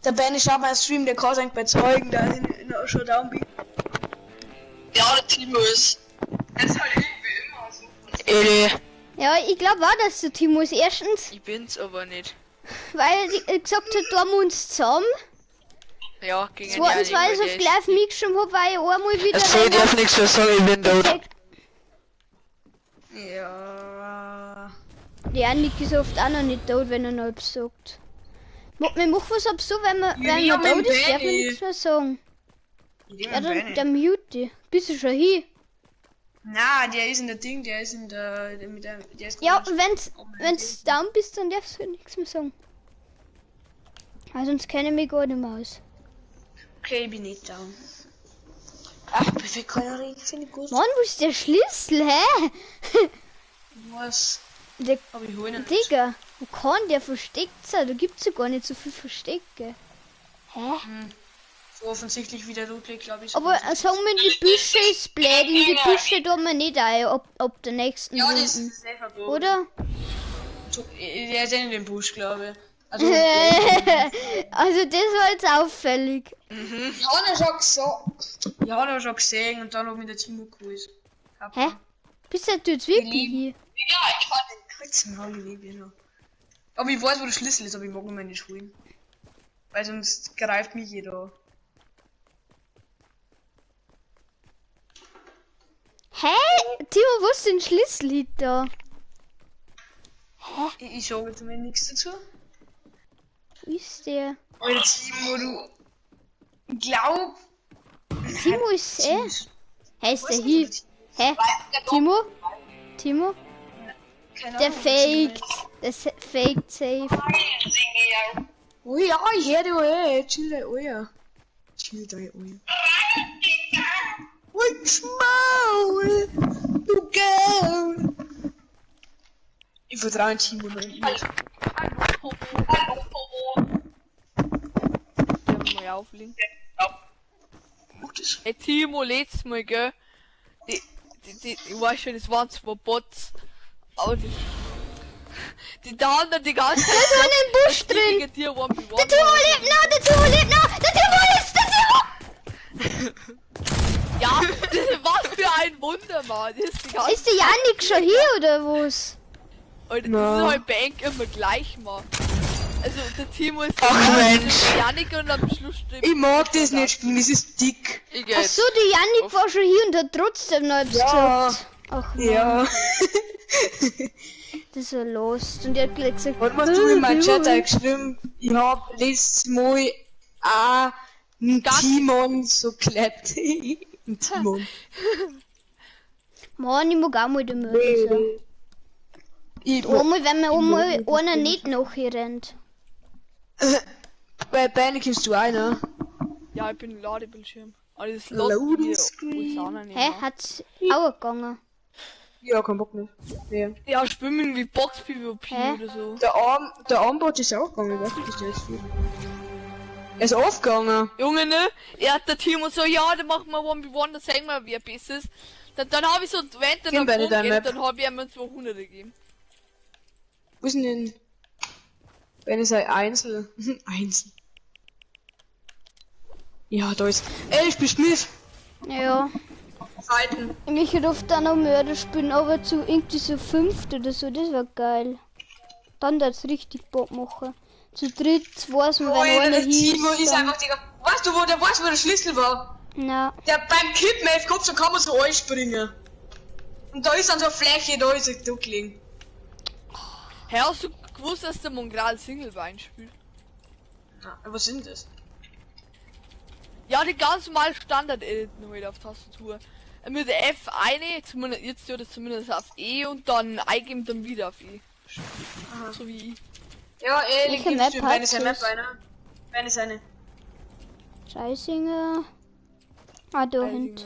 Der Benny schaut meinen Stream, der kann sich überzeugen, dass ich in der Showdown bin. Ja, der Timo ist. Das ist halt irgendwie immer so. Eli, Ja, ich glaube auch, dass der Timo ist. Erstens, ich bin's aber nicht. weil sie gesagt hat, da haben wir uns zusammen. Ja, gegen den Zweitens, Janik, weil ich weil auf der ist- gleich auf mich geschrieben hab, weil ich einmal wieder. Also, ich darf nichts mehr sagen, ich bin tot. Ja. Der Janik ist oft auch noch nicht tot, wenn er noch etwas sagt. Wir machen was ab so, wenn man, wenn Ja, man tot mit ist, darf man Benny. nichts mehr sagen. Ja, Ja, dann, der mute. Bist du schon hier? Na, der ist in der Ding, der ist in der, der mit der, der ist Ja, und wenn's down bist, dann darfst du nichts mehr sagen. Weil sonst kenne ich mich gar nicht mehr aus. Okay, ich bin nicht down. Ach, perfekt, keiner Regen, finde ich gut. Mann, wo ist der Schlüssel, hä? Was? Der, Aber ich hol ihn nicht. Digga, wo kann der versteckt sein? Da gibt's ja gar nicht so viel Verstecke. Hä? So offensichtlich wie der Ludwig, glaube ich. Aber sagen wir, die Büsche ist blöd, in die Büsche tun wir nicht ein, ob der nächsten Ja, das Runden. ist eh verboten. Oder? So, der ist eh in dem Busch, glaube ich. Also, Also das war jetzt auffällig. ich hab ihn schon gesagt. Ich hab ihn schon gesehen und dann hab ich der Timo geholt. Hä? Bist du jetzt wirklich hier? Ja, ich fand den Halt's Maul, ich lebe ja noch. Aber ich weiß, wo der Schlüssel ist, aber ich mag ihn mir nicht holen. Weil sonst greift mich jeder. Hä? Timo, wo ist denn Schlüssel da? Ich sage jetzt mal nichts dazu. Wo ist der? Alter Timo, du. Ich glaub. Timo ist eh. Hä, ist der hier? Hä? Timo? Timo? Keine Der Ahnung, faked. Der faked safe. Oh ja, ich hör dich, ey. Chill dein Euer. Chill dein Euer. Halt's Maul! Du Girl! Ich vertraue Timo noch nicht. Darf ich mal auflegen? Ey, Timo, letztes Mal, gell? Die, ich weiß schon, es waren zwar Bots, aber die da haben dann die ganze Zeit. Da ist einer im Busch drin! Gegen dir 1v1 Der Timo lebt noch! Der Timo lebt noch! Der Timo ist! Der Timo! Ja, das, was für ein Wunder! Wunder, Mann. Das ist, die ganze Ist der Janik schon hier oder was? Alter, Na. das ist halt bei Enk immer gleich, Mann. Also der Timo ist Ach, Mensch. der Janik und am Schluss steht. Ich mag das nicht spielen, das ist dick. Ich geh Ach jetzt. so, der Janik war schon hier und hat trotzdem noch etwas Ja. gesagt. Ach Mann, Ja. das ist ja los. Und er hat gleich gesagt, Was hast du in meinem Chat geschrieben? Ich hab letztes Mal auch einen Timon so geklappt. Ein Timon. Mann, ich mag auch mal den Mörder sein. Ich, Einmal, wenn mir einmal einer nicht nachrennt. bei Benny kommst du auch, ne? Ja, ich bin im Ladebildschirm. Aber das Loading Loading Screen. Hä? Hat's auch gegangen? Ja, kein Bock mehr. Ja. Ja, spielen wie Box PvP Hä? oder so. Der Armbot ist auch gegangen, ich weiß nicht, was der jetzt spielt. Er ist aufgegangen. Junge, ne? Er hat der Timo so, ja, dann machen wir 1v1, dann zeigen wir, wer besser ist. Dann habe ich so, wenn Geh dann bei deiner umgeht, Map. dann habe ich ihm 200 gegeben. Wo ist denn denn? Benny ist ein Einzel. Einzel. Ja, da ist. Ey, ich bin Smith. Ja. Zeiten. Mich durfte auch noch Mörder spielen, aber zu irgendwie so fünft oder so, das war geil. Dann das richtig Bock machen. Zu dritt weiß man, wenn Alter, einer der hieß. Timo ist dann- einfach, Digga. Weißt du, wo der Schlüssel war? Na, Der beim Kippen, ey, kommt so kann man so einspringen. Und da ist dann so eine Fläche, da ist ein Duckling. Hä, hast du gewusst, dass der Mongral Singlebein spielt? Na, was sind das? Ja, die ganz normal Standard-Editen halt auf Tastatur. Mit F eine, zumindest jetzt tut es zumindest auf E und dann eingeben dann wieder auf E. So wie ich. Ja, ey, Welche gibst Map du wenn hat ist eine Map es? einer. Wenn ist eine. Scheißinger. Ah, da hinten.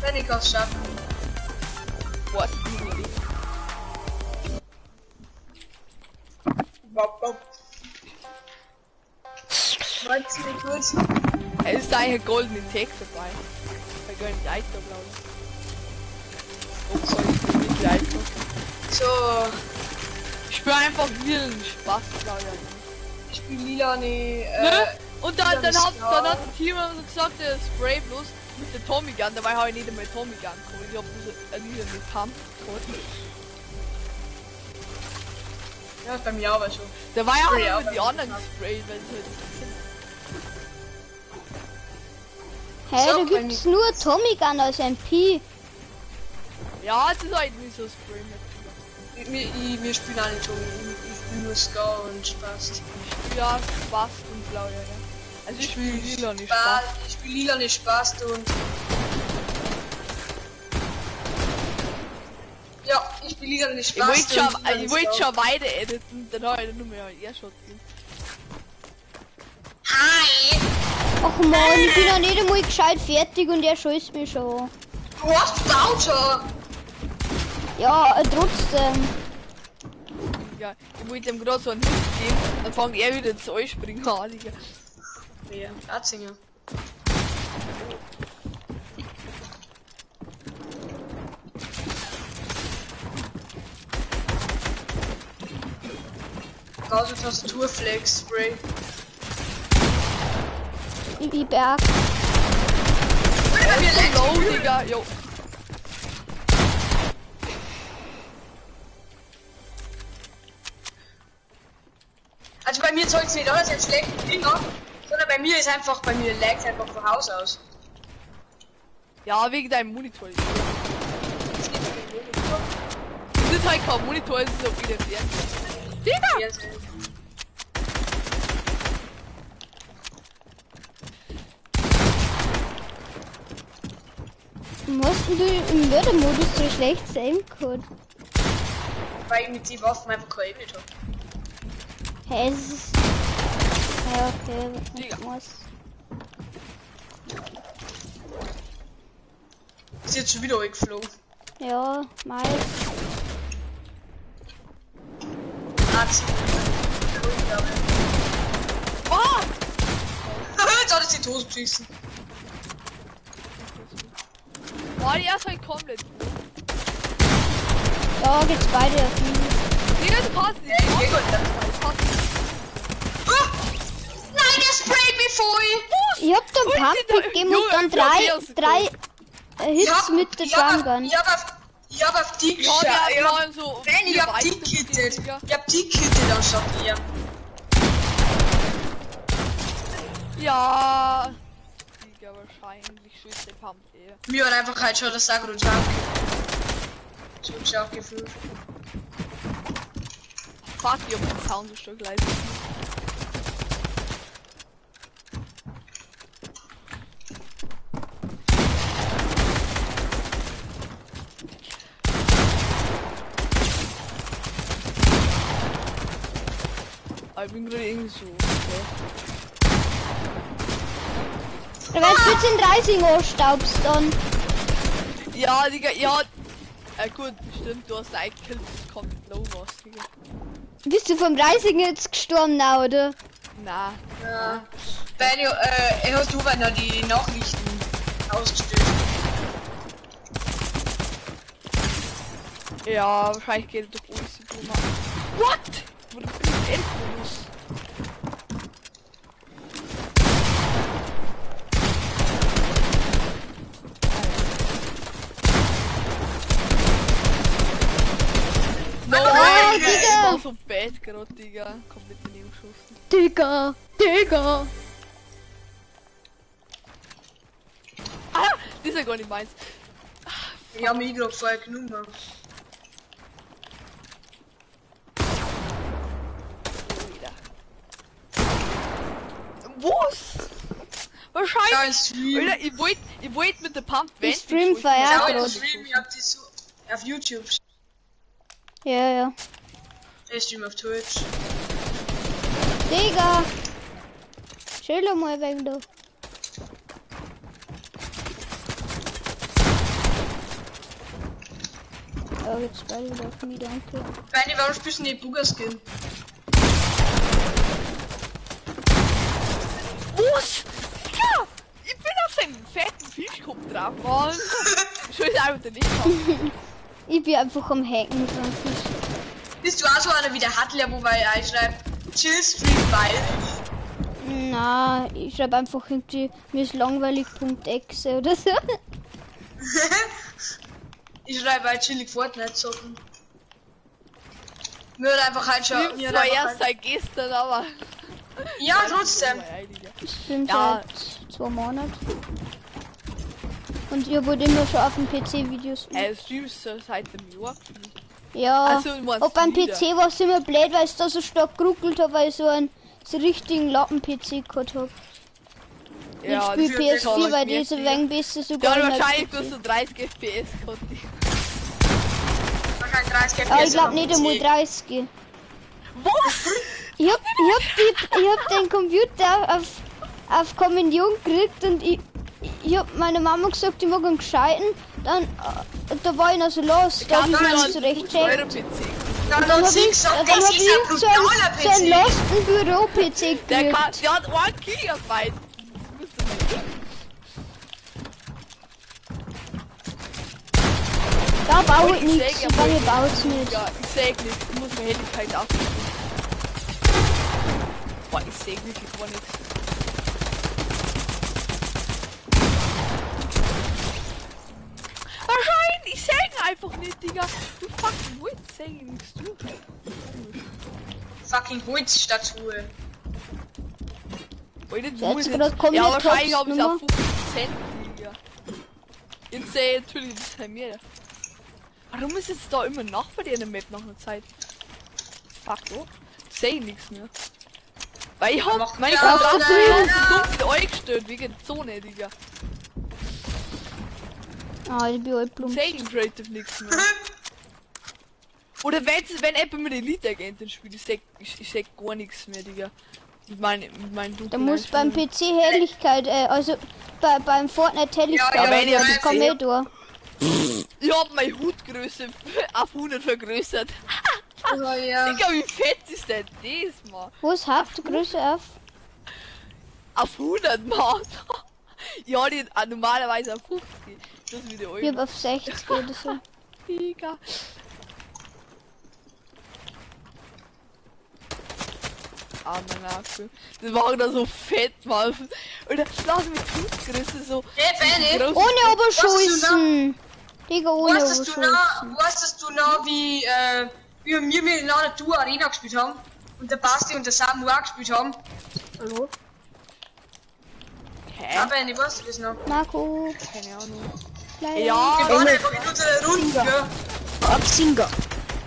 Wenn ich es schaffen. Boah, das ist nicht. Warte, gut. Es ist eigentlich ein goldene Tag dabei. Bei golden Eiter, glaube ich. Oh Gott, ich bin nicht Eiter. So, Ich spiele einfach lila Spaß, glaube ich. ich spiele lila, ne. Ne? Und dann, lila dann, hat, ist dann klar. hat der Team immer so gesagt, der Spray bloß mit der Tommy Gun. Dabei habe ich nicht einmal Tommy Gun geholt. Ich hab bloß eine lila mit Pump geholt. Ja, ist bei mir aber schon. Da war ja Spray auch auch noch die bei mir. anderen gesprayt, weil sie halt. Hä, So, da gibt's nur Tommy Gun als MP. Ja, das ist halt nicht so Spray mit. Wir spielen auch nicht Tommy. Ich spiele nur Ska und Spaß. Ja, Spaß und blau, ja, ja. Also ich spiele lila nicht Spaß. Ich spiele lila nicht Spaß und. Ja, ich spiele lila nicht Ich Spaß. wollte schon, und lila ich wollte nicht Ska. schon weiter editen, dann habe ich nur mehr Airshot gegeben. Hi! Ach man, ich bin noch nicht einmal gescheit fertig und er scheißt mich schon an. Du hast Bowser! Ja, trotzdem. Ja, ich wollte ihm gerade so einen Hit geben, dann fängt er wieder zu springen an, Digga. Ja, Atzinger. Gauso Tastaturflex Spray. Ich bin Berg. Bei mir laggt Low, Digga, jo. Also bei mir zeigt es nicht an, dass ich einen schlechten Ding habe, sondern bei mir ist einfach, bei mir laggt einfach von Haus aus. Ja, wegen deinem Monitor. Das liegt an dem Monitor. Das ist halt kein Monitor, es ist auch wieder Fernseher. Digga! Fernseher. Musst du im Mördermodus so schlecht sein können? Weil ich mit den Waffen einfach kein Aim nicht habe. Hä, es ist. Ja, okay, was Digga. nicht muss. Ist jetzt schon wieder weggeflogen. Ja, mal. Atzinger. Oh! Jetzt hat es die Hose geschissen. Boah, die ist halt komplett. Ja, geht's beide auf mich. Digga, du kannst nicht. Ich geh gut. Ah! Nein, der sprayt mich voll! Ich hab den Pump gegeben und dann drei Hits mit der Drumgun. Ich hab auf die Ja, geschaut. wir waren so. Nein, ich hab die gekittet. Ich hab die gekittet anstatt ihr. Ja. Digga, wahrscheinlich schießt der Pump eh. Mir hat einfach halt schon das Sagro Junk. So hab ich auch gefühlt. Fuck, ich hab den Sound so stark leise. Aber ich bin gerade irgendwie so. Okay. Da wärst du jetzt in 30 anstaubst dann. Ja, Digga, ja. Gut, stimmt, du hast eingekillt, das kommt low was, Digga. Bist du vom Reisinger jetzt gestorben, na, oder? Na. Ja. Benny, hast du noch die Nachrichten ausgestellt? Ja, wahrscheinlich geht es doch alles so. What? Wo du bist Endmodus. No way, Digga. Das war so bad gerade, Digga. Komplett daneben geschossen. Digga, Digga. Ah, das ist ja gar nicht meins. Ich hab mich gerade vorher genommen. Wieder. Was? Wahrscheinlich. Stream. Alter, ich wollt mit der Pump Ich stream vorher Ja, ich stream, ich hab die so auf YouTube. Ja, ja. Ich stream auf Twitch. Digga. Chill mal wegen da. Oh, jetzt beide wieder auf mich, danke. Benny, warum spielst du nicht Bugger-Skin? Was? Digga! Ich bin auf seinem fetten Fischkopf drauf, Mann. Schön einfach daneben. Ich bin einfach am Hacken mit meinem Fisch. Bist du auch so einer wie der Hattler, wo ich einschreibe, Chill Stream bei? Na, ich schreibe einfach irgendwie, mir ist langweilig.exe oder so. Ich schreibe halt chillig Fortnite zocken. Mir hat einfach halt schon. Ich zwar erst seit gestern, aber. Ja, trotzdem. Ich stream seit 2 Monaten. Und ihr wollt immer schon auf dem PC Videos. Streamst du seit dem Jahr? Ja. Also, und beim PC war es immer blöd, weil es da so stark geruckelt hat, weil ich so einen so richtigen Lappen-PC gehabt hab. Ja, ich spiele PS4, weil die so wenig besser sogar. Ja, wahrscheinlich bloß so 30 FPS gehabt. Wahrscheinlich 30 FPS. Aber ich glaube nicht einmal 30. Was? Ich hab den Computer auf Kommunion gekriegt und ich hab meiner Mama gesagt, ich mag einen gescheiten. Dann, da war ich noch so los, da hab ich mir nicht so recht gecheckt. Dann hab ich so einen losten Büro-PC gekriegt. Der hat 1 Gigabyte. Da baue ich nichts, bei mir baut's nicht. Ja, ich seh nichts, ich muss meine Helligkeit aufnehmen. Boah, ich seh wirklich gar nichts. Wahrscheinlich, ich seh einfach nicht, Digga. Du fucking Holz, seh ich nichts, du. Fucking Holzstatue. Alter, du musst jetzt... Ja, wahrscheinlich hab ich auf 50 Cent, Digga. Jetzt seh ich natürlich das bei mir. Warum ist jetzt da immer noch bei dir in der Map nach einer Zeit? Fuck, oh. Seh ich nichts mehr. Weil ich hab meine Kontakte so dunkel eingestellt, wegen der Zone, Digga. Ah, ich bin halt plump. Seh ich Creative nichts mehr. Oder wenn jemand mit Elite-Agentin spielt, ich seh gar nichts mehr, Digga. Mit meinen dunklen. Da muss beim PC Helligkeit, also beim Fortnite Helligkeit, ja, wenn ich das kann ich durch. Ich hab meine Hutgröße auf 100 vergrößert. Oh, ja. Digga, wie fett ist denn das, Mann? Wo ist Haftgröße auf? Auf 100, Mann. Ja, die normalerweise auf 50. Das ist wieder Ich hab auf 60 oder so. Digga. Amen. Das war da so fett, Mann. Oder lass mich Fußgröße so. Hey, Benny. Ohne Oberschulzen. Digga, ohne Oberschulzen. Weißt du noch, wie wir miteinander Tour Arena gespielt haben? Und der Basti und der Samu auch gespielt haben? Hallo? Hä? Ja, Benny, weißt du das noch? Marco. Keine Ahnung. Leider. Ja, Wir waren einfach in unserer Runde, gell? Absinga.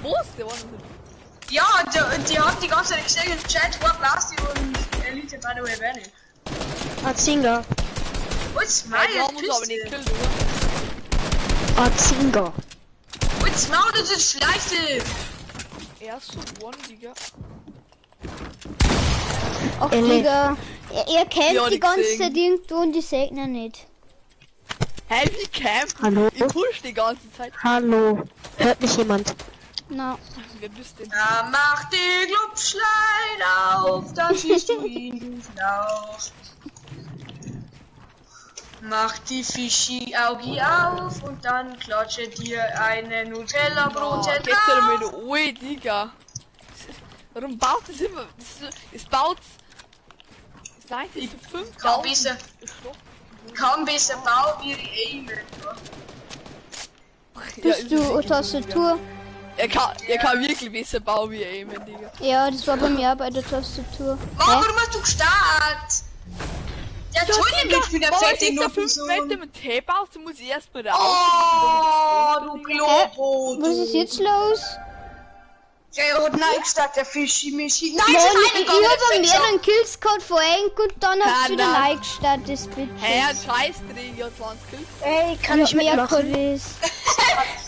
Was? Der war noch so. Ja, und die haben die ganze Zeit gesehen im Chat, war Basti und Elite, by the way, Benny. Azinga. What's Nein, my die haben uns aber nicht gekillt, oder? Azinga. What's Maul, das ist schlechte! Er ist so one, Digga. Ach, Digga. Er kämpft Ja, die die ganze gesehen. Zeit irgendwo und die segnen nicht. Hä, wie kämpft? Hallo? Ich push die ganze Zeit. Hallo. Hört mich jemand? Na. Wer bist denn? Da mach die Glubschlein auf, dann siehst du ihn, du Flauch. Mach die Fischi-Augi auf und dann klatsche dir eine Nutella-Brote Oh, geht's ja drauf. mit Ui, Digga. Warum baut das immer? Es baut. Nein, das ist so 5000. Kann besser bauen wie ich aimen. Bist du Tastatur? Er kann wirklich besser bauen wie aimen, Digga. Ja, das war bei mir auch bei der Tastatur. Mann, warum hast du gestartet? Der Ja, soll nicht Digga, mitspielen, der boah, fällt ich in da 5 so. Meter mit Tape aus, dann muss ich erstmal raus. Oh, du Globo. Was ist jetzt los? Der hat nein gesagt, der Fischi Mischi. Nein, Mann, es ist ich reingegangen, hab der Fixer. mehreren Kills gehabt von Enk und dann hat's Ja, wieder nein. neu gestartet, das Bitches. Hä, ein Scheißdreck, ja 20 Kills. Ey, kann ich mehr mitmachen? Kills.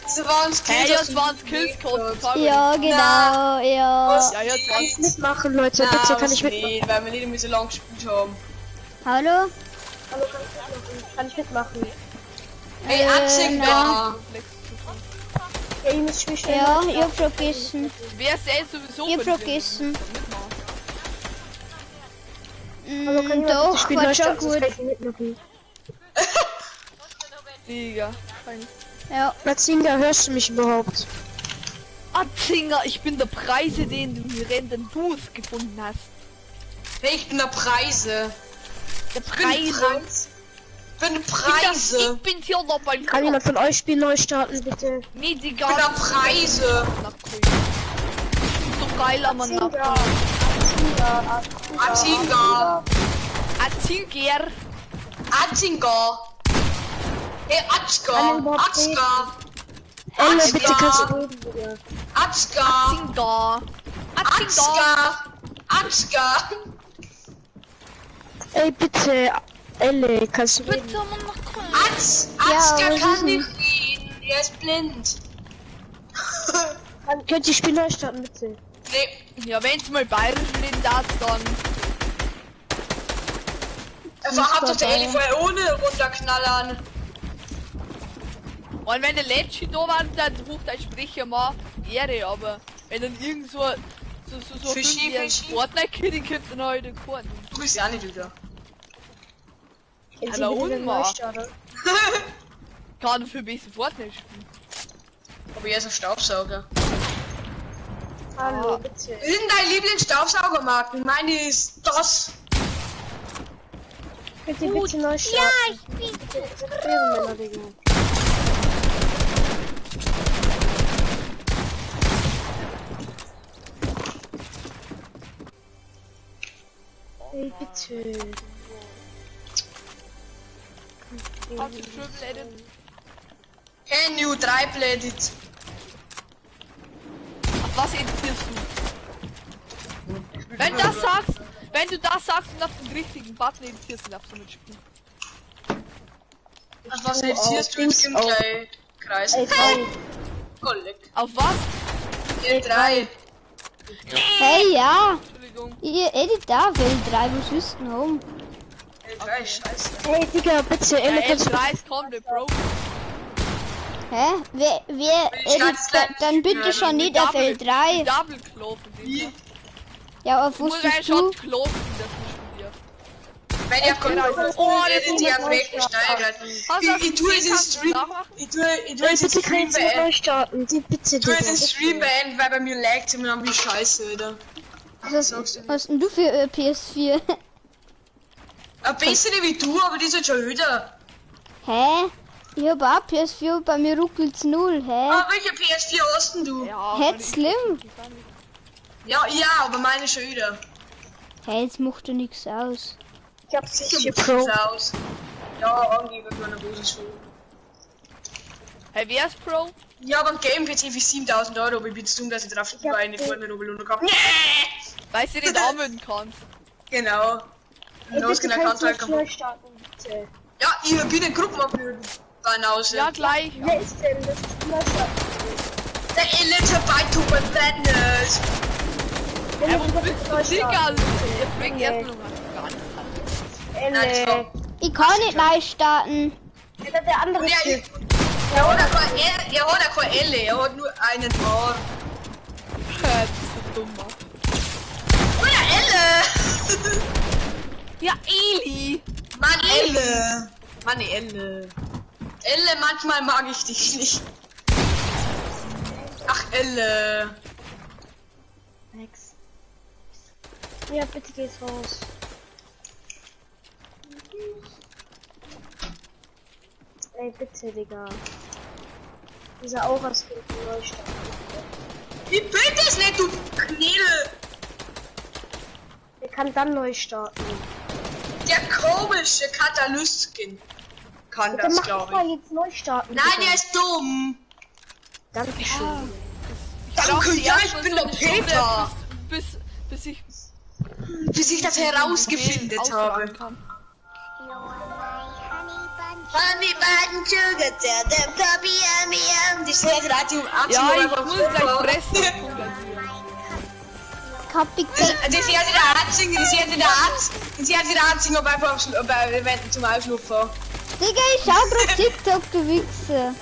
20 Hä, Kills. ja hast du 20 Kills gehabt. Ja, genau, ja. Ja, ja, 20. Mitmachen, Leute. Nein, Bitte, kann ich was mitmachen? nicht, weil wir nicht immer so lange gespielt haben. Hallo? Hallo, kann ich mitmachen? Kann ich mitmachen? Ey, Atzinga! Ja, ihr müsst Spiel schnell Ja, ich hab schon gegessen. Wer ist eh sowieso Ich hab schon verdient. gegessen. Hallo, kann jemand bitte Doch, Spiel war neu schon starten, sonst gut. kann ich nicht mitmachen. Digga. Ja. Azinga, hörst du mich überhaupt? Atzinger, ich bin der Preise, den du im Rennen Booth gefunden hast. Hey, ich bin der Preise. Der Ich bin Preise. Preis. Ich bin Preise. Ich bin hier noch bei Kann jemand von euch Spiel neu starten, bitte? Nee, Digga. Ich bin der Preise. So geil am Azinga. Atzinga. Atzinger. Atzinga. Hey, Kann Atzka. überhaupt Atzka. Elle, bitte kannst du reden, Digga. Atzka. Atzinger. Atzka. Atzka. Ey, bitte, Elle, kannst du reden? Bitte, man mach Atz. Ja, Atzka was ist kann denn? nicht reden. Er ist blind. Könnt ihr Spiel neu starten, bitte? Nee. Ja, wenn's mal bayerisch reden darf, dann. Er hat doch der Eli vorher ohne runterknallern. Und wenn der Lecci da war, dann ruft ein Sprecher mal Ehre, aber wenn dann irgend so so Fischi, Fischi. Fortnite-Kid kommt, dann hab ich den keinen. Du bist ja nicht wieder. Können Sie Hallo, bitte und neu ma. starten? Kann für besser Fortnite spielen. Aber er ist ein Staubsauger. Hallo, bitte. Was sind deine Lieblingsstaubsaugermarken? Meine ist das. Könnt ihr bitte neu starten? Ja, ich bin Bitte, seid Ehrenmänner, Digga. Ey, bitte. Hast du Triple Edit? Can you triple edit? Auf was editierst du? Wenn das sagst, wenn du das sagst und auf den richtigen Button editierst, dann darfst du mitspielen. Auf was editierst du jetzt im auf. gleich Kreis? Ey, drei. Oh, leck. Auf was? L3. Hey, ja. Entschuldigung. Ihr edit da, L3, was willst du denn haben? L3 ist scheiße. Ey, Digga, bitte, Ja, Elle, kannst du L3 ist komplett broken. Hä? Wer edit da, dann bitte schon nicht auf L3. Double Klopfen, Digga. Ja, auf Du was musst einen bist du? Shot klopfen, das nicht von dir. Wenn ihr kommt, Oh, oh, das das ist ja weggesteigert. Hast du Ich tue den kannst du Stream. nachmachen? Ich tue Ey, den bitte Stream kannst du neu beenden. starten. Die, bitte, Ich tue Digga. den Stream beenden, weil bei mir laggt immer wie scheiße, wieder. Was hast denn du für PS4? Ein bisschen wie du, aber die sind schon wieder. Hä? Ich hab auch PS4, bei mir ruckelt's null, hä? Ah, welche PS4 hast denn du? Ja, Hä, Slim? Ja, ja, aber meine schon wieder. Hä, jetzt macht doch nichts aus. Ich hab Sicher 4 macht Pro. nichts aus. Ja, irgendwie wird meine Hose schon. Hey, wer ist Pro? Ja, aber ein Game PC für 7000 Euro, aber ich bin zu dumm, dass ich drauf Ich hab eine die- Fortnite runterkaufe. Nee! Weil du nicht anmelden kannst. Genau. Ey, Los, bitte genau, kannst du kannst jetzt du neu starten, bitte. Ja, ich bin in Gruppen abgeholt. Ja, gleich. Wer ist denn? Das ist neu starten. Der Elite bei Too Madness. Wenn Ja, du wo bitte bist neu du? Digga, starten. ich bring erstmal noch mal ganz Nein, das Elle. war. Ich kann nicht neu starten. Ja, der andere Ja, Typ. er hat ja kein L, er hat ja kein L, er hat nur einen R. Das ist so dumm, Mann. Oder Elle! Ja, Eli! Mann, Elle! Mann, Elle. Elle, manchmal mag ich dich nicht. Ach, Elle. Max. Ja, bitte geht's raus. Ey, bitte, Digga. Dieser Aura-Skin von Neustart. Ich bin das nicht, du Knädel! Der kann dann neu starten. Der komische Katalyskin kann Dann das, mach doch glaube mal ich. jetzt neu starten. Nein, bitte. der ist dumm! Dankeschön. Danke, ja, ich erstmal bin so der eine Stunde, Peter! Bis ich Bis ich das herausgefunden habe. ausräumen kann. Honey button sugar, tell them puppy yummy yum. Die Serie um 18 Ja, Uhr ich einfach muss gleich vor. pressen. Kapi Das ist ja der Arzt, das ist ja der Arzt, das ist ja der Arzt, ob einfach bei bei- zum Ausschlupfen. Digga, ich schau grad TikTok, du Wichser.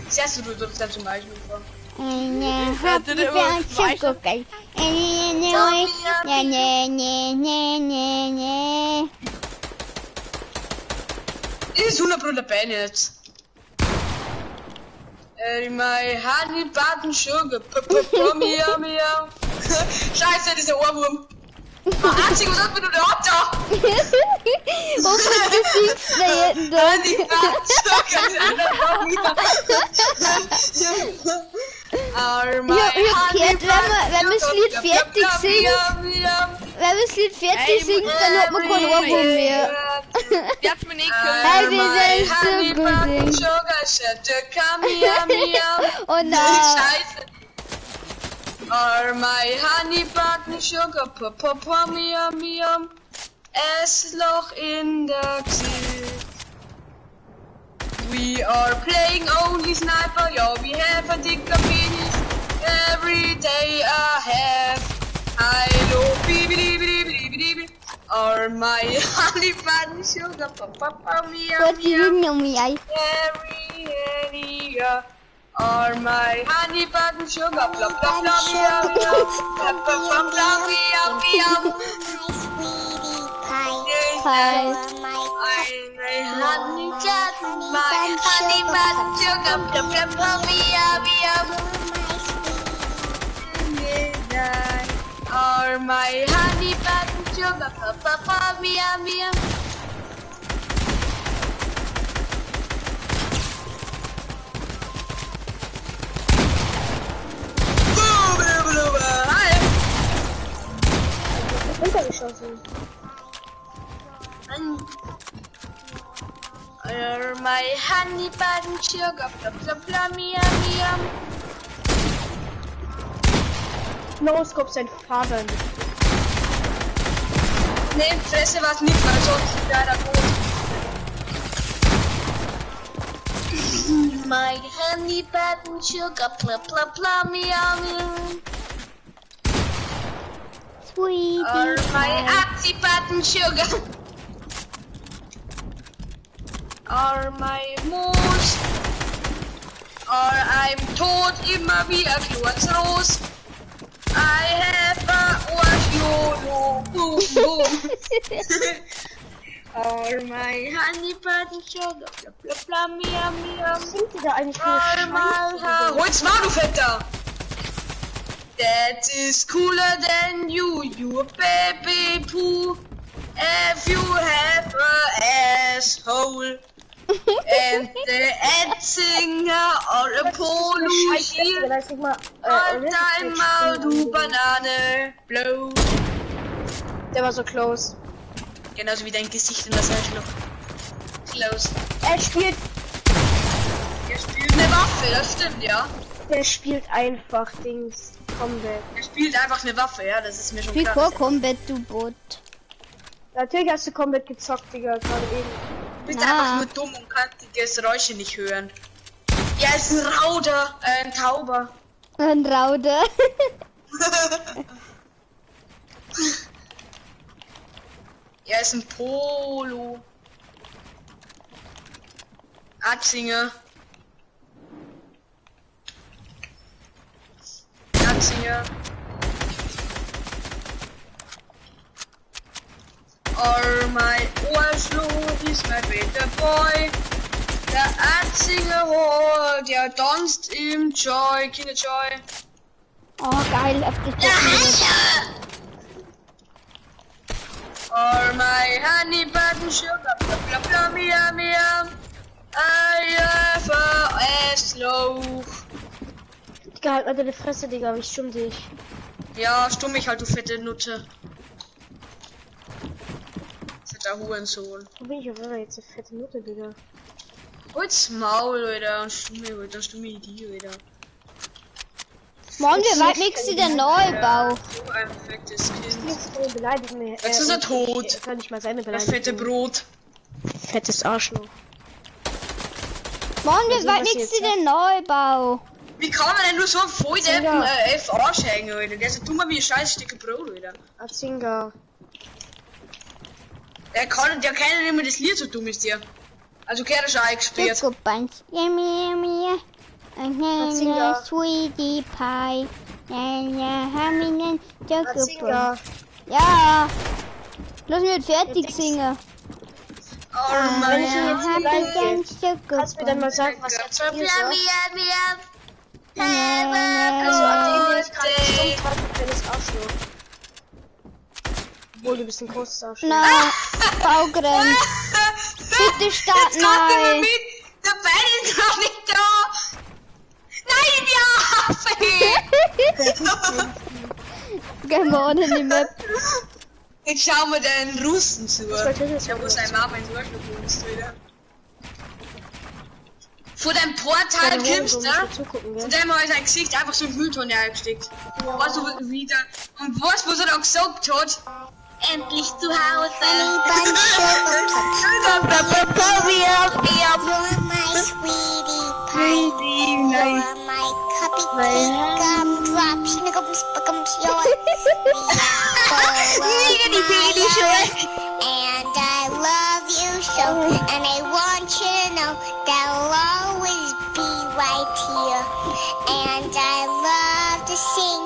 Das erste du trotzdem zum Ausschlupfen. Happy Sugar. Ne, ne, ne, ne, ne, ne. Das ist 100 Pro der Band jetzt. My honey button sugar, p p p miau miau. Scheiße, dieser Ohrwurm. Ah, Arzt, was hat mir nur der Otto? Hoffentlich singst du jeden Tag. Honey button sugar. Are my Ich hab honey gehört, wenn man das button Lied sugar, fertig bla, bla, singt, miau, miau. wenn man das Lied fertig Ey, ich singt, muss- dann hat man keinen Ohrwurm mehr. Jetzt mir nicht können. Hey, wir sind so gut singen. Sugar, sugar, come here, miau. Oh nein. Scheiße. Are my honey button sugar, p p p miau miau. Es Loch in der Gesicht. We are playing only sniper, yo, we have a dicker penis. Every day I have. I know, bi bi bi bi bi bi. Are my honey button sugar, p p p miau Gott, die miau. lügen um mich ein. Every area are my honey button sugar blah blah blah meow meow blah blah blah blah meow meow. Hi. My honey button, my honey button sugar blah blah blah meow meow. Are my honey button sugar blah blah blah meow meow. Boom, boom, boom, boom. Hi. Runtergeschossen. Are my honey bun sugar blah blah blah meow meow. No Scope sein Vater. Nee, Fresse war's nicht, weil sonst ist leider gut. My honey button sugar blah blah blah meow meow. Sweetie. Are my Apsi button sugar. Are my Moos. Are I'm tot immer wie ein kleines Ros. I have a Arsch, YOLO, boom, boom. Are my honey button sugar, bla bla bla, meow meow. Was singt die da eigentlich für Are eine my Scheiße? ha- Hol's mal, du Fetter! That is cooler than you, you baby poo. If you have a asshole. And the Etzinger or a Polo hier. Halt dein Maul, du Banane. Blow. Der war so close. Genauso wie dein Gesicht in das Arschloch. Close. Er spielt eine Waffe, das stimmt, ja. Der spielt einfach Dings. Combat. Er spielt einfach eine Waffe, ja, das ist mir schon Spiel klar. vor Combat, du Bot. Natürlich hast du Combat gezockt, Digga, gerade eben. Du bist einfach nur dumm und kannst die Geräusche nicht hören. Ja, ist ein Rauder, ein Tauber. Ein Rauder. Er ist ein Polo. Atzinger. Atzinger. Or my Arschloch is my better boy. Der Atzinger Hor, der tanzt im Joy, Kinderjoy. Oh geil, auf das ja. Or my honey button sugar, bla bla bla, mia mia. I have a Arschloch. Digga, halt mal deine Fresse, Digga, ich stumm dich. Ja, stumm mich halt, du fette Nutte. Fetter Hurensohn. Wo bin ich auf einmal jetzt eine fette Nutte, Digga? Holt's Maul, Alter, und stumm mich, Alter, stumm mich die, Alter. Mann, wie weit mixt du den Neubau? So ein fettes Kind. Beleidigt mich. Jetzt ist er tot. Kann nicht mal seine Das fette Brot. Fettes Arschloch. Mann, wie weit mixt du den Neubau? Wie kann man denn nur so einen Volldeppen F hängen, Alter? Der ist so dummer wie ein scheiß Stück Brot, Alter. Azinga. Der kann nicht mehr das Lied, so dumm ist der. Also kehrt er schon eingespielt. Choco Bunch, yummy, yummy. Sweetie Pie. Choco Bunch. Ja. Lass mich fertig singen. Wenn ich ihn jetzt beleidige, kannst du mir dann mal sagen, was er zu dir sagt? Also an den, den ich gerade gestummt habe, kleines Arschloch. Obwohl, du bist ein großes Arschloch. Na, Baugrenz. Bitte start neu. Der Bein ist noch nicht da. Nein, ja! Gehen wir ohne die Map. Ich schau mir den Russen zu. Der muss sein Mama ins Arschloch bumst wieder. Vor deinem Portal kommst, ne? Von dem habe ich sein Gesicht einfach so in den Mülltonne eingesteckt. Ja. Weißt du, wieder. Und was, was er da gesagt hat? Endlich zu Hause. You're my sweetie pie. You're my cupcake gumdrop. Snickums, buckums, you're the apple of my eye. And I love you so, and I want you to know that I'll always be right here. And I love to sing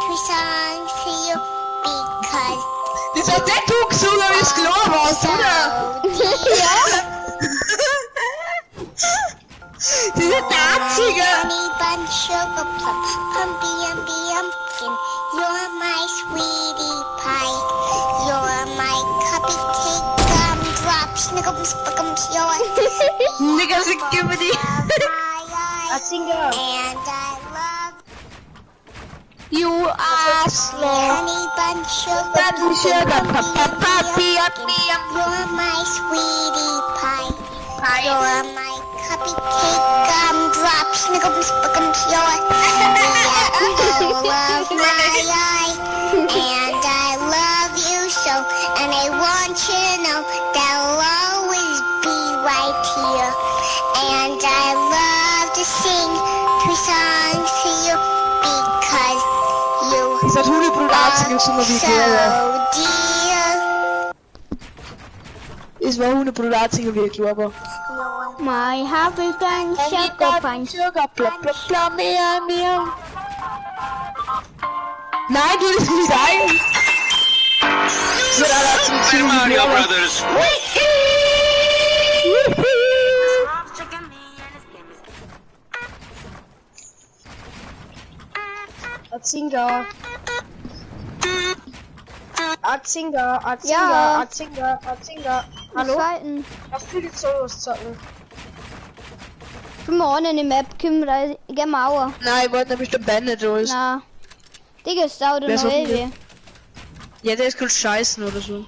two songs to you because Das hat der du gesungen, wie es klar war, oder? Ja. Das ist der Einzige. Honey bun, sugar plum, pumpy umpy umpkin. You're my sweetie pie. You're my cupcake gumdrop. Snickums, buckums, you're Niggas, give me the. Azinga. And I love you Arschloch. Honey bun, sugar plum, sugar, pumpy umpy umpkin. You're my sweetie pie. You're my cupcake gumdrop. Snickums, buckums, you're the apple of my eye. And I love you so, and I want you to know that I'll always be right here. And I love to sing two songs to you because you Das hat Hundebrot are gesungen, wie klar so dear. Es war Hundebrot Atzinger, wie klar war. My happy bun, sugar punch. Sugar, bla bla bla, mia, mia. Nein, du das nicht ein. Super Mario Brothers. Azinga. Azinga, Azinga, Ja. Azinga, Azinga. Hallo? Zweiten. Was für die Solos zocken? Ich bin mal auch in die Map gekommen, da geh mal auch. Nein, ich wollte bestimmt Bandit los. Na. Digga, es dauert Wer noch ist ewig. Ja, der ist kurz scheißen oder so.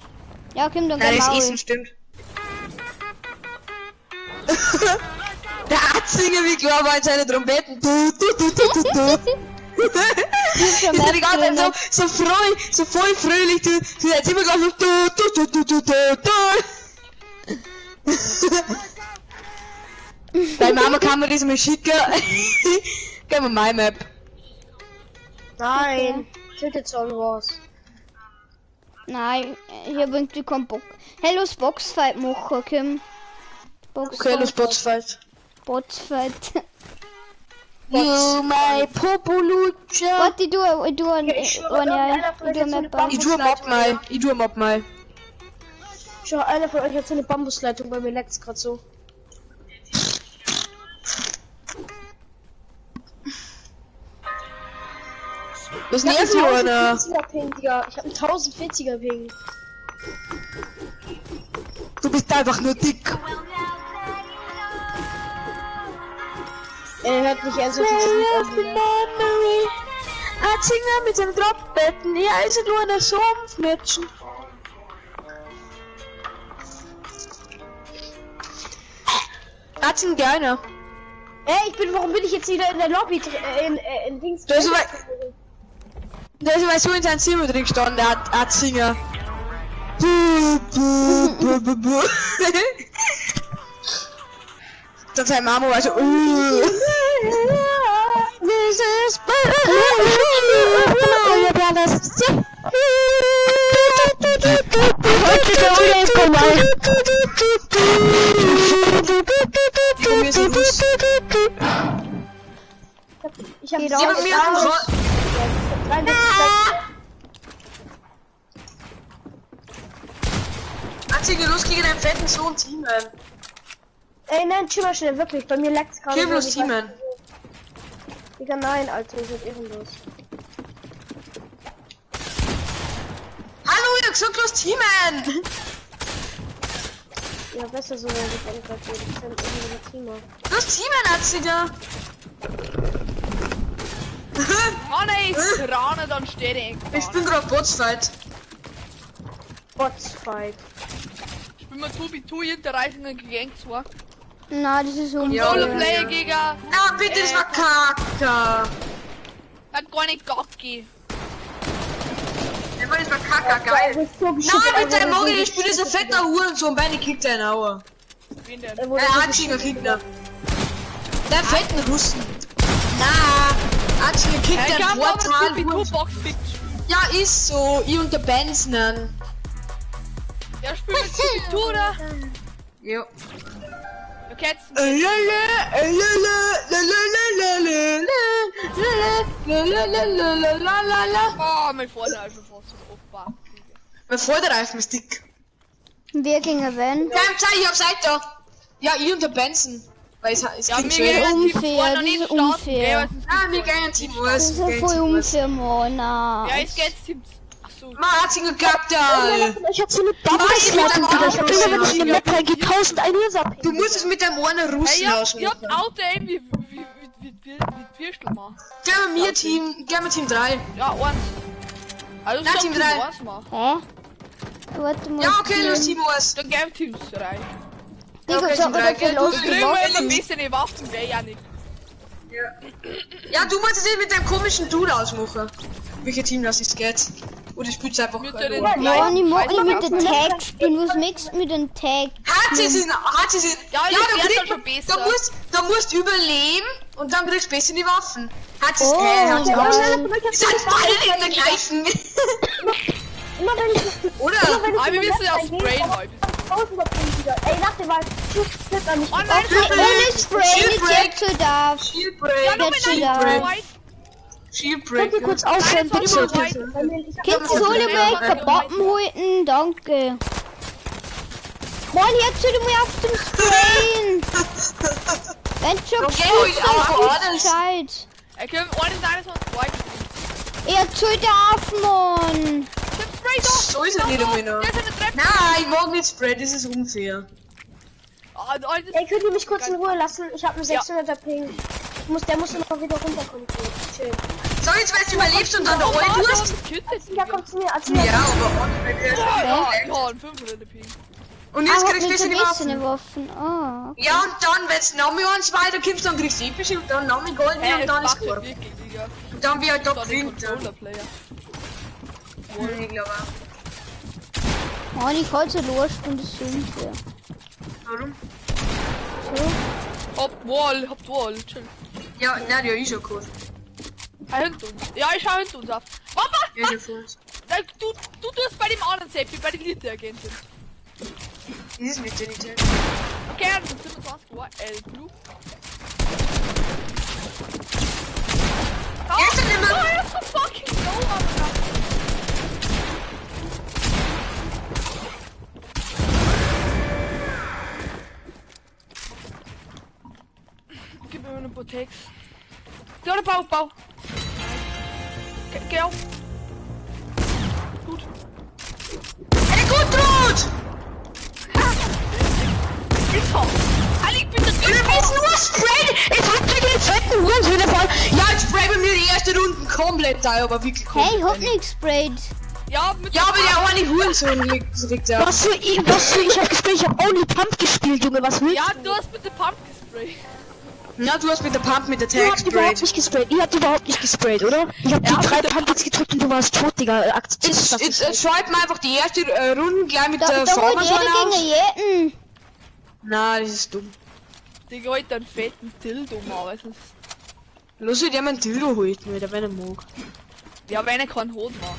Ja, komm, dann Nein, geh das mal ist Essen, stimmt. Der Atzinger, wie klar war in seine Trompeten. Du, du, du, du, du, du. Ist ja die ganze Zeit so, so freu, so voll fröhlich, du, du jetzt immer gleich so, du, du, du, du, du, du, du. Deine Mama kann mir das mal schicken. Gib mir meine Map. Nein. Tilted Zone Wars. Nein, ich hab irgendwie keinen Bock. Hey, los Boxfight machen, Kim. Okay, los Boxfight. Boxfight. You my Popolucha. Warte, ich tu Ich schwöre, irgendeiner von euch hat so eine Map. Ich tu Mob mal. Ich tu Mob mal. Schau, einer von euch hat so eine Bambusleitung, bei mir leckt's grad so. Was Ich hab nervt einen einer? 1040er Ping, Digga. Ich hab einen 1040er Ping. Du bist einfach nur dick. Er hört nicht ernsthaft dieses Lied an, Digga. Ein Singer mit seinem Trompetten, er ist nur ein Sumpfmädchen. Hat's gerne. Ey, ich bin, warum bin ich jetzt wieder in der Lobby in Dings? Da ist aber, da ist aber so in seinem Zimmer drin gestanden, der hat Singer. Bu, bu, bu, bu, bu. Dann seine Mama war so, This is Ich hab Geht Ja, bei mir ist ein Atzinger, los gegen deinen fetten Sohn Teamen. Ey, nein, chill mal schnell, wirklich. Bei mir lagt's gerade. Chill so, bloß ich weiß Teamen. nicht wieso. Digga, nein, Alter, ihr seid ehrenlos. Hallo, ihr habt gesagt, los Teamen! Ja, besser so, wenn ich angreife. Das ist ein ehrenloser Teamer. Los Teamen, Atzinger! Mann, ey, ist Rane, dann steht ich. Ich bin gerade Botsfight. Botsfight. Ich bin mit Tobi 2 hinter Reisenden gegen 2. Na, das ist unfair. Solo Player gegen. Ah, bitte, das war Kacke. Hat gar nicht Gacki. Ja, das war Kacke, geil. Er so geschickt, Nein, mit er deinem wurde Morgen, so ich spiele so fetter Hurensohn, Beine kickt deine Aue. Wen denn? Er wurde so Atzinger kriegt er. Der fetten Russen. Na, Atzinger kickt Ich den hab aber Portal. Tobi 2 Box Big. Ja, ist so. Ich und der Benson. Ja, spiel mit Tobi 2, oder? Ja. Du kennst Oh, mein Vorderreifen ist fast so opa. Mein Vorderreifen ist dick. Wer gegen wen? Nein, zeig, ich hab's weiter. Ja, ich und der Benson. Weil es Ja, klingt wir so. gehen unfair, Team 2 noch das nicht ist starten, unfair. gell, weil sonst Ah, wir gehen Team Das 1. ist ja voll unfair, Mann. Na. Ja, jetzt geht's Team. Ach so. Ma, hat's ihn geklappt, ja. Ich hab so eine Bambusleitung, Digga. Ich hab immer, wenn ich in eine Map reingehe, 1100er Ping. Du musst es mit deinem einen Hey, Russen ihr habt, ausmachen. ihr habt Auto eben wie Würstel machen. Geh mal mir Team, geh mal Team 3. Ja, eins. Also Na, sag Team Team drei. 1 machen. Hä? Warte mal. Ja, okay, los Team 1. Dann gehen Team 3. Digga, Okay, sag Team mal drei, dafür gell? los Du die kriegst mal ein Waffen. bisschen die Waffen, gell, Janik. Ja, du musst es eben mit deinem komischen Dude ausmachen. Welches Team das ist geht? Oder spielst du einfach Mit allein? den Mann, ich mag gleichen nicht mit den Scheiß- Tag spielen. Was mixt mit den Tag? Hat sie sind, hat sie sind. Ja, ja, das du wär kriegst, dann schon besser. da musst überleben und dann kriegst du besser die Waffen. Hat sie Oh, hat sie geil. auch. Sind beide in der gleichen. Immer wenn ich Oder? immer wenn ich Aber in wir eine müssen Map ja reingehe, sprayen heute. 1000er Ping, Digga. Ey, nach dem war Flip an mich. Oh nein, Ohne Spray, Shield nicht Break. jetzt so darf. Shield Break. Ja, nur mit Jetzt einem schon da. White. Shield Break. Könnt ihr kurz aufhören, Nein, bitte? das war nur Bei mir- ich hab Kannst du solo mal Kabappen halten? Danke. Mann, jetzt du mal auf dem Sprayen. Wenn schon Okay, hol ich gespielt, auch dann alles. ist gescheit. Er können 1 ist 21 White. Er zählt auf, Mann. Spray da! So ist er nicht einmal noch. Der ist in der Treppe. Nein, ich mag nicht Spray, das ist unfair. Ah, Alter, Ey, könnt ihr mich kurz in Ruhe lassen? Ich habe einen 600er Ping. Der muss immer wieder runterkommen. Chill. Sag jetzt, weil du überlebst und dann der Old tust. Azia, komm zu mir, Azia. Ja, aber Ja, ja, ein 500er Ping. Und jetzt Ah, kriegst du mit die verbissene Waffen. Waffen. Ah. Ja, und dann, wenn du noch mal eins weiter kommst, dann kriegst du epische und dann noch mal goldene Hey, und dann ist macht gut. wirklich, Digga. Und dann wird halt Da top der gewinnt. Controller-Player. Ich glaube auch. Mann, ich kann so los und das ist unfair. Warum? So. Hab Wall, hab Wall, chill. Ja, nein, ja, ist schon cool. Ah, hinter uns. Ja, ich schau hinter uns auf. Warte! Ja, ist ja vor uns. Nein, Du tust bei dem anderen Seppi, bei der Elite-Agentin. Das ist mit der Elite. Okay, also 27 Uhr, L Blue. Er ist ja nicht mehr. Oh, er ist so fucking low, Alter. Gib mir eine Botex. Da, der Bau, Bau. Geh auf. Gut. Hey, Gutrud! Bitte. Ali, ich bin der Du bist nur Spray! Ich hab gegen den fetten Hurensohn voll. Ja, ich spray bei mir die erste Runde komplett da, aber wirklich komplett. Hey, ich hab nicht gesprayt. Ja, mit Ja, aber der eine Hurensohn liegt da. Was für, ich hab gespielt, ich hab Only Pump gespielt, Junge, was willst Ja, du hast mit der Pump gesprayt. Na, du hast mit der Pump, mit der Ihr Tag habt überhaupt gesprayt. nicht gesprayt, ihr habt überhaupt nicht gesprayt, oder? Ich hab die drei Pump gedrückt und du warst tot, Digga. Akzeptierst das Jetzt schalten wir einfach die erste Runde gleich mit Da, der da holt Farmer jeder aus. gegen jeden. Nein, das ist dumm. Digga, heute einen fetten Dildo, Mann, weißt du? Lass ich dir meinen Dildo halten, weil der wenn er mag. Ja, wenn er keinen hat, Mann.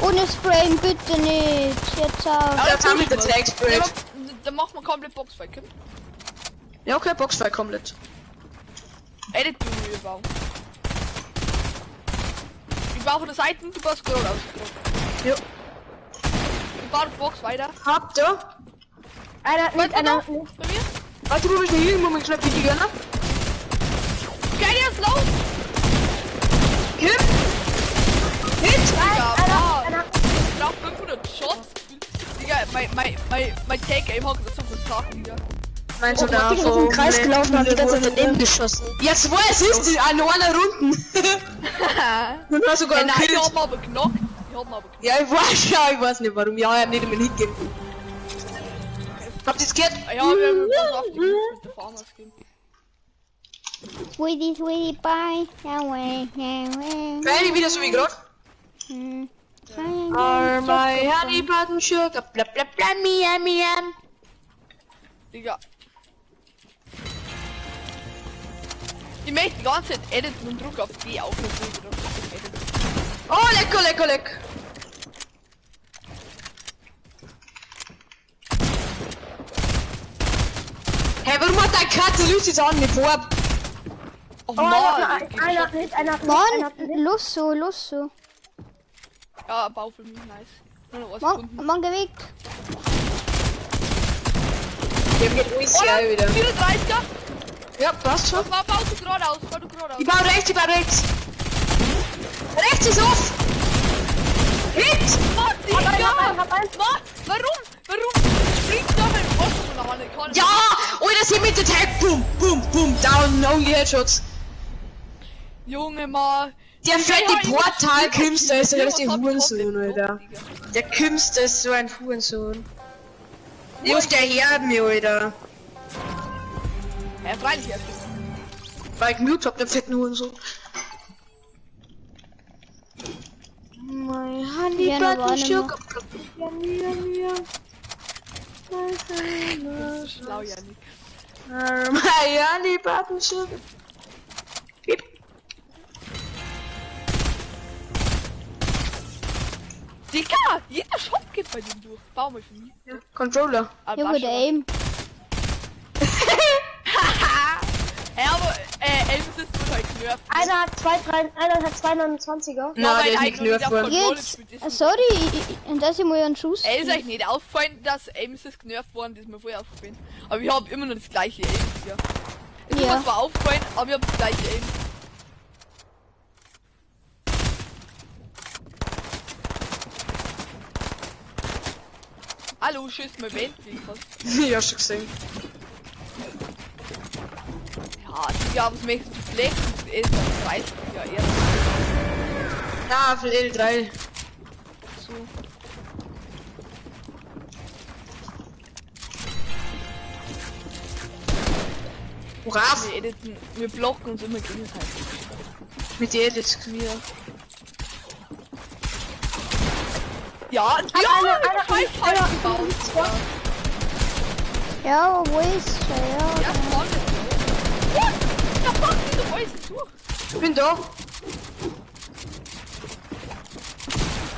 Ohne Sprayen, bitte nicht. Jetzt auch. Ja, jetzt haben wir den Tag gesprayt. Ja, dann machen wir komplett Boxfight, komm. Ja, okay, Boxfight komplett. Edit du mir bauen. Ich baue von der Seite, du baust gerade aus. Ja. Ich baue die Box weiter. Habt ihr? Einer mit, einer mit. Bei mir? Warte, wo bist du hin? Moment, schnell bitte gerne. Geil, jetzt los! Kim? Hit! Digga, Mann. Ich brauch 500 Shots. Digga, mein Tag-Aim hat gerade so versagt, Digga. Meinst du Ich bin im Kreis gelaufen und hab die ganze Zeit daneben geschossen. Ja, zwei Assists in einer Runden. Und hast sogar Ja, einen nein, ich Kill. hab ihn aber genockt. Ich hab ihn aber genockt. Ja, ich weiß ja, ich weiß nicht warum. Ja, ich hab nicht einmal einen Hit gegeben. Habt ihr's gehört? Ja, wir haben uns auf die Kills mit der Farmers gegeben. Sweetie, sweetie, bye. Away, away. Fällt wieder so wie grad. Hm. Are my honey button sugar bla bla bla miam miam. Digga. Ich möchte die ganze Zeit editen und druck auf D auf und so wieder. Oh, lecker, lecker, lecker. Hey, warum hat deine Katze Lucy jetzt an nicht vor? Oh Oh, Mann, einer hat einen Hit, einer hat einen Hit, einer Mann, hat einen Hit. los so, los so. Ja, Bau für mich, nice. Nur noch was Mann, gefunden. Mann, geh weg. Der geht alles her wieder. 34er! Ja, passt schon. Bau, bau du geradeaus, bau du geradeaus. Ich baue rechts, ich baue rechts. Rechts ist off. Hit! Mann, Digga! Hab einen, hab einen. Mann, warum? Warum springt da mein Boss von der Hand? Ich kann nicht. Ja! Alter, sie mit der Tag. Boom, boom, boom. Down, only Headshots. Junge, Mann. Der fette Portal Kimster ist der richtige hab ich Hurensohn, komplett Alter. genockt, Digga. Der Kimster ist so ein Hurensohn. Wie oft der her mir, Alter. Ja, freilich, ja. Weil ich Mute hab, den fetten Hurensohn. My honey Ja, noch button eine sugar. Schlau, Janik. My honey button sugar. Piep. Digga, jeder Shot geht bei dem durch. Bau mal für mich. Controller. Ah, Ja, passt gut, schon. Aim. Hä, aber, Elvis ist total genervt. Einer hat zwei, drei, einer hat 2,29er. Na, weil der ist nicht eigentlich genervt auf worden. Controller Jetzt, gespielt ist. sorry, und dass ich mal einen Schuss. Ey, ist euch nicht aufgefallen, dass Aim ist genervt worden, das ist mir vorher aufgefallen. Aber ich hab immer noch das gleiche Aim, ja. Es ist Ja. mir zwar aufgefallen, aber ich hab das gleiche Aim. Hallo, schönes Moment, Ja, schon gesehen. Ja, Digga, was möchtest du flexen? L3, ja, erst. Na, für L3. So. Worauf? Wir editen, wir blocken uns immer gegenseitig. Mit Edits. Mir. Ja, ja, einer, gebaut. Ja, wo ist er? Ja. Ja, vorne. What? Da fuck, du alles durch. Ich bin da.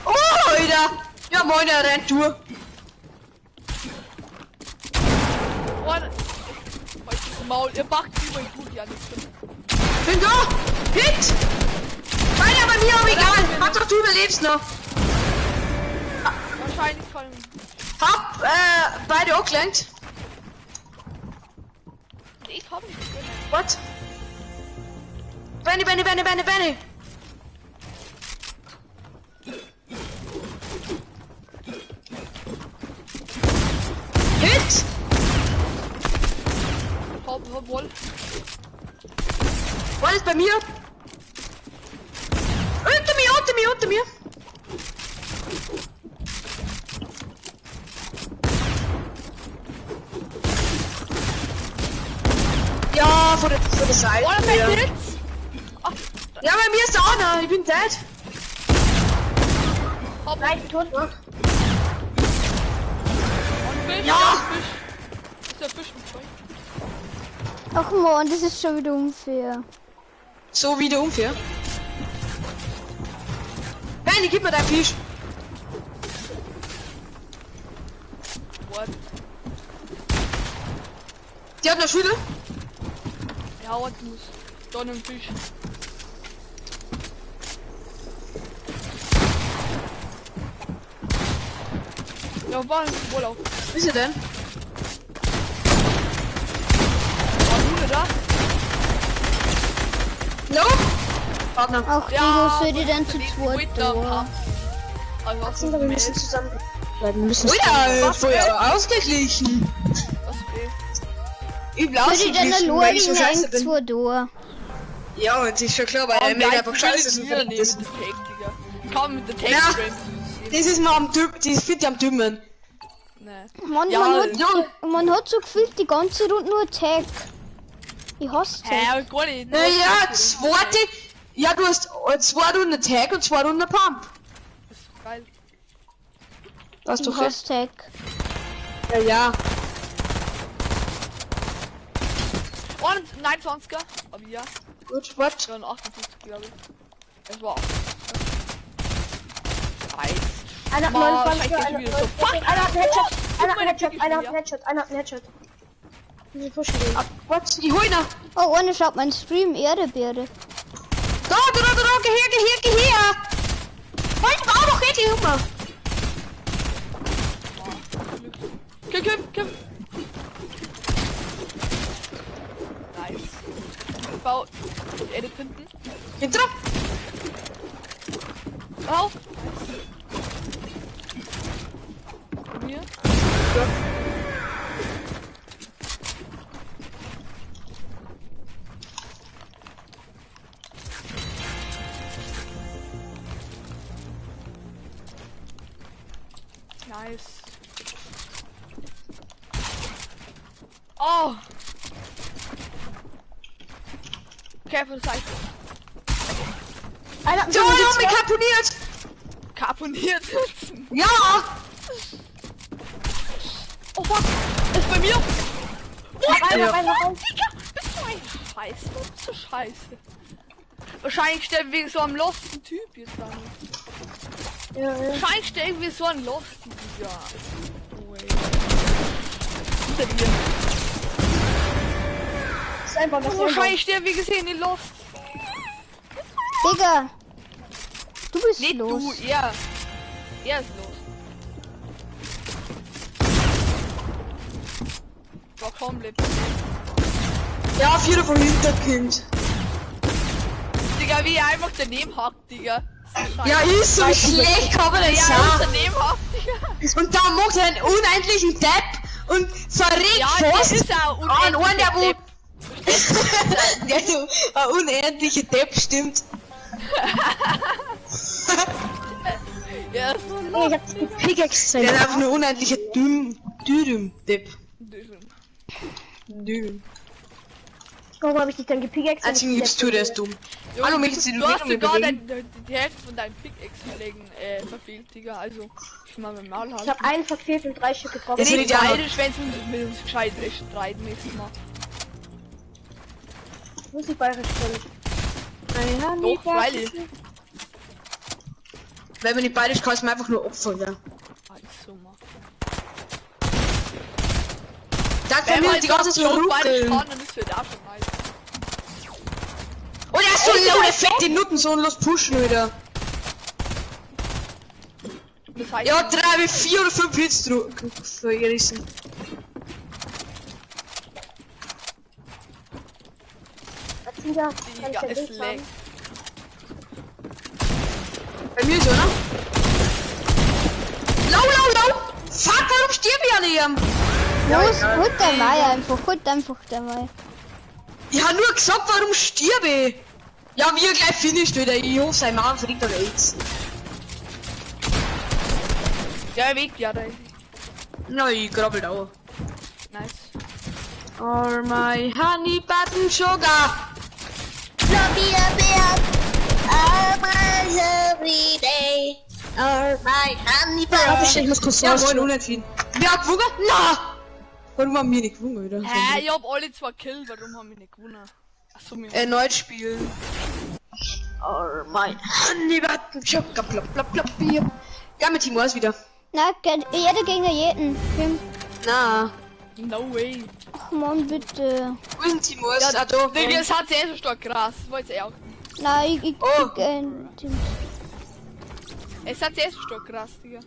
Oh, Alter! Ja, moin, er rennt durch. Halt das Maul, ihr backt über gut, ja, nicht. Bin da! Hit! Weiter bei mir, aber egal! Hauptsache du überlebst noch! Wahrscheinlich kann ich. Hab, beide angelenkt. Ich hab nicht. What? Benny, Benny, Benny, Benny, Benny! Hit! Hab, hab, wohl. Was ist bei mir? Unter mir, unter mir, unter mir! Ja, von der Seite. Oh, ja. jetzt? Ja, bei mir ist der einer, ich bin dead. Hopp. Nein, ich bin tot. Und Fisch, ja. Fisch. Ist der Fisch mit Zeug? Ach man, das ist schon wieder unfair. So wieder unfair. Benny, gib mir deinen Fisch. What? Die hat noch Schüler? Ja, was muss. Da nimm Fisch. Ja, war wohl auf. Wo ist er denn? War du da? No! Partner. Ach, ja, soll die denn zu zweit da? Also, wir müssen zusammen bleiben. Wir müssen oh ja, voll ausgeglichen. Übel ausgeglichen, weil ich so scheiße bin. Ja, und ist schon klar, weil er mir einfach scheiße ist. Komm mit der Tag. Das ist mal am Typ, das finde ich am dümmen. Nee. Man, ja, man hat so gefühlt die ganze Runde nur Tag. Ich hasse Tag. Hä, gar nicht. Naja, zweite. Ja, du hast 2 Runden Tag und 2 Runden Pump. Das ist geil. Das ist doch Ich hasse Tag. Ja, ja. Und 29er. Aber ja. Gut, what? Ja, 58, glaube ich. Es war 58. Nice. Einer hat 29, einer hat einen Headshot, einer hat einen Headshot, einer hat einen Headshot, einer hat einen Headshot. Wir pushen den. What? Ich hol ihn. Oh, einer schaut meinen Stream, Erdbeere. Da, da, da, da, geh her, geh her, geh her. Halt, war doch richtig, Junge. Komm, komm, komm. Nice. Bau. Edit hinten. Hinter. Auf. Mir. Ja. Nice. Oh. Okay, von der Seite. Einer hat So, ich hab mich kaponiert. Kaponiert. Ja. Oh fuck. Ist bei mir. What? Rein, rein, rein. Digga, bist du ein Scheiße? Du bist so scheiße. Wahrscheinlich sterben wegen so einem losten Typ jetzt dann. Ja, ja. Wahrscheinlich sterben wir so einen losten Typ, ja. Oh, ey. Hinter dir. Das ist einfach das Oh, wahrscheinlich sterben wir gesehen in Lost. Digga. Du bist Nicht los. du, er. Er ist los. War komplett. Ja, vierter von Hinterkind. Digga, wie er einfach daneben hackt, Digga. Ja, ist so schlecht, kann man nicht Ja, sagen. daneben. Und dann macht er einen unendlichen Depp und verregt Ja, das fast ist auch an einen, der wo... unendlicher Ja, so, ein unendlicher Depp, stimmt. Ja, so Nee, ich hab die Pickaxe. Der ist einfach nur unendlicher Dürüm Depp. Dürüm. Warum hab ich dich dann gepickaxe? Also gibst du, der ist dumm. Hallo, möchtest du Du hast mit sogar bewegen? die Hälfte von deinem Pickaxe-Legen verfehlt, Digga. Also, ich mal mit dem Maul Ich halten. hab einen verfehlt und 3 Stück getroffen. Das Nee, sind die anderen. beide Schwänze müssen mit uns gescheit streiten nächstes Mal. Ich muss nicht bayerisch können. Doch, freilich. Wenn man nicht bayerisch kann, ist man einfach nur Opfer, ja. Also, mal. Da Wenn kann man mir die ganze Zeit so schon bayerisch ruckeln. kann, dann ist halt auch schon nice. Oh, der ist so low, der fette Nuttensohn, los pushen wieder. Das heißt, Ja, 3, 4 oder 5 Hits gerissen. Matilda, kann ich Digga, dein es Ding haben? leckt. Bei mir ist, oder? Low, low, low! Fuck, warum stirb ich an ihm? Los, holt der Mai einfach, holt einfach der Mai. Ich hab nur gesagt, warum stirb ich? Ja, wir gleich finished wieder. Ich hoffe, sein Mann kriegt an AIDS. Ja, Weg, ja, da ist. Na, ich krabbel da auch. Nice. Or my honey button sugar. Lovey, lovey, oh my lovely day. Oh my honey Warte, bun. ich muss kurz Ja, raus. moin, unentschieden. Wer hat gewonnen? Na! Warum haben wir nicht gewonnen, wieder? Hä, ich hab alle zwei Kill, warum haben wir nicht gewonnen? Achso, wir Erneut spielen. Or my honey button sugar. Plop, plop, plop, hier. Ja, mit Timo ist wieder. Na, jeder gegen jeden. Kim. Na. No way. Ach man, bitte. Wo ist denn Timo? Ja, Ah, da. Digga, es hat sehr so stark Gras. Das war jetzt eh auch. Nein, ich Oh. krieg ein Team. Es hat sehr so stark Gras, Digga.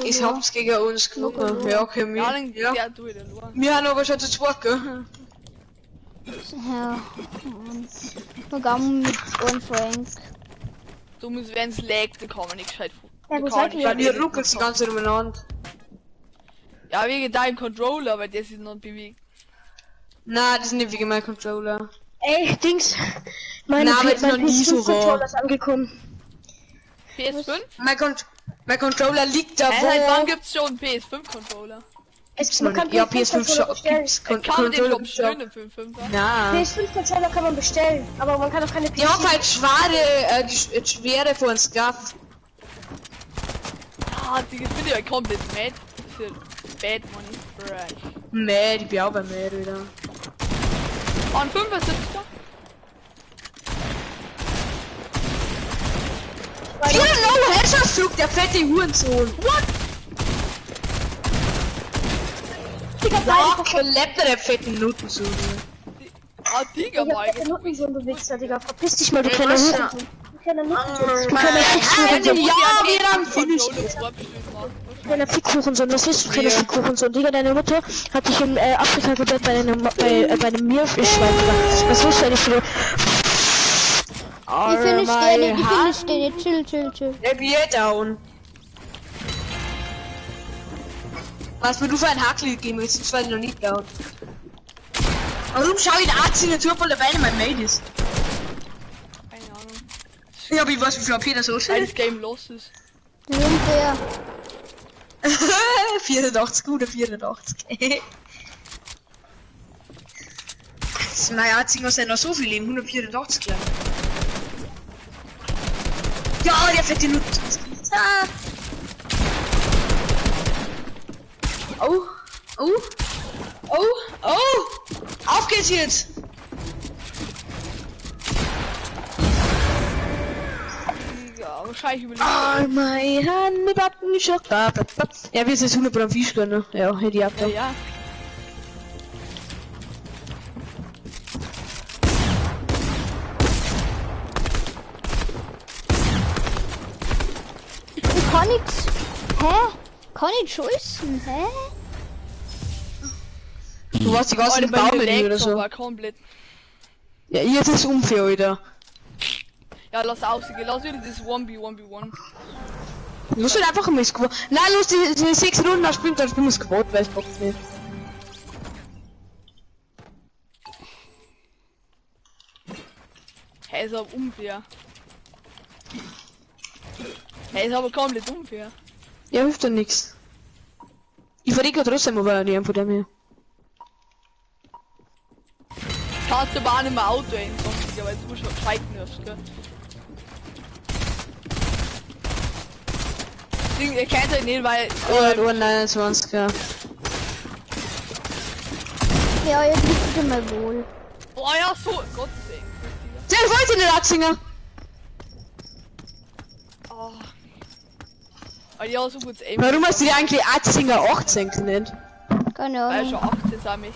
Ich hab's gegen uns gewonnen. Ja, okay, wir, Ja, dann, ja. ja, du wieder nur. Wir haben aber schon zu zweit, gell? Ja, Mann. Wir gehen mit einem Frank. Du musst, wenn's laggt, dann kann man nicht gescheit. Ja, wo da kann seid man ihr? nicht Weil gescheit wir ruckeln die ganze Zeit umeinander. Ja, wegen deinem Controller, weil der sich noch bewegt. Nein, das ist nicht wegen meinem Controller. Ey, Dings. Meine Na, aber P ist noch mein nie so PS5-Controller war. ist angekommen. PS5? Mein Controller liegt da Hä, seit wann wo. gibt's schon einen PS5-Controller? Es, man kann Ja, PS5 PS5-Controller schon. bestellen. Gibt's Kann man den Controller schon gibt's schon. bestellen, den 5.5er? Nein. PS5-Controller kann man bestellen, aber man kann auch keine Die haben halt schwere, die schwere von Scuff. Ah, Digga, ich bin ja komplett mad. Das ist ja bad money. Fresh. Mad, ich bin auch bei Mad wieder. Ah, ein 75er? Vier Low Headshot-Flug, der fette Hurensohn. What? Digga, Ach, lebt der fetten Nuttensohn. Ah, Digga, Ich hab mal. fette Nuttensohn, du Wichser, Digga. Verpiss dich mal, du Ey, kleiner was? Hurensohn. Du kleiner Nuttensohn. Du kleiner Fickhurensohn. Ja, wir haben Finish. Du kleiner Fickhurensohn. Was willst du, kleiner Fickhurensohn? Digga, deine Mutter hat dich in Afrika gebärt bei einem, bei einem Meerfischschwein, Digga. Was willst du eigentlich für Ich finish den nicht, ich finish den nicht. Chill, chill, chill. Der Bier down. Was mir du für ein Hacklied geben willst, das war ich noch nicht down. Warum schau ich da Signatur voll dabei, mein Mate ist? Keine Ahnung. Ja, aber ich weiß, wie viel AP das so Weil das Game los ist. Die sind der. 84, gute 84. Naja, hat sich noch so viel Leben, 184 glaub ich. Ja, der fette Nut. Ah. Oh, oh, oh, oh! Auf geht's jetzt! Digga, wahrscheinlich überlegt. Oh my honey button sugar. Ja, wir sind jetzt 100% Fisch gönnen. Ja, hätte ich auch Ja, ja. Ich kann nix. Hä? Kann ich schießen? Hä? Du warst die ganze Alter, Zeit bei im mir Baum oder laggt so. aber komplett. Ja, jetzt ist unfair, Alter. Ja, lass ausgehen, lass wieder das 1v1v1. Lass halt einfach mal Squad. Nein, lass die 6 Runden spielen, dann spielen wir Squad, weil es bockt nicht. Hey, ist aber unfair. Hey, ist aber komplett unfair. Ja, hilft doch nix. Ich verrecke trotzdem aber nicht von dem her. Kannst du aber auch nicht mehr Auto einsammeln, weil du schon gescheit nervst, gell? Ding, ihr kennt halt nicht, weil... Oh, 29, ja. Ja, ihr drückt mal wohl. Boah, ja, so, Gott sei Dank. Der wollte nicht Atzinger! Oh. Oh ja, so gut. Warum hast du die eigentlich Atzinger 18 genannt? Keine Ahnung. Weil schon 18 sind ich.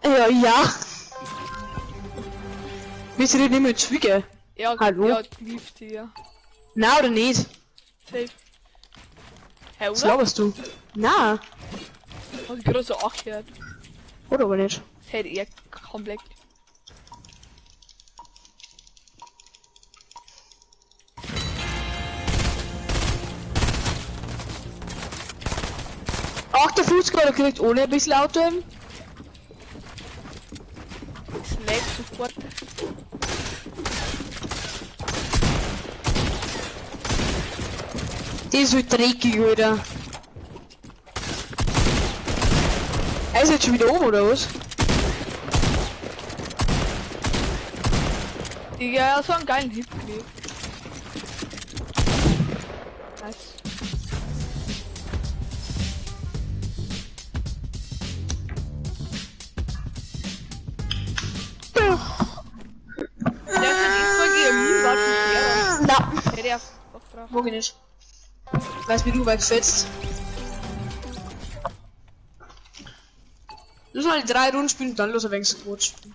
Ja, ja. Willst du dich nicht mehr zwicken? Ja, hallo? Ja, lief dir. Na oder nicht? Safe. Hey, oder? Was laberst du? Na. Hab ich gerade so angehört. Oder aber nicht? Das hätte ich komplett. Auch der Fußgänger kriegt ohne ein bisschen Auto. Es lädt sofort. Die ist so dreckig, Alter. Er ist jetzt schon wieder oben, oder was? Digga, so einen geilen Hit gekriegt. Nice. Na. Hätte er Bock drauf. Mag ich nicht. Weiß wie du weit fetzt. Lass mal die 3 Runden spielen und dann los ein wenig Squad spielen.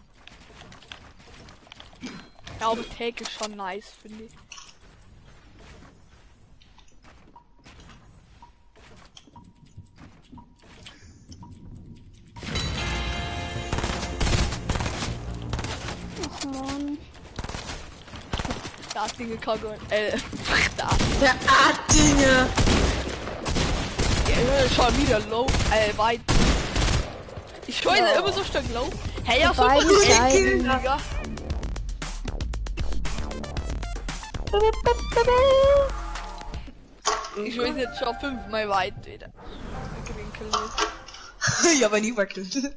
Ja, aber Take ist schon nice, finde ich. Ach man. Der Attinger kann gar nicht. Der Attinger. Der Attinger! Ja, schon wieder low, weit. Ich scheue ja immer so stark low. Hey, ja, so Beide Seiten. Digga. Ich weiß jetzt schon 5-mal weit wieder. Ja, aber nie wackelt.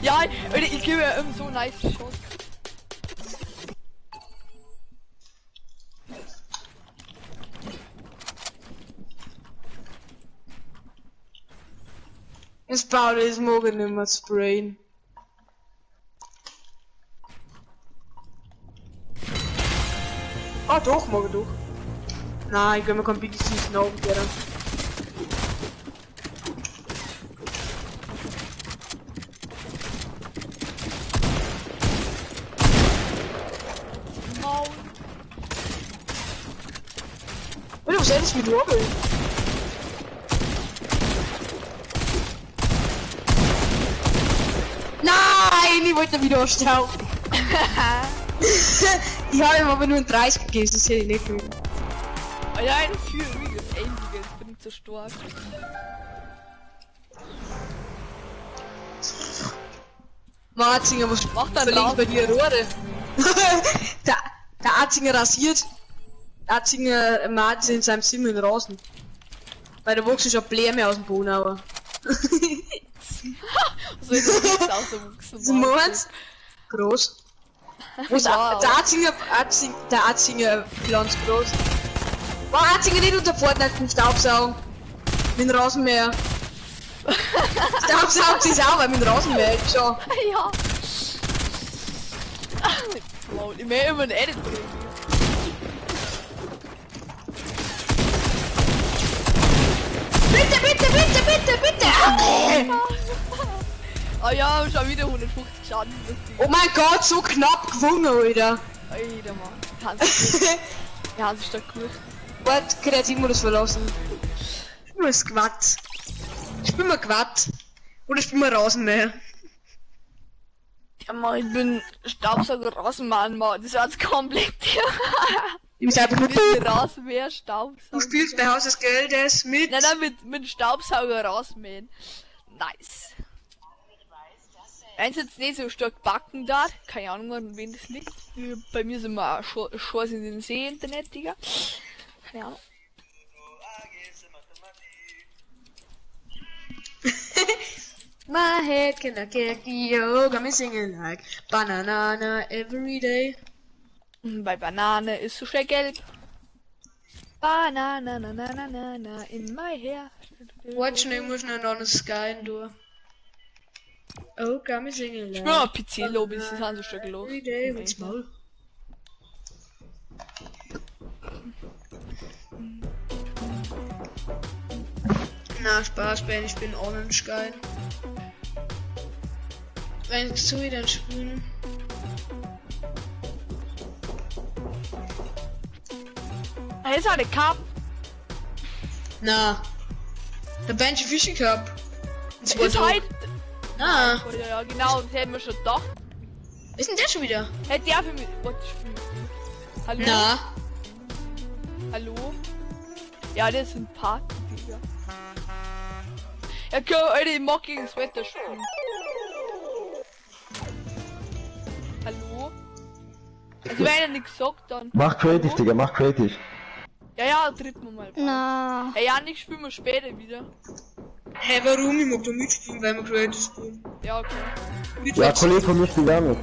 Ja, Alter, ich gebe ja immer so nice Shots. Es baut es morgen nicht mehr sprayen. Ah doch, morgen doch. Nein, ich kann mir kein BDC noch geben. Oder was ist das mit Robin? Nein, ich wollte wieder ausstauben. Ich habe ihm aber nur ein 30 gegeben, das hätte ich nicht gemacht. Oh ja, ein 4 das Einzige, jetzt bin ich zu stark. Marzinger, was macht der verlegt bei dir Rohre? Der Atzinger rasiert. Der Atzinger malt in seinem Zimmer in Rasen. Weil da wuchs schon Bläme aus dem Boden, aber. So ist das nicht ausgewachsen. Was meinst? Groß. Was, Ja. der Atzinger, der Atzinger pflanzt groß. War Atzinger nicht unter Fortnite mit Staubsaugen? Mit dem Rasenmäher. Staubsaugt sich sauber mit dem Rasenmäher, schon. Ja. Wow, ich möchte immer einen Edit kriegen. Bitte, bitte, bitte, bitte, bitte! Oh ja, schon wieder 150 Schaden. Oh mein Gott, so knapp gewonnen, Alter. Alter, Mann. Hans ist da gut. Warte, Kreativmodus verlassen. Spiel mal Squat. Spiel mal Quad. Oder spiel mal Rasenmäher. Ja, Mann, ich bin Staubsauger Rasenmann, Mann. Das war jetzt komplett hier. Ich muss einfach nur Mit Rasenmäher, Staubsauger. Du spielst bei Haus des Geldes mit. Nein, nein, mit Staubsauger Rasenmähen. Nice. Eins jetzt nicht so stark backen da. Keine Ahnung, an wen das liegt. Bei mir sind wir auch schon in den See Internet, Digga. Keine Ahnung. My head can I get the got me singing like banana every day. Bei Banane ist so schnell gelb. Banana, na, na, na, na, na, in my hair. Watch schnell, ich muss schnell noch das Sky durch. Oh, got me singing Ich like bin mal PC-Lobbys, die sind so stark los. every day with Maul. Na, Spaß, Ben, ich bin orange geil. Wenn ich zu wieder spielen. Da ist eine Cup. Na. Der Benji Fishing Cup. Das Ist halt. Na. Ja, ja, genau, das hätten wir schon gedacht. Was ist denn der schon wieder? Hätte der für mich. Warte, spielen. Hallo? Na. Hallo? Ja, das sind Party, Digga. Ja, komm, Alter, ich mag gegen das Wetter spielen. Hallo? Also, wenn er nichts sagt, dann. Mach creative, Digga, mach creative. Ja, ja, dritten wir mal. Na. Hey, Janik, spielen wir später wieder. Hä, warum? Ich mag da mitspielen, weil wir Creative spielen. Ja, okay. Ja, Kollege von mir spielt auch mit.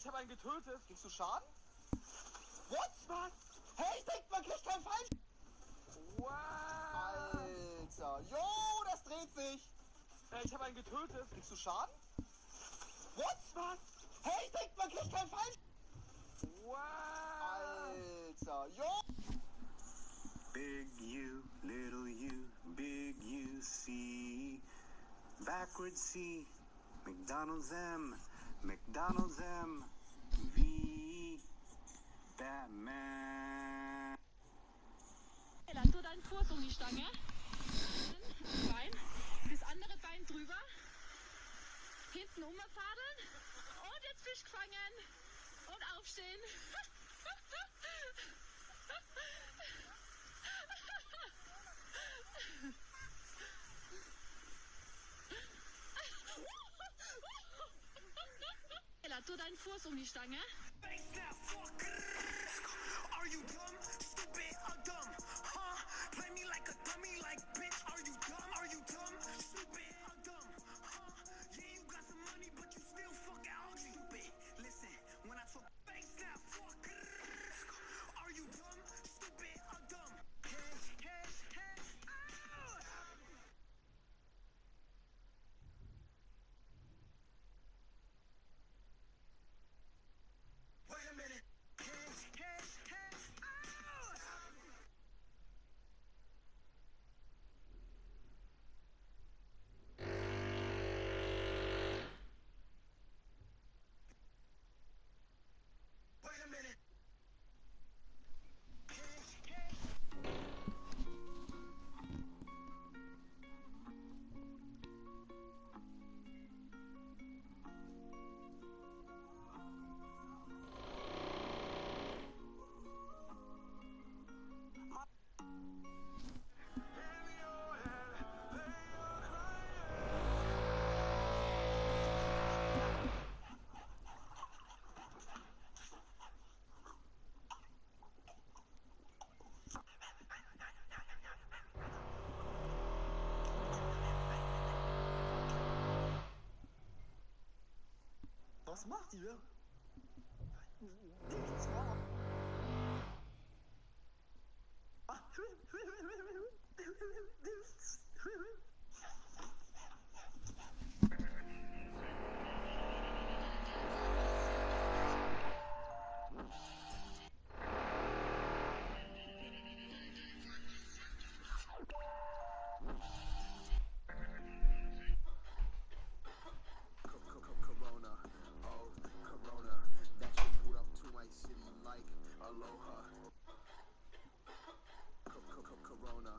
Ich habe einen getötet. Kriegst du Schaden? What? Was? Hey, ich denk, man kriegt keinen Fall. Wow. Alter. Jo, das dreht sich. Ich habe einen getötet. Kriegst du Schaden? What? Was? Hey, ich denk, man kriegt keinen Fall. Wow. Alter. Jo. Big U, little U, big U, C. Backward C, McDonald's M, McDonald's M, V, Batman. Ella, tu deinen Fuß um die Stange. Bein, das andere Bein drüber. Hinten umfadeln. Und jetzt Fisch gefangen. Und aufstehen. Ella, tu deinen Fuß um die Stange. Are you dumb, stupid, or dumb? Huh? Play me like a dummy, like bitch. Are you dumb? Are you dumb, stupid, or dumb? Huh? Yeah, you got some money, but you still fucking ugly. Stupid. Listen, when I talk face now, fuck. Are you dumb, stupid, or dumb? Hey, hey, hey, oh! Wait a minute. Hey, hey, hey, oh! Wait a minute. Hey, hey. Was macht ihr? Nichts. Corona, oh Corona, that shit pulled up to my city like aloha. Corona,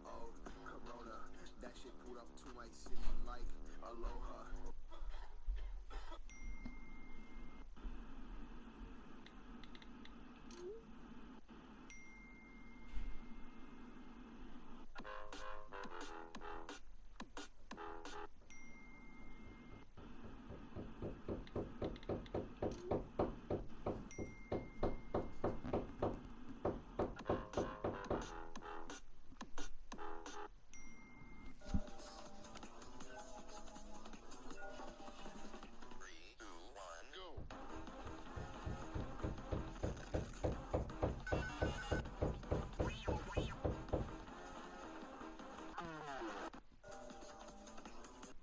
oh Corona, that shit pulled up to my city like aloha.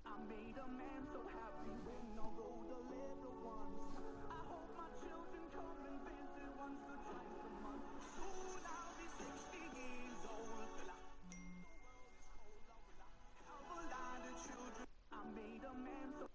I made a man so happy when I rolled the little ones. I hope my children come and visit once or twice a month. Soon I'll be 60 years old. The world is cold, I will have a lot of children. I made a man so.